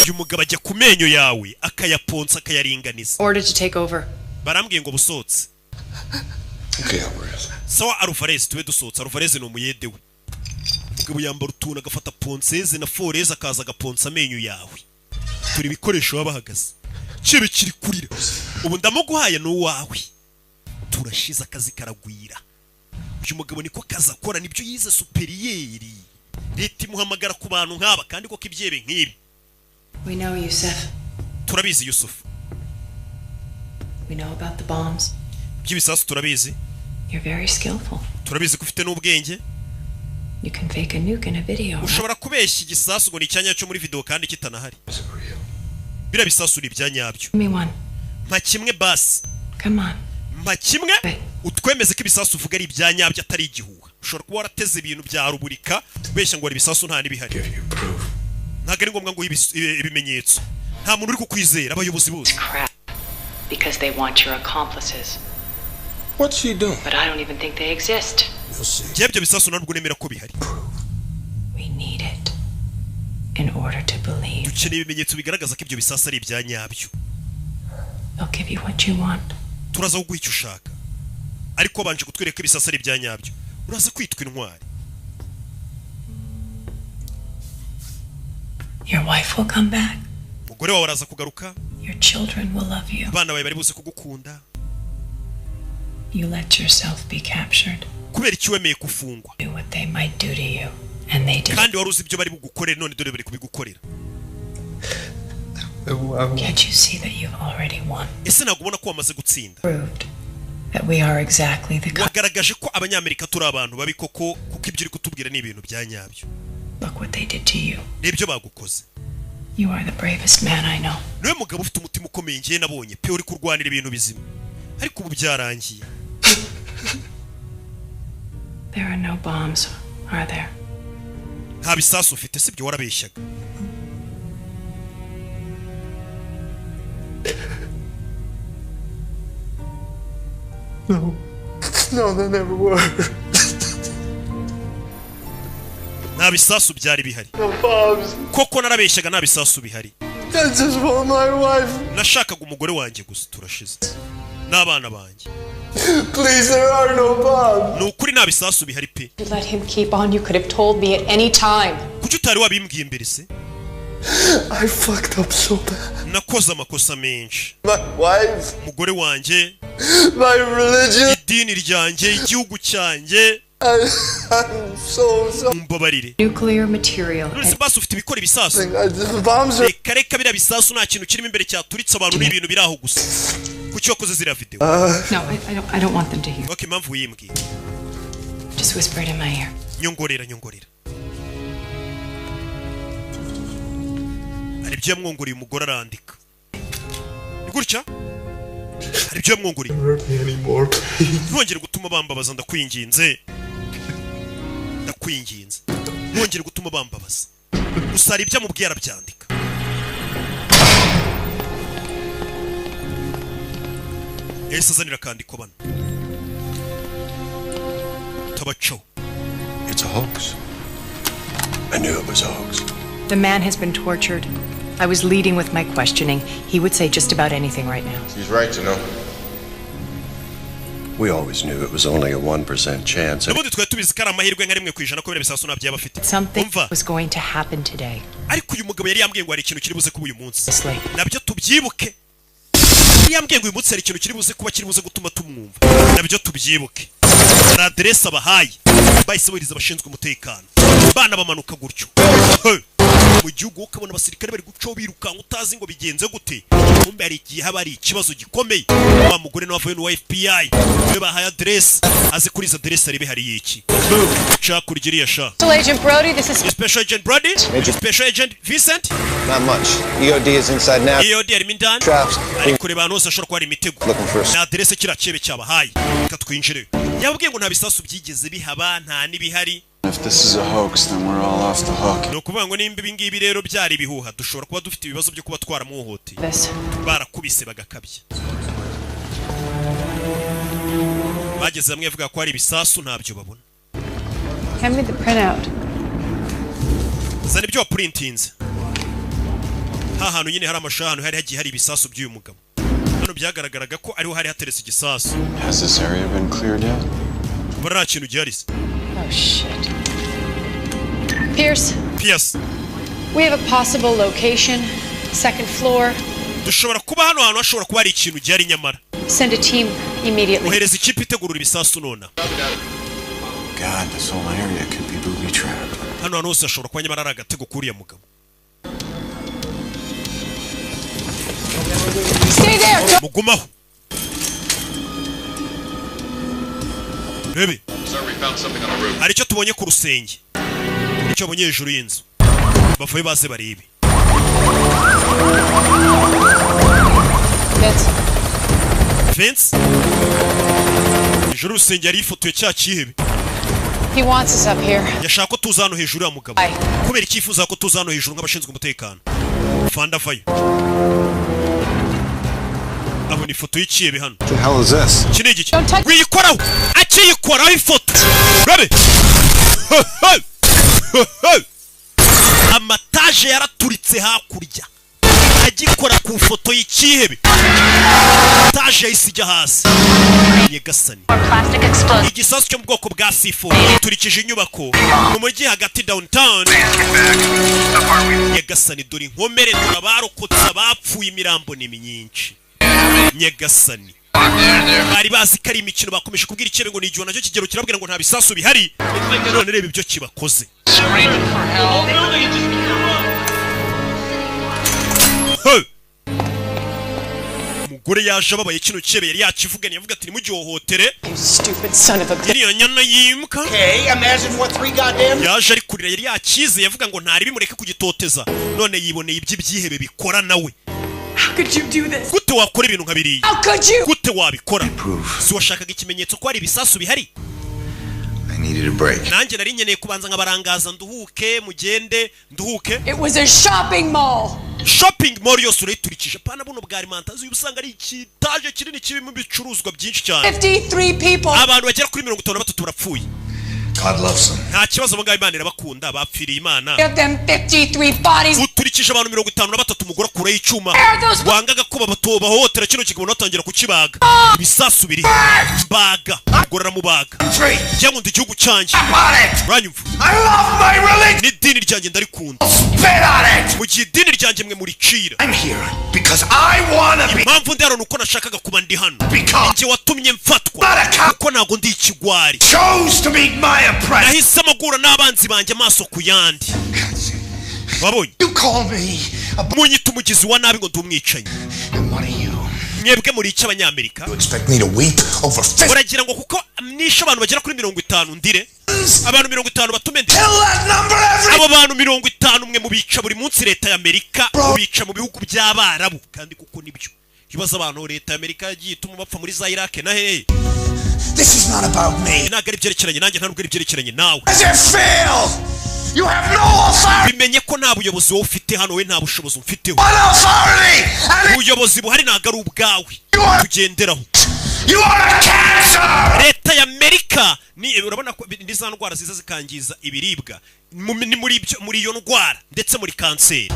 Uyu mugabo ajya ku menyo yawe akayaponsa, akayaringaniza. Ordered to take over. Barambwiye ngo busohotse. Okay, Alvarez. Sawa Alvarez, tube dusohotse. Alvarez ni umuyede we. Umugabo yambara utuntu, agafata ponceuse na foreuse, akaza agaponsa amenyo yawe. Turi ibikoresho baba bahagaze kibe kiri kurira. Ubu ndamuguhaye, ni uwawe, turashize, akazi karagwira. Uyu mugabo niko kazi akora, nibyo yize supérieur. Leta imuhamagara ku bantu nk'aba kandi koko ibyebe nk'ibi. We know, Yusuf. Turabizi, Yusufu. We know about the bombs. By'ibisasu turabizi. You're very skillful. Turabizi ko ufite n'ubwenge. You can fake a nuke in a video, right? Ushobora kubeshya igisasu ngo ni icyanya cyo muri video kandi kitanahari. Biriya bisasu ni ibya nyabyo? Give me one. Mpa kimwe basi. Come on. Mpa kimwe utwemeze ko ibisasu uvuga ari ibya nyabyo, atari igihuha. Ushobora kuba warateze ibintu bya ruburika, ubeshya ngo hari ibisasu nta n'ibihari. Ntabwo ari ngombwa ngo uhe ibimenyetso, nta muntu uri kukwizera, abayobozi bose. Crap. Because they want your accomplices. What's she doing? But I don't even think they exist. Njyewe ibyo bisasu ntabwo nemera ko bihari. We need it in order to believe. Dukeneye ibimenyetso bigaragaza ko ibyo bisasu ari ibya nyabyo. They'll give you what you want. Turaza kuguha icyo ushaka, ariko wabanje kutwereka ko ibisasu ari ibya nyabyo, uraza kwitwa intwari. Your wife will come back. Umugore wawe araza kugaruka. Your children will love you. Abana bawe bari buze kugukunda. You let yourself be captured. Kubera iki wemeye gufungwa? Do what they might do to you. And they did. Kandi wari uzi ibyo bari bugukorere, none dore bari kubigukorera. Can't you see that you've already won? Ese ntabwo ubona ko wamaze gutsinda? Proved that we are exactly the kind. Wagaragaje ko Abanyamerika turi abantu babi koko, kuko ibyo uri kutubwira ni ibintu bya nyabyo. Look what they did to you. Nibyo bagukoze. You are the bravest man I know. Niwe mugabo ufite umutima ukomeye ngiye nabonye pe, uri kurwanira ibintu bizima, ariko ubu byarangiye. There are no bombs, are there? Nta bisasu ufite, sibyo? Warabeshyaga. No. No, there never were. Nta bisasu byari bihari. No bombs. Koko narabeshyaga, nta bisasu bihari. I just want my wife. Nashakaga umugore wanjye gusa, turashize, n'abana banjye. Please, there are no bombs. Ni ukuri nta bisasu bihari pe. You let him keep on. You could have told me at any time. Kuki utari wabimbwiye mbere se? I fucked up so bad. Nakoze amakosa menshi. My wife, Umugore wanjye, my religion. idini ryanjye, igihugu cyanjye. I'm so sorry. Mumbabarire. Nuclear material. None se basi ufite ibikora ibisasu? The bombs are. Reka reka, biriya bisasu nta kintu kirimo imbere cyaturitse abantu, ni ibintu biri aho gusa. Kuki wakoze ziriya video? No, I don't want them to hear. Ok, impamvu wiyimbwiye? Just whisper it in my ear. Nyongorera, nyongorera. Hari ibyo yamwongoreye, umugore arandika. Ni gutya, hari ibyo yamwongoreye. Hurt me anymore, please. Ntwongere gutuma bambabaza, ndakwinginze, ndakwinginze, ntwongere gutuma bambabaza. Gusa hari ibyo amubwiye arabyandika. Yahise azanira akandiko bano tabacaho. It's a hoax. I knew it was a hoax. The man has been tortured. I was leading with my questioning. He would say just about anything right now. She's right, you know. We always knew it was only a 1% chance. N'ubundi twari tubizi ko ari amahirwe nka 1% ko biriya bisasu ntabyo yaba afite. Something Umva. was going to happen today. Ariko uyu mugabo yari yambwiye ngo hari ikintu kiri buze kuba uyu munsi. Honestly. Nabyo tubyibuke, yari yambwiye ngo uyu munsi hari ikintu kiri buze kuba, kiri buze gutuma tumwumva. Nabyo tubyibuke. Hari aderesi abahaye, bahise bohereza abashinzwe umutekano, bana bamanuka gutyo. Hey! Mu gihugu ukabona abasirikare bari gucaho birukanka, utazi ngo bigenze gute. Kumbe hari igihe haba hari ikibazo gikomeye. Wa mugore nawe avuye n'uwa FBI, we bahaye aderesi, azi kuri izo aderesi arebe hari iki nshaka kurya iriya sha. Special Agent Brody, this is Special Agent Brody, Special Agent Vincent. Not much. EOD is inside now. EOD harimo indani. Traps. Ari kureba ahantu hose hashobora kuba hari imitego. Looking for us. Ni aderese kiriya cyebe cyabahaye. Reka twinjire. Yababwiye ngo nta bisasu byigeze bihaba, nta n'ibihari. If this is a hoax, then we're all off the hook. Ni ukuvuga ngo nimba ibi ngibi rero byari ibihuha, dushobora kuba dufite ibibazo byo kuba twaramuhohoteye. This. Barakubise bagakabya. Bageze hamwe bavuga ko hari ibisasu, ntabyo babona. Hand me the printout. Zana ibyo wapurintinze. Ha hantu nyine hari amashusho, ahantu hari hagiye hari ibisasu by'uyu mugabo. Hano byagaragaraga ko ariho hari hateretse igisasu. Has this area been cleared yet? Mbona nta kintu gihari se. Oh, shit. Pierce, Pierce, we have a possible location. Second floor. Dushobora kuba hano hantu hashobora kuba hari ikintu gihari nyamara. Send a team immediately. Ohereza ikipe itegurura ibisasu nona. God, this whole area could be booby trapped. Hano hantu hose hashobora kuba nyamara ari agatego k'uriya mugabo. Stay there! Mugumaho rebe. Sir, we found something on the roof. Hari icyo tubonye ku rusenge, icyo babonye hejuru y'inzu. Bavuye baze barebe. Vince, Vince, hejuru y'urusenge yari yifotoye cya cyihebe. he wants us up here. Yashaka ko tuza hano hejuru ya mugabo. Aye. Kubera icyifuza ko tuza hano hejuru nk'abashinzwe umutekano. Fanda avayo, abona ifoto y'icyihebe hano. What the hell is this? Iki ni igiki? Wiyikoraho! Akiyikoraho ifoto, rabe amataje yaraturitse hakurya. Agikora ku foto y'ikihebe, etaje yahise ijya hasi. Nyagasani! Plastic explosive. Igisasu cyo mu bwoko bwa C4 giturikije inyubako mu mujyi hagati, downtown. Nyagasani, dore inkomere, dore abarokotse, abapfuye, imirambo ni myinshi. Nyagasani, bari bazi ko ari imikino. Bakomeje kubwira ikirere ngo ni igihe nacyo kigero kirabwira ngo nta bisasu bihari. None reba ibyo kibakoze. Hey! Umugore yaje ababaye. Kino cyebe yari yakivuganiye, avuga ati: "Ntimugihohotere." Stupid son of a bitch. Iriya nyana yimbwa. Okay, imagine what three goddamn Yaje ari kurira. Yari yakize, yavuga ngo ntari bimureke kugitoteza, none yiboneye iby'ibyihebe bikora nawe. How could you do this? Gute wakora ibintu nka biriya? How could you? Gute wabikora? Si washakaga ikimenyetso ko hari ibisasu bihari? I needed a break. Nanjye nari nkeneye kubanza nkabarangaza, nduhuke, mugende nduhuke. It was a shopping mall. Shopping mall yose urayiturikije, pana buno bwa alimentation, usanga ari ikitaje kinini kirimo ibicuruzwa byinshi cyane. 53 people. Abantu bagera kuri 53 barapfuye. God loves them. Nta kibazo, abo ngabo Imana irabakunda, bapfiriye Imana. Give them 53 bodies. Uturikije abantu 53. Umugore akuraho icyuma wangaga ko bahohotera kino kigabo, batangira kukibaga. Ibisasu biri mbaga, umugore aramubaga. Njye nkunda igihugu cyanjye, uranyumva? N'idini ryanjye ndarikunda. Mu gihe idini ryanjye mwe muricira. Impamvu ndi hano ni uko nashakaga kuba ndi hano. Njye watumye mfatwa kuko ntabwo ndi ikigwari. Nahisemo guhura n'abanzi banjye amaso ku yandi. Wabonye munyita umugizi wa nabi, ngo ndi umwicanyi. Mwebwe muri iki, Abanyamerika? Expect me to weep over 50? Uragira ngo kuko nishe abantu bagera kuri 50 ndire? Abantu 50 batume ndire? Abo bantu 50 mwe mubica buri munsi. Leta y'Amerika mubica mu bihugu by'Abarabu, kandi kuko nibyo ibibazo abantu leta y'Amerika yagiye ituma bapfa muri za Iraq na hehe. This is not about me. Ntabwo ari ibyerekeranye nanjye, ntabwo ari ibyerekeranye nawe. As it fail! You have no authority! Bimenye ko nta buyobozi wowe ufite hano, we nta bushobozi umfiteho. What authority? And Ubuyobozi buhari ntabwo ari ubwawe tugenderaho. You are a cancer! Leta y'Amerika ni, urabona ko ni za ndwara ziza zikangiza ibiribwa. Ni muri ibyo, muri iyo ndwara ndetse muri kanseri.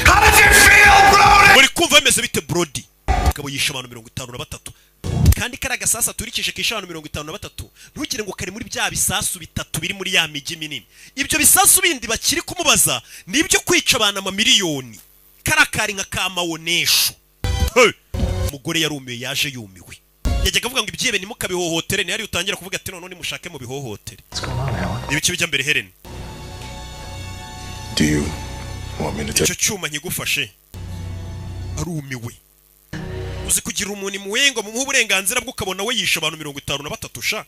How did you feel, Brody? Muri kumva bimeze bite, Brody? Mugabo yishe abantu 53, kandi kariya gasasu aturikije kishe abantu 53, ntugire ngo kari muri bya bisasu bitatu biri muri ya mijyi minini. Ibyo bisasu bindi bakiri kumubaza ni ibyo kwica abantu amamiliyoni. Kariya kari nka kamawonesho. Hey! Umugore yarumiwe, yaje yumiwe. Yajyaga avuga ngo ibyihebe ntimukabihohotere, ntihari utangira kuvuga ati: "Noneho nimushake mu bihohotere." Ibiki bijya mbere, Helen? Do you want me to take Icyo cyuma nkigufashe? Arumiwe. Uzi kugira umuntu impuhwe ngo mumuhe uburenganzira bwe, ukabona we yishe abantu 53 sha,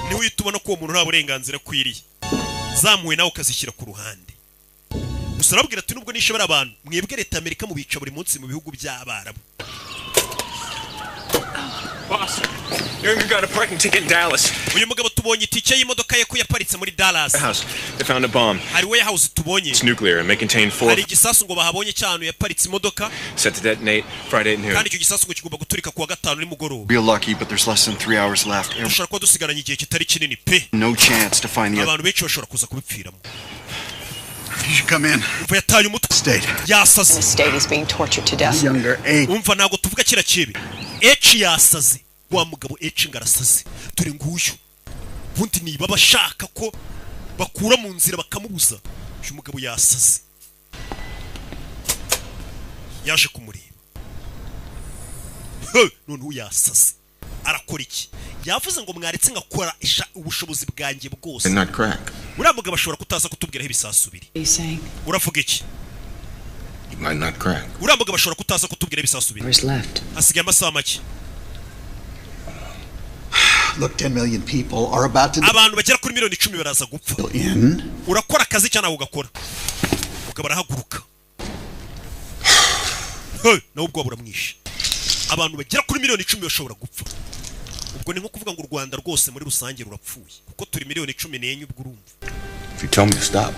niwe uhita ubona ko uwo muntu nta burenganzira akwiriye. Zamuwe nawe ukazishyira ku ruhande gusa. Arabwira ati: "Nubwo nishe bari abantu, mwebwe leta y'Amerika mubica buri munsi mu bihugu by'Abarabu." Boss, Younger got a parking ticket in Dallas. Uyu mugabo tubonye itike y'imodoka ye ko yaparitse muri Dallas. House. They found a bomb. Hari warehouse tubonye. It's nuclear and may contain four Hari igisasu ngo bahabonye cy'ahantu yaparitse imodoka. set to detonate Friday at noon. Kandi icyo gisasu ngo kigomba guturika kuwa gatanu nimugoroba. Real lucky, but there's less than 3 hours left. Dushobora kuba dusigaranye igihe kitari kinini pe. No chance to find the other. Abantu benshi bashobora kuza kubipfiramo. You should come in. Umva, yataye umutwe, yasaze. The state is being tortured to death. Younger H. Umva, ntabwo tuvuga kiriya kibi. H yasaze, wa mugabo H ngo arasaze. Dore nguyu. Ubundi niba bashaka ko bakura mu nzira bakamubuza. Uyu mugabo yasaze, yaje kumureba. He, noneho yasaze, arakora iki? Yavuze ngo mwaretse ngakora ubushobozi bwanjye bwose. And not crack. Uriya mugabo ashobora kutaza kutubwira aho ibisasu biri. What are you saying? Uravuga iki? You might not crack. Uriya mugabo ashobora kutaza kutubwira aho ibisasu biri. Hours left. Hasigaye amasaha make. Look, 10 million people are about to Abantu bagera kuri miliyoni 10 baraza gupfa. in. Urakora akazi cyangwa ntabwo ugakora? Mugabo arahaguruka. Hey, nawe ubwoba buramwishe. Abantu bagera kuri miliyoni 10 bashobora gupfa, ubwo ni nko kuvuga ngo u Rwanda rwose muri rusange rurapfuye, kuko turi miliyoni 14. Ubwo urumva. If you tell me to stop,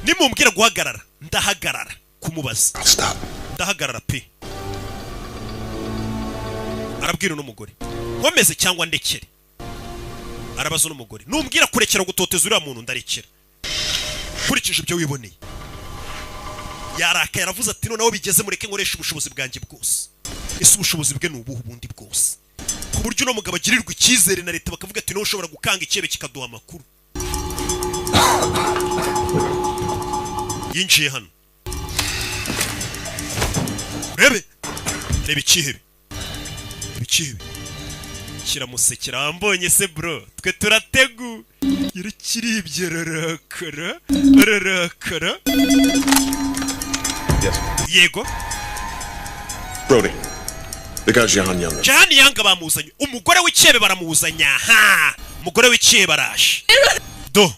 Nimumbwira guhagarara, ndahagarara kumubaza. Stop. Ndahagarara pe. Arabwira uno mugore: "Nkomeze cyangwa ndekere?" Arabaza uno mugore: "Numbwira kurekera gutoteza uriya muntu, ndarekera, nkurikije ibyo wiboneye." Yarakaye, aravuze ati: "Noneho bigeze, mureke nkoresha ubushobozi bwanjye bwose." Ese ubushobozi bwe ni ubuhe ubundi bwose, ku buryo uno mugabo agirirwa icyizere na leta, bakavuga ati: "Niwe ushobora gukanga icyebe kikaduha amakuru"? Yinjiye hano, rebe, reba ikihebe, reba ikihebe kiramusekera. "Wambonye se bro? Twe turategu." Yarakiribye, ararakara, ararakara. Yes. Yego. Brody. They got Jehan Younger. Jahani Yanga bamuzanye, umugore w'icyebe baramuzanye. Aha umugore w'icyebe araje. Do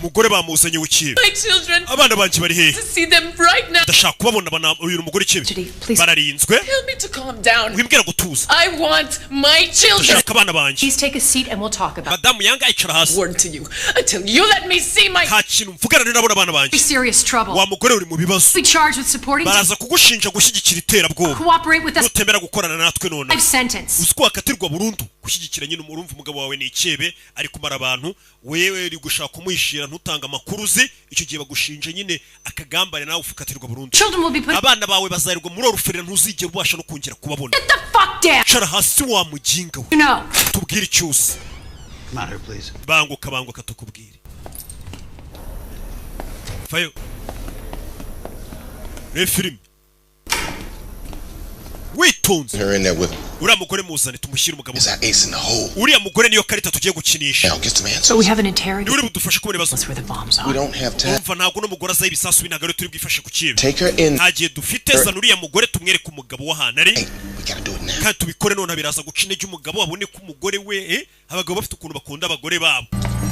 umugore bamuzanye w'icyebe. My children. Abana banjye bari hehe? To see them right now. Ndashaka kubabona. Bana, uyu ni umugore w'icyebe, bararinzwe. Tell me to calm down. Wimbwira gutuza. I want my children. Ndashaka abana banjye. Please take a seat and we'll talk about Madamu Yanga, icara hasi. Word to you. Until you let me see my Nta kintu mvugana nabona abana banjye. serious trouble. Wa mugore, uri mu bibazo. Be charged with supporting Baraza kugushinja gushyigikira iterabwoba cooperate with us nutemera gukorana natwe none. life sentence. Uzi ko wakatirwa burundu gushyigikira nyine? Urumva, umugabo wawe ni icyebe, ari kumara abantu, wewe uri gushaka kumuhishira, ntutanga amakuru uzi. Icyo gihe bagushinja nyine akagambane, nawe ukatirwa burundu. Children will be put Abana bawe bazarirwa muri orphelinat, ntuzigera ubasha no kongera kubabona. the fuck down. Cara hasi wa muginga we. You know. Tubwire icyo uzi. Come out here, please. Banguka, banguka tukubwire. Fayo reba filime witonze. Her in there with him. Uriya mugore muzane, tumushyire umugabo. Is that ace in the hole? Uriya mugore niyo karita tugiye gukinisha. Now get some answers. So we have an interrogation. Niwe uri budufashe kubona ibibazo. Where the bombs We are. don't have time. Umva, ntabwo uno mugore azaho ibisasu, ntabwo ari turi bwifashe ku kibi. Take her in. Nta gihe dufite. Zana uriya mugore tumwereke umugabo w'ahantu ari. We gotta do it now. Kandi tubikore none, biraza guca intege umugabo, abone ko umugore we abagabo bafite ukuntu bakunda abagore babo.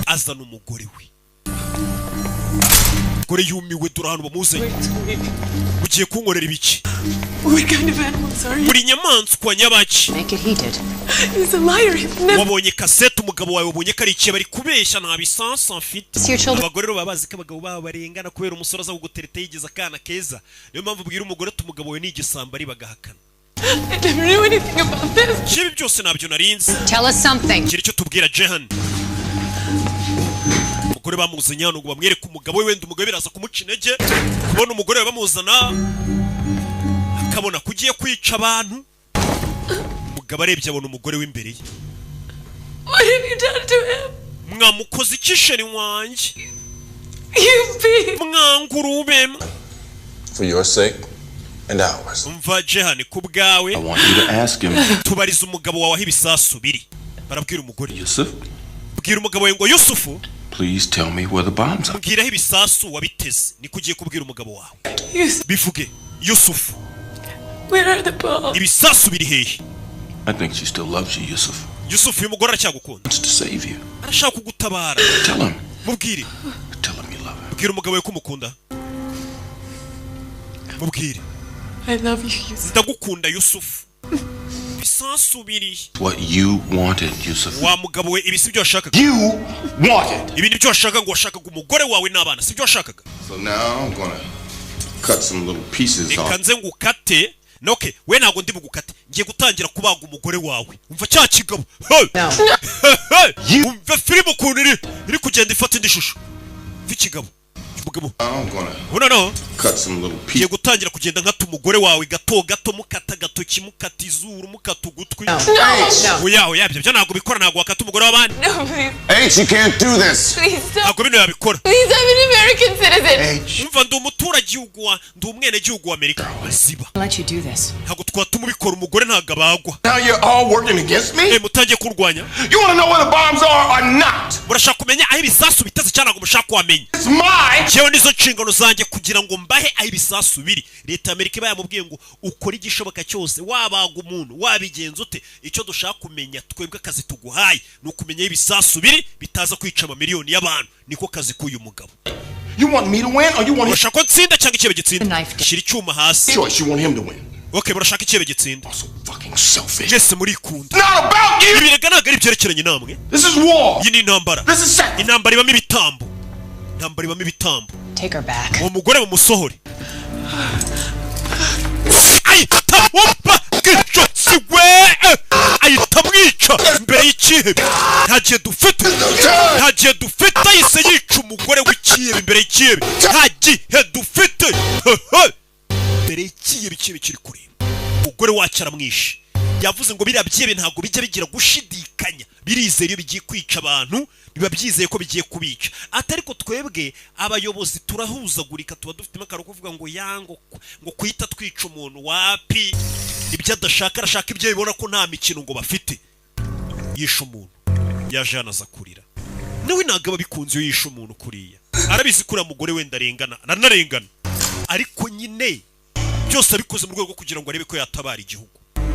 Azana umugore we. Umugore yumiwe. Dore ahantu bamuzanye. "Ugiye kunkorera ibiki?" What kind of animals are you? Buri nyamaswa nyabaki? Make it heated. He's a liar. He's never Wabonye kasete, umugabo wawe wabonye ko ari ikihe, bari kubeshya, nta bisansi mfite. See your children. Abagore rero baba bazi ko abagabo babo barengana, kubera umusore aza kugutereta yigize akana keza. Niyo mpamvu ubwira umugore ati: "Umugabo wawe ni igisambo," ari bagahakana. I never knew anything about this. Ibi byose ntabyo narinzi. Tell us something. Gira icyo tubwira, Jehan. Umugore bamuzanye hano ngo bamwereke umugabo we. Wenda umugabo biraza kumuca intege kubona umugore we bamuzana, akabona ko ugiye kwica abantu. Umugabo arebye abona umugore w'imbere ye. What have you done to him? "Mwamukoze iki chéri wanjye?" You beast. Mwangurube. For your sake and ours. Umva Jehan, ku bwawe. I want you to ask him. Tubariza umugabo wawe aho ibisasu biri. Barabwira umugore. Yusuf, Bwira umugabo wawe ngo: "Yusufu, please tell me where the bombs are. mbwira aho ibisasu wabiteze." Niko ugiye kubwira umugabo wawe. Yusuf, Bivuge, Yusufu. where are the bombs? Ibisasu biri hehe? I think she still loves you, Yusuf. Yusufu, uyu mugore aracyagukunda. Wants to save you. Arashaka kugutabara. Tell him. Mubwire. Tell him you love him. Bwira umugabo wawe ko umukunda, mubwire. I love you, Yusuf. Ndagukunda, Yusufu. Ibisasu biri What you wanted, Yusuf. Wa mugabo we, ibi si byo washakaga. You wanted. Ibi ni byo washakaga, ngo washakaga umugore wawe n'abana, si byo washakaga? So now I'm gonna cut some little pieces Reka off. nze ngukate. Okay, we ntabwo ndi bugukate, ngiye gutangira kubaga umugore wawe. Umva cya kigabo. Hey! Hey! Umva filime ukuntu iri kugenda ifata indi shusho. Umva ikigabo, umugabo. I'm gonna Ubu noneho cut some little ngiye pieces. gutangira kugenda nkata umugore wawe gato gato, mukata agatoki, mukata izuru, mukata ugutwi. No. Oya, oya, ibyo byo ntabwo bikora, ntabwo wakata umugore w'abandi. No, please. H, you can't do this. Please stop. Ntabwo bino yabikora. Please, I'm an American citizen. Umva, ndi umuturage wa ndi umwenegihugu wa Amerika. Ziba. Let you do this. Ntabwo twatuma ubikora, umugore ntabwo abagwa. Now you're all working against me? Eh, mutangiye kurwanya. You wanna know where the bombs are or not? Murashaka kumenya aho ibisasu biteze cyangwa ntabwo mushaka kuhamenya? It's my Njyewe nizo nshingano zanjye kugira ngo mbahe aho ibisasu biri. Leta ya Amerika iba yamubwiye ngo ukore igishoboka cyose, wabaga umuntu, wabigenza ute, icyo dushaka kumenya twebwe, akazi tuguhaye ni ukumenya aho ibisasu biri bitaza kwica amamiliyoni y'abantu. Niko kazi k'uyu mugabo. You want me to win or you want him? Urashaka ko nsinda cyangwa icyebe gitsinda? Shyira icyuma hasi. Choice, you want him to win. Okay, murashaka icyebe gitsinda. Fucking selfish. Mwese murikunda. Not about you. Ibi rega ntabwo ari ibyerekeranye namwe. This is war. Iyi ni intambara. This is sacrifice. Intambara ibamo ibitambo, intambara ibamo ibitambo. Take her back. Uwo mugore mumusohore. Ahita wumva bw'ijosi we, ahita amwica mbere y'ikihebe. Nta gihe dufite. Nta gihe dufite. Yahise yica umugore w'ikihebe imbere y'ikihebe. Nta gihe dufite imbere y'ikihebe. Ikihebe kiri kureba umugore wacu aramwishe. Yavuze ngo biriya byihebe ntabwo bijya bigira gushidikanya, birizera. Iyo bigiye kwica abantu biba byizeye ko bigiye kubica. Ati ariko twebwe abayobozi turahuzagurika, tuba dufitemo akantu ko kuvuga ngo yango ngo kuhita twica umuntu wapi. Ibyo adashaka arashaka ibyo bibona ko nta mikino ngo bafite. Yishe umuntu, yaje hano aza kurira. Nawe ntabwo aba abikunze iyo yishe umuntu kuriya. Arabizi ko uriya mugore wenda arengana, aranarengana, ariko nyine byose abikoze mu rwego rwo kugira ngo arebe ko yatabara igihugu,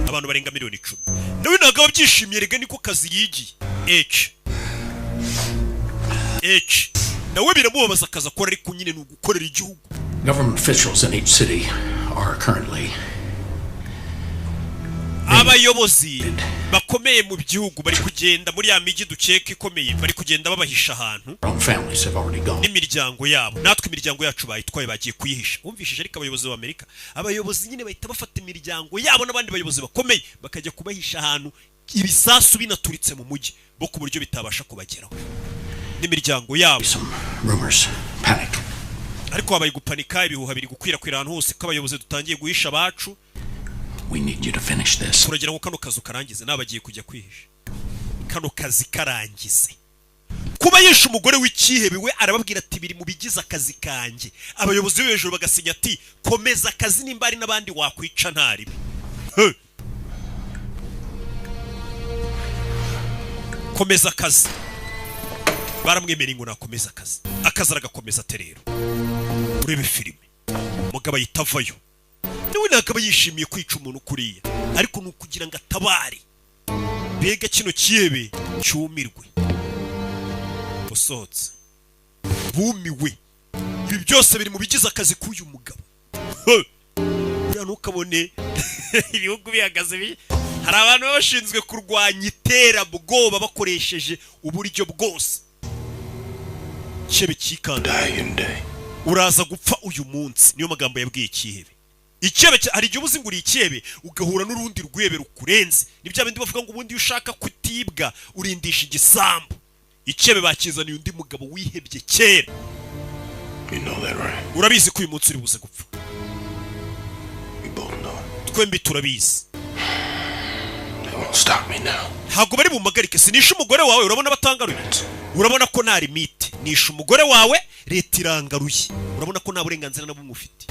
abantu barenga miliyoni 10. Nawe ntabwo aba abyishimiye rega, niko kazi yigiye. H H nawe biramubabaza akazi akora, ariko nyine ni ugukorera igihugu. Government officials in each city are currently Abayobozi bakomeye mu gihugu bari kugenda muri ya mijyi dukeka ikomeye, bari kugenda babahisha ahantu. Our own families have already gone. N'imiryango yabo, natwe imiryango yacu bayitwaye, bagiye kuyihisha. Wumvishije? Ariko abayobozi b'Amerika, abayobozi nyine bahita bafata imiryango yabo n'abandi bayobozi bakomeye bakajya kubahisha ahantu, ibisasu binaturitse mu mujyi bo, ku buryo bitabasha kubageraho n'imiryango yabo. Rumors, panic. Ariko habaye gupanika, ibihuha biri gukwirakwira ahantu hose ko abayobozi dutangiye guhisha abacu. We need you to finish this. Turagira ngo kano kazi ukarangize. Nawe bagiye kujya kwihisha, kano kazi karangize. Kuba yishe umugore w'icyihebe, we arababwira ati biri mu bigize akazi kanjye. Abayobozi bo hejuru bagasinya ati komeza akazi, nimba hari n'abandi wakwica ntaribi. He! Komeza akazi. Baramwemereye ngo nakomeza akazi, akazi aragakomeza. Ate rero urebe filime, umugabo ahita avayo. Nawe ntabwo aba yishimiye kwica umuntu kuriya, ariko ni ukugira ngo atabare mbega kino cyihebe cyumirwe. Usohotse bumiwe. Ibi byose biri mu bigize akazi k'uyu mugabo. He! Buriya ntukabone ibihugu bihagaze hari abantu baba bashinzwe kurwanya iterabwoba bakoresheje uburyo bwose. Cyebe cyikanda, uraza gupfa uyu munsi, niyo magambo yabwiye icyihebe. Icyebe hari igihe uba uzi ngo uri icyebe, ugahura n'urundi rwebe rukurenze. Ni bya bindi bavuga ngo ubundi iyo ushaka kutibwa urindisha igisambu. Icyebe bakizaniye undi mugabo wihebye kera. You know that, right? Urabizi ko uyu munsi uri buze gupfa. We both know it. Twembi turabizi. They won't stop me now. Ntabwo bari bumpagarike. Sinishe umugore wawe, urabona batangaruye? Urabona ko nta limite. Nishe umugore wawe, leta irangaruye, urabona ko nta burenganzira na bumwe ufite.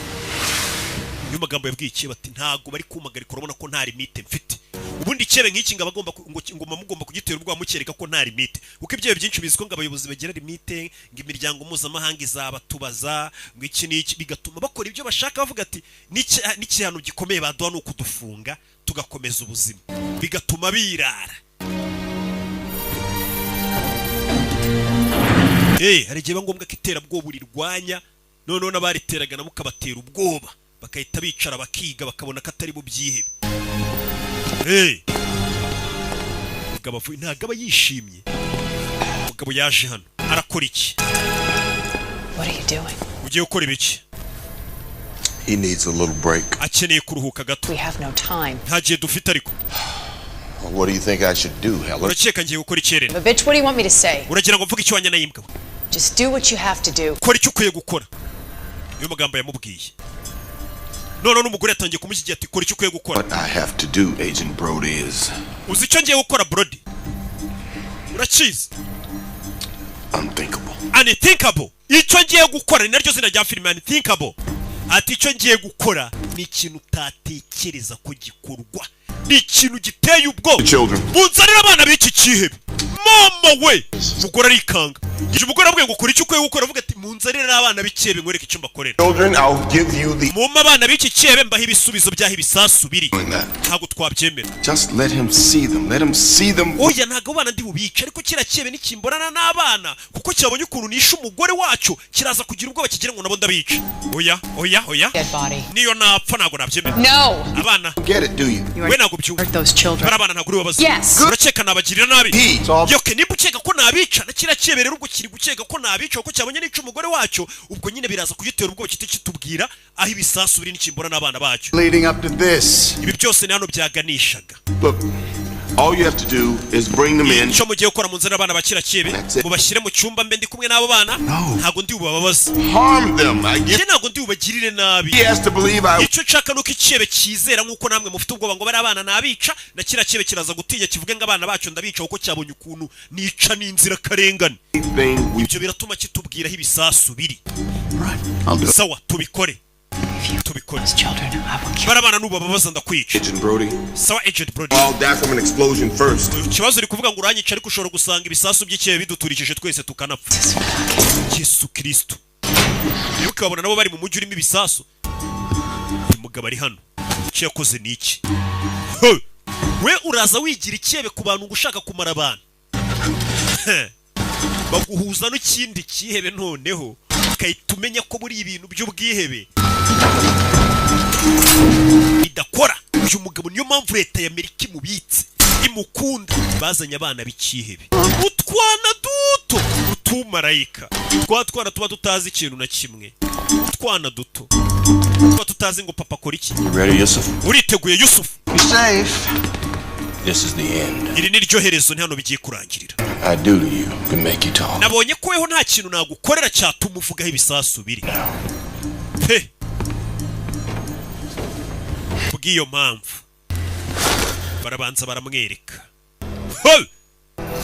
Niyo magambo yabwiye icyebe, ati ntabwo bari kumpagarika, urabona ko nta limite mfite. Ubundi icyebe nk'iki ngo abagomba ngo muba mugomba kugitera ubwoba, mukereka ko nta limite, kuko ibyo byinshi bizwi ko ngo abayobozi bagira limite, ngo imiryango mpuzamahanga izabatubaza, ngo iki n'iki, bigatuma bakora ibyo bashaka, bavuga ati n'igihano gikomeye baduha ni ukudufunga tugakomeza ubuzima, bigatuma birara. Hari igihe biba ngombwa ko iterabwoba urirwanya, noneho n'abariteraga nabo ukabatera ubwoba, bagahita bicara bakiga, bakabona ko atari bo byihebe. Umugabo avuye, ntabwo aba yishimye. Umugabo yaje hano arakora iki? What are you doing? Ugiye gukora ibiki? He needs a little break. Akeneye kuruhuka gato. We have no time. Nta gihe dufite ariko. What do you think I should do, Helen? Urakeka ngiye gukora icyerere? But bitch, what do you want me to say? Uragira ngo mvuge icyo wanya n'imbwa? Just do what you have to do. Kora icyo ukwiye gukora, niyo magambo yamubwiye. Noneho n'umugore yatangiye kumushyigikira, ati kora icyo ukwiye gukora. What I have to do, Agent Brody, is Uzi icyo ngiye gukora, Brody? Urakizi? unthinkable. Unthinkable. Icyo ngiye gukora, ni naryo zina rya filime, Unthinkable. Ati icyo ngiye gukora ni ikintu utatekereza ko gikorwa, ni ikintu giteye ubwoba. Children. Munzanire abana b'iki cyihebe. Mama we, umugore arikanga. Igihe umugore avuga ngo kora icyo ukwiye gukora, avuga ati munzanire n'abana b'ikihebe nkwereke icyo mbakorera. Children, I'll give you the. Mumpe abana b'iki cyihebe mbahe ibisubizo by'aho ibisasu biri. Doing that. Ntabwo twabyemera. Just let him see them. Let him see them. Oya, ntabwo abana ndi bubice, ariko kiriya cyihebe nikimbonana n'abana, kuko cyabonye ukuntu nishe umugore wacyo, kiraza kugira ubwoba kigira ngo nabo ndabica. Oya, oya, oya. Dead body. Niyo napfa ntabwo nabyemera. No. Abana. Get it, do you? We ntabwo byumva. Hurt those children. Bari abana, ntabwo uri bubabaze. Yes. Urakeka nabagirira nabi? All- Yoke, nimba ukeka ko nabica na kiriya cyihebe rero, ubwo kiri gukeka ko nabica kuko cyabonye nica umugore wacyo, ubwo nyine biraza kugitera ubwoba kiti kitubwira aho ibisasu biri nikimbona n'abana bacyo. Leading up to this. Ibi byose ni hano byaganishaga. Look, All you have to do is bring them in. Icyo mugiye gukora, munzanire abana bakira kibe, mubashyire mu cyumba mbe ndi kumwe n'abo bana. Ntabwo ndi bubababaze. Harm them. I get Njye ntabwo ndi bubagirire nabi. He has to believe I Icyo nshaka nuko ikihebe cyizera, nk'uko namwe mufite ubwoba ngo bari abana nabica, na kiriya kihebe kiraza gutinya, kivuge ngo abana bacu ndabica kuko cyabonye ukuntu nica n'inzirakarengane. Thing we Ibyo biratuma kitubwira aho ibisasu biri. I'll do it. Sawa, tubikore, tubikore. Bari abana nubababaza ndakwica. Agent Brody. Sawa, Agent Brody. All die from an explosion first. Ikibazo uri kuvuga ngo uranyica, ariko ushobora gusanga ibisasu by'ikihebe biduturikije twese tukanapfa. Yesu Kristo! Rero ukabona nabo bari mu mujyi urimo ibisasu. Uyu mugabo ari hano, icyo yakoze ni iki? He! We uraza wigira ikihebe ku bantu ngo ushaka kumara abantu. He! Baguhuza n'ikindi kihebe, noneho ukahita umenya ko muri ibintu by'ubwihebe bidakora. Uyu mugabo niyo mpamvu leta ya Amerika imubitse, imukunda. Bazanye abana b'ikihebe, utwana duto, utumarayika, twa twana tuba tutazi ikintu na kimwe, utwana duto tuba tutazi ngo papa akora iki. You ready, Yusuf? Uriteguye, Yusufu? Be safe. This is the end. Iri ni ryo herezo, ni hano bigiye kurangirira. I do to you can make you talk. Nabonye ko weho nta kintu nagukorera cyatuma uvugaho ibisasu biri pe. Bw'iyo mpamvu barabanza baramwereka. Hey!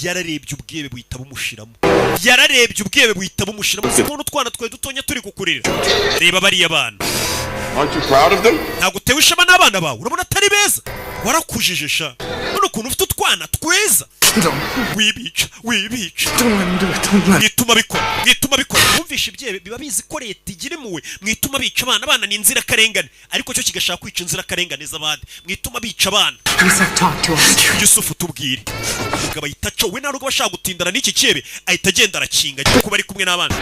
Yararebye ubwebe buhita bumushiramo, yararebye ubwebe buhita bumushiramo. Si kubona utwana twawe dutonya turi kukurira? Reba bariya bana. Aren't you proud of them? Ntabwo utewe ishema n'abana bawe? Urabona atari beza? Warakujije sha, none ukuntu ufite utwana twiza. Wibica, wibica, mwituma bikora, mwituma bikora. Mwumvishe, ibyebe biba bizi ko leta igira impuhwe. Mwituma bica abana. Abana ni inzirakarengane, ariko cyo kigashaka kwica inzirakarengane z'abandi. Mwituma bica abana. Yusuf, talk to us. Yusufu, tubwire. Umugabo ahita aca, we nta nubwo aba ashaka gutindana n'iki cyebe, ahita agenda arakinga, agiye kuba ari kumwe n'abana.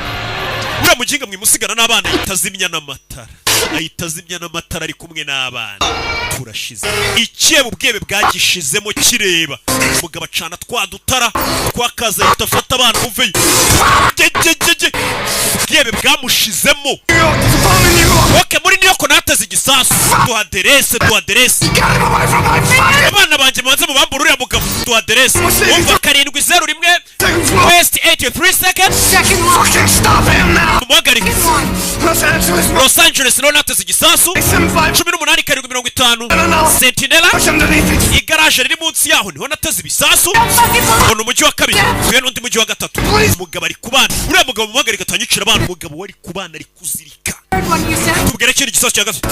Uriya muginga mwimusigana n'abana, ahita azimya n'amatara, ahita azimya n'amatara ari kumwe n'abana. Turashize. Ikebe ubwebe bwagishizemo kireba. Umugabo acana twa dutara twakaza, ahita afata abana, muveyo. Gegegege, ubwebe bwamushizemo. Okay, muri New York nateze igisasu. Duha aderese, duha aderese. Abana banjye mubanze mubambure uriya mugabo. Duha aderese. Umva, 701 West 83 Second. Mumuhagarike. Los Angeles niho nateze igisasu. 18750 Centinela, igaraje riri munsi yaho niho nateze ibisasu. Ubona umujyi wa kabiri, uyu n'undi mujyi wa gatatu. Umugabo ari kubana, uriya mugabo mumuhagarike atanyicira abana. Umugabo wari kubana ari kuzirika. Tubwire ikindi gisasu cya gatatu.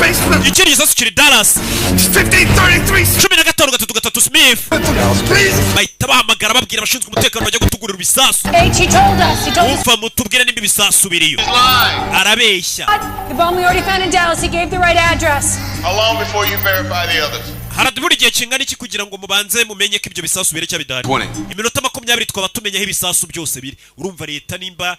Ikindi gisasu kiri Dallas, 15333 Smith. Bahita bahamagara, babwira abashinzwe umutekano bajya gutugurira ibisasu. H, he told us. He told us. Umva, mutubwire nimba ibisasu biriyo. Arabeshya. The bomb we already found in Dallas. He gave the right address. How long before you verify the others? Haradubura igihe kingana iki kugira ngo mubanze mumenye ko ibyo bisasu biri cyangwa bidahari? 20. Iminota 20 twaba tumenya aho ibisasu byose biri. Urumva leta nimba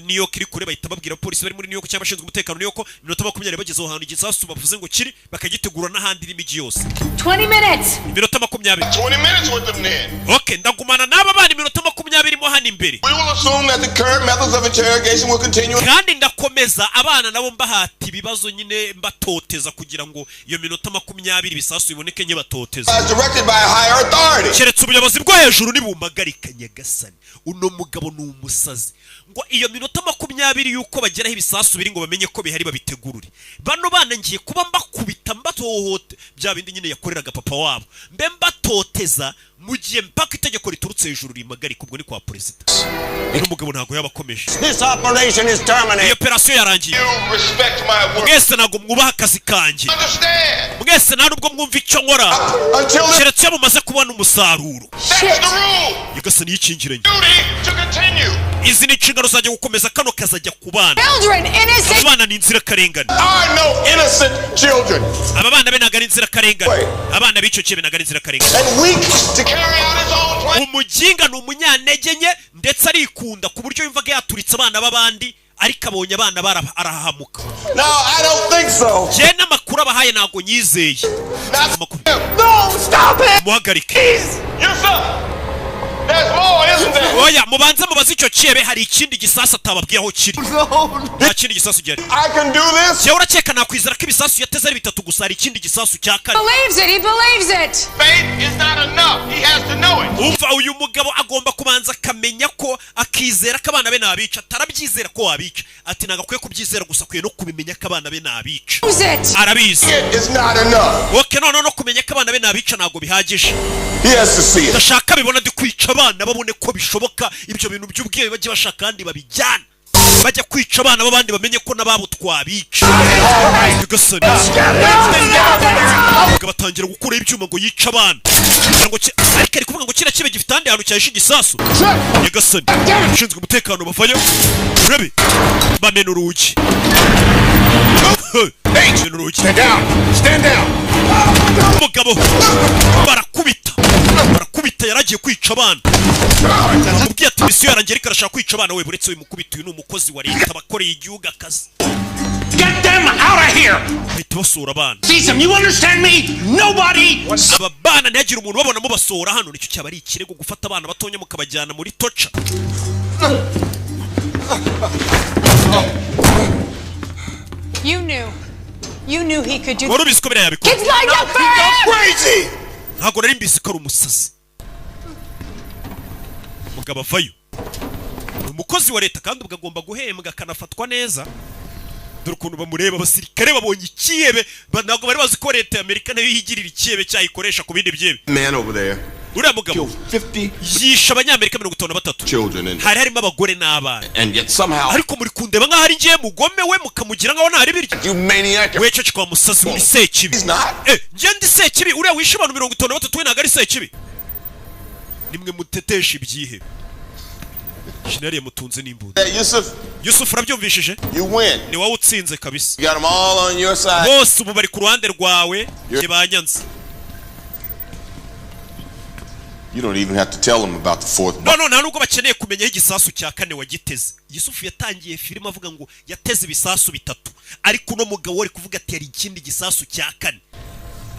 New York iri kure, bahita babwira polisi bari muri New York cyangwa abashinzwe umutekano New York, iminota 20 bageze aho hantu igisasu bavuze ngo kiri, bakagitegura n'ahandi n'imijyi yose. 20 minutes. Iminota 20. 20 minutes with them then. Okay, ndagumana n'aba bana iminota 20 mo hano imbere. We will assume that the current methods of interrogation will continue. Kandi ndakomeza abana nabo mbahata ibibazo nyine, mbatoteza kugira ngo iyo minota 20 ibisasu biboneke nke batoteza. As directed by a higher authority. Keretse ubuyobozi bwo hejuru nibumpagarika. Nyagasani, uno mugabo ni umusazi. Ngo iyo minota 20 y'uko bageraho ibisasu biri ngo bamenye ko bihari, babitegurure. Bano bana ngiye kuba mbakubita, mbatohote, bya bindi nyine yakoreraga papa wabo, mbe mbatoteza mu gihe mpaka itegeko riturutse hejuru rimpagarika. Ubwo ni kwa perezida. Uno mugabo ntabwo yaba akomeje. This operation is terminated. Iyo operasiyo yarangiye. You respect my work. Mwese ntabwo mwubaha akazi kanjye. Understand? Mwese nta nubwo mwumva icyo nkora, Until keretse iyo mumaze kubona umusaruro. That's the rule. Nyagasani, yikingiranye. Duty to continue. Izi ni inshingano zanjye gukomeza kano kazajya ku bana. Children, innocent. Abana ni inzirakarengane. Are no innocent children Aba bana be ntabwo ari inzirakarengane, abana b'icyo kibe ntabwo ari inzirakarengane. And weak To carry out his own plan. Umuginga ni umunyantege nke, ndetse arikunda ku buryo yumvaga yaturitse abana b'abandi, ariko abonye abana arahahamuka. No, I don't think so. Njye n'amakuru abahaye ntabwo nyizeye. Not Amakuru. No, stop it! Muhagarike. Yusuf! There's more, isn't there? Oya, mubanze mubaze icyo cyebe, hari ikindi gisasu atababwiye aho kiri. Nta kindi gisasu gihari. I can do this. Jyewe urakeka nakwizera ko ibisasu yateze ari bitatu gusa? Hari ikindi gisasu cya kane. Believes it. He believes it. Faith is not enough. He has to know it. Umva, uyu mugabo agomba kubanza akamenya ko, akizera ko abana be nabica. Atarabyizera ko wabica, ati ntabwo akwiye kubyizera gusa, akwiye no kubimenya ko abana be nabica. Knows it. Arabizi. It is not enough. Okay, none no kumenya ko abana be nabica ntabwo bihagije. He has to see it. Ndashaka bibona ndi kwica abana, babone ko bishoboka. Ibyo bintu by'ubwiye bajye bashaka kandi babijyana, bajya kwica abana b'abandi, bamenye ko n'ababo twabica. Nyagasani! Umugabo batangira gukuraho ibyuma ngo yice abana kugira ngo ariko ari kuvuga ngo kiriya kibe gifite ahandi hantu cyahishe igisasu. Nyagasani! Ushinzwe umutekano bavayo, urabe bamena urugi, bamena urugi. Stand down. Stand down. Umugabo barakubita, barakubita, yaragiye kwica abana. Amubwiye ati misiyo yarangiye, ariko arashaka kwica abana. We buretse, uyu mukubita, uyu ni umukozi wa leta, abakoreye igihugu akazi. Get them out of here! Bahita basura abana. See them, you understand me? Nobody! Aba bana ntihagire umuntu ubabona, mubasohora hano. Nicyo cyaba ari ikirego, gufata abana batonya mukabajyana muri torture. You knew. You knew he could do. Wari ubizi ko biriya yabikora. Kids lined up for him. Crazy. Ntabwo nari mbizi ko ari umusazi. Umugabo avayo, ni umukozi wa leta kandi ubwo agomba guhembwa akanafatwa neza. Dore ukuntu bamureba abasirikare babonye ikihebe. Ntabwo bari bazi ko leta ya Amerika nayo yigirira ikihebe cyayikoresha ku bindi byebe. Man over there Uriya mugabo killed 50 yishe Abanyamerika 53 children and, hari harimo abagore n'abana. and yet somehow Ariko muri kundeba nk'aho ari ngiye mugome, we mukamugira nk'aho ntari biryo. You maniac. We ceceka wa musazi, uri sekibi. He's not. Eh, njye ndi sekibi? Uriya wishe abantu 53 we ntabwo ari sekibi? Nimwe mutetesha ibyihebe. Jenerali mutunze n'imbunda. Hey, Yusuf, Yusufu, urabyumvishije? You win. Ni wowe utsinze kabisa. You got them all on your side. Bose ubu bari ku ruhande rwawe, njye banyanze. You don't even have to tell them about the fourth No bomb. no, nta nubwo bakeneye kumenya aho igisasu cya kane wagiteze. Yusufu yatangiye filime avuga ngo yateze ibisasu bitatu, ariko uno mugabo wari kuvuga ati hari ikindi gisasu cya kane.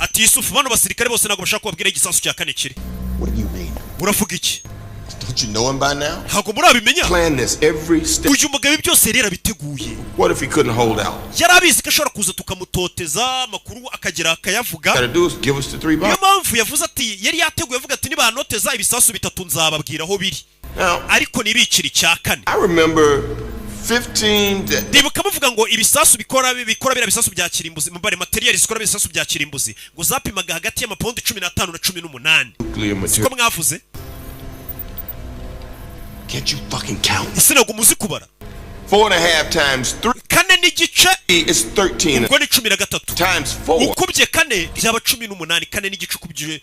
Ati Yusufu, bano basirikare bose ntabwo bashaka kubabwira aho igisasu cya kane kiri. What do you mean? Uravuga iki? Don't you know him by now? Ntabwo murabimenya? Plan this every step. Uyu mugabo ibi byose rero arabiteguye. What if he couldn't hold out? Yari abizi ko ashobora kuza tukamutoteza, amakuru akagera akayavuga. Gotta do is give us the three Niyo bombs. mpamvu yavuze ati yari yateguye avuga ati nibanoteza ibisasu bitatu nzababwira aho biri, Now, ariko nibikira icya kane. I remember 15 to Ndibuka bavuga ngo ibisasu bikora biriya bisasu bya kirimbuzi, mubare material zikora ibisasu bya kirimbuzi ngo zapimaga hagati y'amapawundi 15 na 18. Nuclear Siko material. mwavuze? Can't you fucking count? Ese ntabwo muzi kubara? 4.5 times 3 4.5 is 13. Ubwo ni 13. Times 4. Ukubye kane byaba 18, 4.5 ukubye.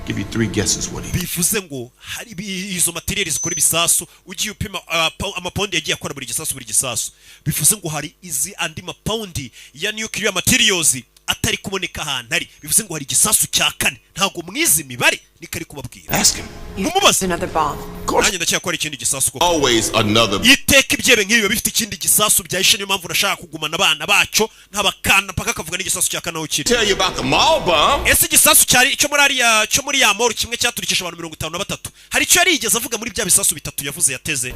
Give you three guesses what he Bivuze ngo hari izo material zikora ibisasu, ugiye upima amapawundi yagiye akora buri gisasu, buri gisasu, bivuze ngo hari izi andi mapawundi ya nuclear materials atari kuboneka ahantu ari. Bivuze ngo hari igisasu cya kane. Ntabwo mwizi imibare, niko ari kubabwira. Ask him. Mumubaze. Another bomb. Nanjye ndakeka ko hari ikindi gisasu koko. Always another. Iteka ibyebe nk'ibi biba bifite ikindi gisasu byahishe, niyo mpamvu nashaka kugumana abana bacyo nk'abakana mpaka akavuga n'igisasu cya kane aho kiri. Tell you about the mall bomb. Ese igisasu cyari icyo muri ariya, cyo muri ya mall, kimwe cyaturikisha abantu 53, hari icyo yari yigeze avuga muri bya bisasu bitatu yavuze yateze?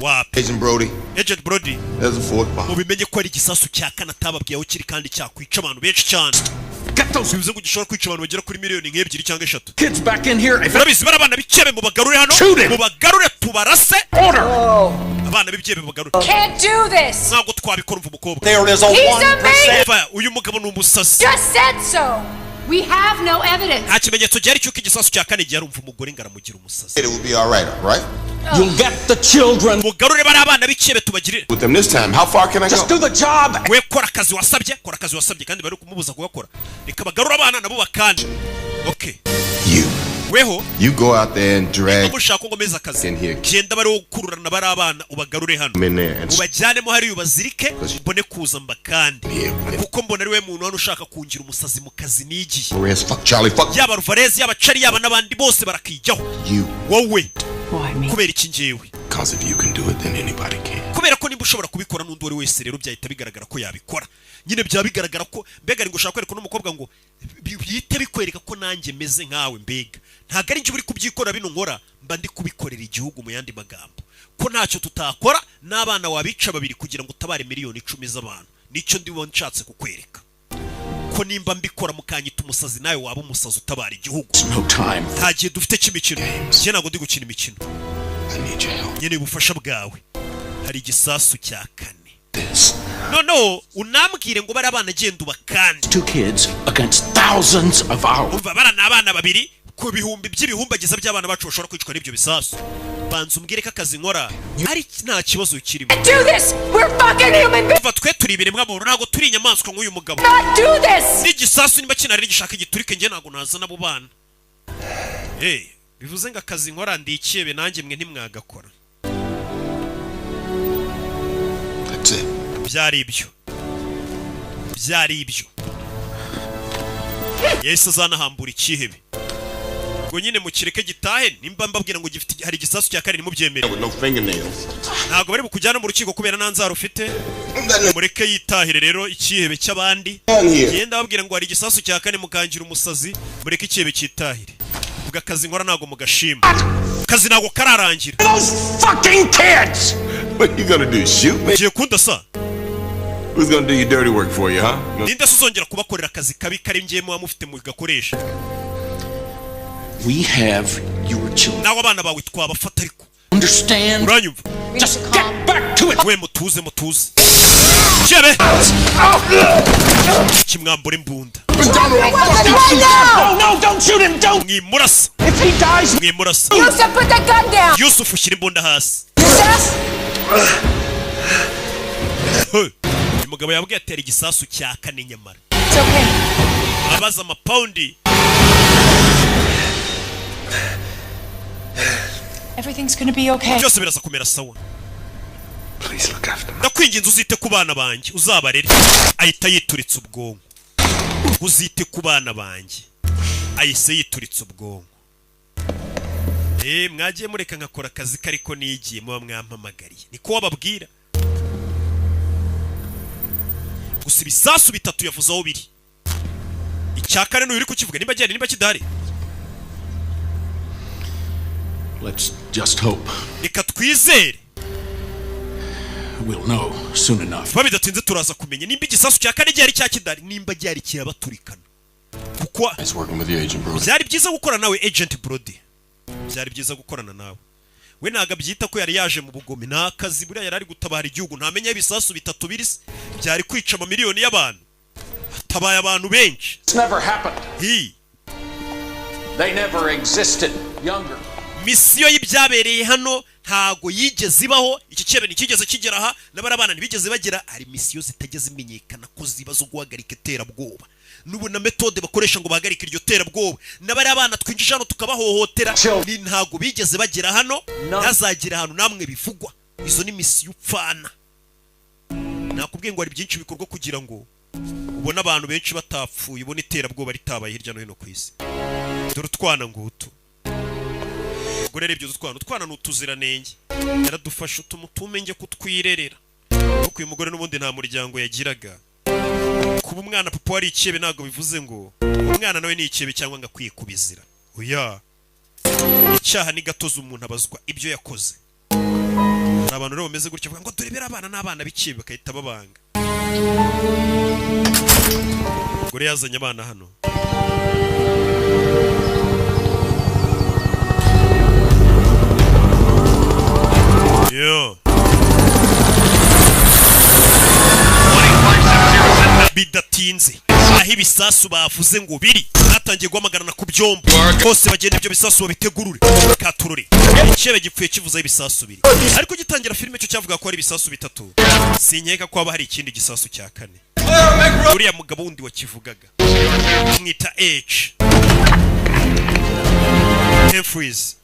Wapi. Agent Brody, Agent Brody, there's a fourth bomb. Mubimenye ko ari igisasu cya kane atababwiye aho kiri kandi cyakwica abantu benshi cyane. Bivuze ngo gishobora kwica abantu bagera kuri miliyoni nk'ebyiri cyangwa eshatu. Kids back in here. If Urabizi, bari abana b'icyebe, mubagarure hano. Shoot him. Mubagarure tubarase. Order! Abana b'ibyebe mubagarure. Can't do this. Ntabwo twabikora. Umva umukobwa. There is a He's 1% amazing. Umva, uyu mugabo ni umusazi. Just said so. We have no evidence. Nta kimenyetso gihari cy'uko igisasu cya kane gihari. Umva umugore ngo aramugira umusazi. It will be all right, right? You'll get the children. Mugarure bari abana b'icyebe tubagirire. With them this time, how far can I Just go? do the job. We kora akazi wasabye, kora akazi wasabye. Kandi bari kumubuza kugakora. Reka bagarure abana nabo bakande. Okay. You. Weho. You go out there and drag Mushaka ko ngomeza akazi, in here. genda bari gukururana bari abana, ubagarure hano. Them in there and Ubajyanemo hariya ubazirike, mbone kuza mbakande, here with kuko mbona ari we muntu hano ushaka kungira umusazi mu kazi nigiye. Perez. Fuck Charlie. Fuck Yaba Ruvarez, yaba Cari, yaba n'abandi bose barakijyaho. you. Wowe. Why me? Kubera iki njyewe? Cause if you can do it, then anybody can. Kubera ko nimba ushobora kubikora, n'undi uwo ari wese rero byahita bigaragara ko yabikora nyine. Byaba bigaragara ko mbega ari ngo ushaka kwereka uno mukobwa ngo bihite bikwereka ko nanjye meze nkawe, mbega Ntabwo ari njye uri kubyikora, bino nkora mba ndi kubikorera igihugu. Mu yandi magambo, ko ntacyo tutakora n'abana wabica babiri kugira ngo utabare miliyoni 10 z'abantu. Nicyo ndibo nshatse kukwereka, ko nimba mbikora mukanyita umusazi, nawe waba umusazi utabara igihugu. No time. Nta gihe dufite cy'imikino, njye ntabwo ndi gukina imikino, nkeneye ubufasha bwawe. Hari igisasu cya kane. Noneho unambwire ngo bari abana, genda ubakande. Two kids against thousands of ours. Umva, bara ni abana babiri ku bihumbi by'ibihumbagiza by'abana bacu bashobora kwicwa n'ibyo bisasu. Banza umbwire ko akazi nkora ari nta kibazo kirimo. Do this! We're fucking human beings! Umva, twe turi ibiremwa muntu, ntabwo turi inyamaswa nk'uyu mugabo. Not do this! N'igisasu niba kinari gishaka igiturike, njye ntabwo nazana abo bana. Hey, bivuze ngo akazi nkora ndi ikebe, nanjye mwe ntimwagakora. That's it. Byari ibyo, byari ibyo. Yahise azanahambura ikihebe ubwo nyine mukireke gitahe. Nimba mbabwira ngo gifite, hari igisasu cya kane, nimubyemere. With no fingernails. Ntabwo bari bukujyana mu rukiko kubera nta nzara ufite. Mureke yitahire rero ikihebe cy'abandi. Genda babwira ngo hari igisasu cya kane, mukangira umusazi. Mureke ikihebe cyitahire. Ubwo akazi nkora ntabwo mugashima, akazi ntabwo kararangira. Those fucking kids! What you gonna do? Shoot me? Ugiye kundasa? Who's gonna do your dirty work for you, huh? Ninde se uzongera kubakorera akazi kabi kari ngiye muba mufite mugakoresha? We have your children. Nawe abana bawe twabafata ariko. Understand? Uranyumva? Just get back to it. We mutuze, mutuze. Jebe kimwambura imbunda. No, no, don't shoot him! Don't! Mwimurasa. If he dies, Mwimurasa. Yusuf, put that gun down! Yusuf, ushyira imbunda hasi. Yusuf! Hey, uyu mugabo yabwiye atera igisasu cya kane nyamara. It's okay. Abaza amapawundi. Everything's gonna be okay. Byose biraza kumera sawa. Please look after me. Ndakwinginze uzite ku bana banjye, uzabarere. Ahita yituritsa ubwonko. Uzite ku bana banjye, ahise yituritsa ubwonko. Mwagiye mureka nkakora akazi kariko nigiye muba mwampamagariye. Niko wababwira. Gusa ibisasu bitatu yavuze aho biri, icya kane n'uyu uri kukivuga, nimba gihari, nimba kidahari. Let's just hope Reka twizere. we'll know soon enough. Vuba bidatinze turaza kumenya nimba igisasu cya kane gihari cya kidahari, nimba gihari kirabaturikana kuko. Nice working with you, Agent Brody. Byari byiza gukorana nawe, Agent Brody. Byari byiza gukorana nawe. We ntabwo abyita ko yari yaje mu bugome, ni akazi. Buriya yari ari gutabara igihugu, ntamenya ibisasu bitatu biri se byari kwica amamiliyoni y'abantu. Hatabaye abantu benshi. It's never happened. Hi. They never existed. Younger. Misiyo y'ibyabereye hano ntago yigeze ibaho. Iki cyebe ntikigeze kigera aha, n'abari abana ntibigeze bagera. Hari misiyo zitajya zimenyekana ko ziba zo guhagarika iterabwoba, n'ubu na méthode bakoresha ngo bahagarike iryo terabwoba. N'abari abana twinjije hano tukabahohotera, ni ntago bigeze bagera hano, ntazagera ahantu namwe bivugwa. Izo ni misiyo upfana. Nakubwiye ngo hari byinshi bikorwa kugira ngo ubone abantu benshi batapfuye, ubone iterabwoba ritabaye hirya no hino ku isi. Dore utwana ngutu. Ubwo rero ibyo utwana, utwana ni utuziranenge, yaradufashe utumutume kutwirerera, kuko uyu mugore n'ubundi nta muryango yagiraga. Kuba umwana papa wari ikebe ntabwo bivuze ngo umwana nawe ni ikebe cyangwa ngo akwiye kubizira. Oya, icyaha ni gatozi, umuntu abazwa ibyo yakoze. Hari abantu rero bameze gutya, bavuga ngo dore abana n'abana b'ikebe, bagahita babanga. Umugore yazanye abana hano. Yo. Bidatinze, aho ibisasu bavuze ngo biri, batangiye guhamagarana ku byombo bose bagenda, ibyo bisasu babitegurure katurore. Icyebe gipfuye kivuze aho ibisasu biri, ariko gitangira filime cyo cyavuga ko ari ibisasu bitatu. Sinkeka ko haba hari ikindi gisasu cya kane. Uriya mugabo wundi wakivugaga mwita H Humphreys.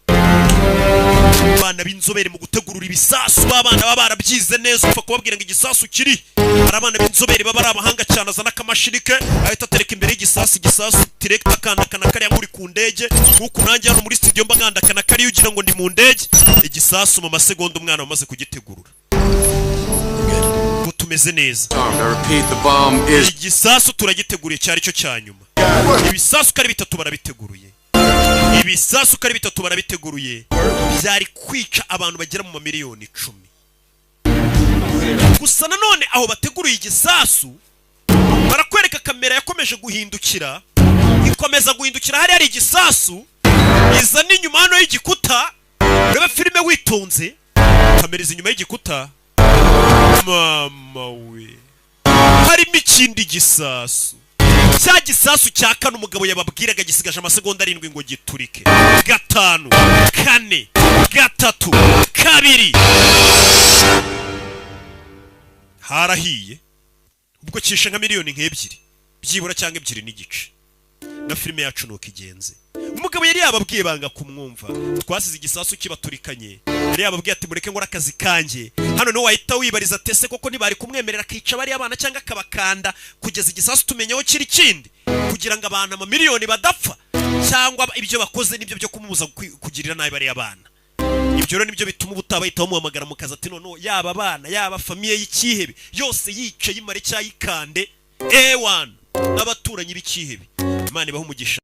Abana b'inzobere mu gutegurura ibisasu, b'abana baba barabyize neza, upfa kubabwira ngo igisasu kiri. Hari abana b'inzobere baba ari abahanga cyane, azana akamashini ke ahita atereka imbere y'igisasu, igisasu direct akandakana kariya nk'uri ku ndege. Nk'uku nanjye hano muri studio mba nkandakana kariya ugira ngo ndi mu ndege. Igisasu mu masegonda umwana wamaze kugitegurura, ngo tumeze neza. I repeat, the bomb is Igisasu turagiteguriye, cyari cyo cya nyuma. Ibisasu uko ari bitatu barabiteguruye. Ibisasu uko ari bitatu barabiteguruye, byari kwica abantu bagera mu mamiliyoni 10. Gusa nanone aho bateguruye igisasu, barakwereka kamera yakomeje guhindukira, ikomeza guhindukira, hari hari igisasu, iza n'inyuma hano y'igikuta. Urebe filime witonze, kamera iza inyuma y'igikuta. Mama we, harimo ikindi gisasu, cya gisasu cya kane umugabo yababwiraga. Gisigaje amasegonda 7 ngo giturike. 5, 4, 3, 2. Harahiye. Ubwo kishe nka miliyoni nk'ebyiri byibura, cyangwa 2.5. Na filime yacu nuko igenze. Umugabo yari yababwiye, banga kumwumva. Twasize igisasu kibaturikanye. Yari yababwiye ati: "Mureke ngora akazi kanjye hano." Niho wahita wibariza tese koko ntibari kumwemerera akica bariya bana, cyangwa akabakanda kugeza igisasu tumenya aho kiri kindi, kugira ngo abantu amamiliyoni badapfa, cyangwa ibyo bakoze nibyo byo kumubuza kugirira nabi bariya bana. Ibyo rero nibyo bituma ubutaha bahita bamuhamagara mu kazi, ati: "Noneho yaba abana, yaba famille y'ikihebe yose, yice, yimare cyayikande ewana n'abaturanyi b'ikihebe." Imana ibahe umugisha.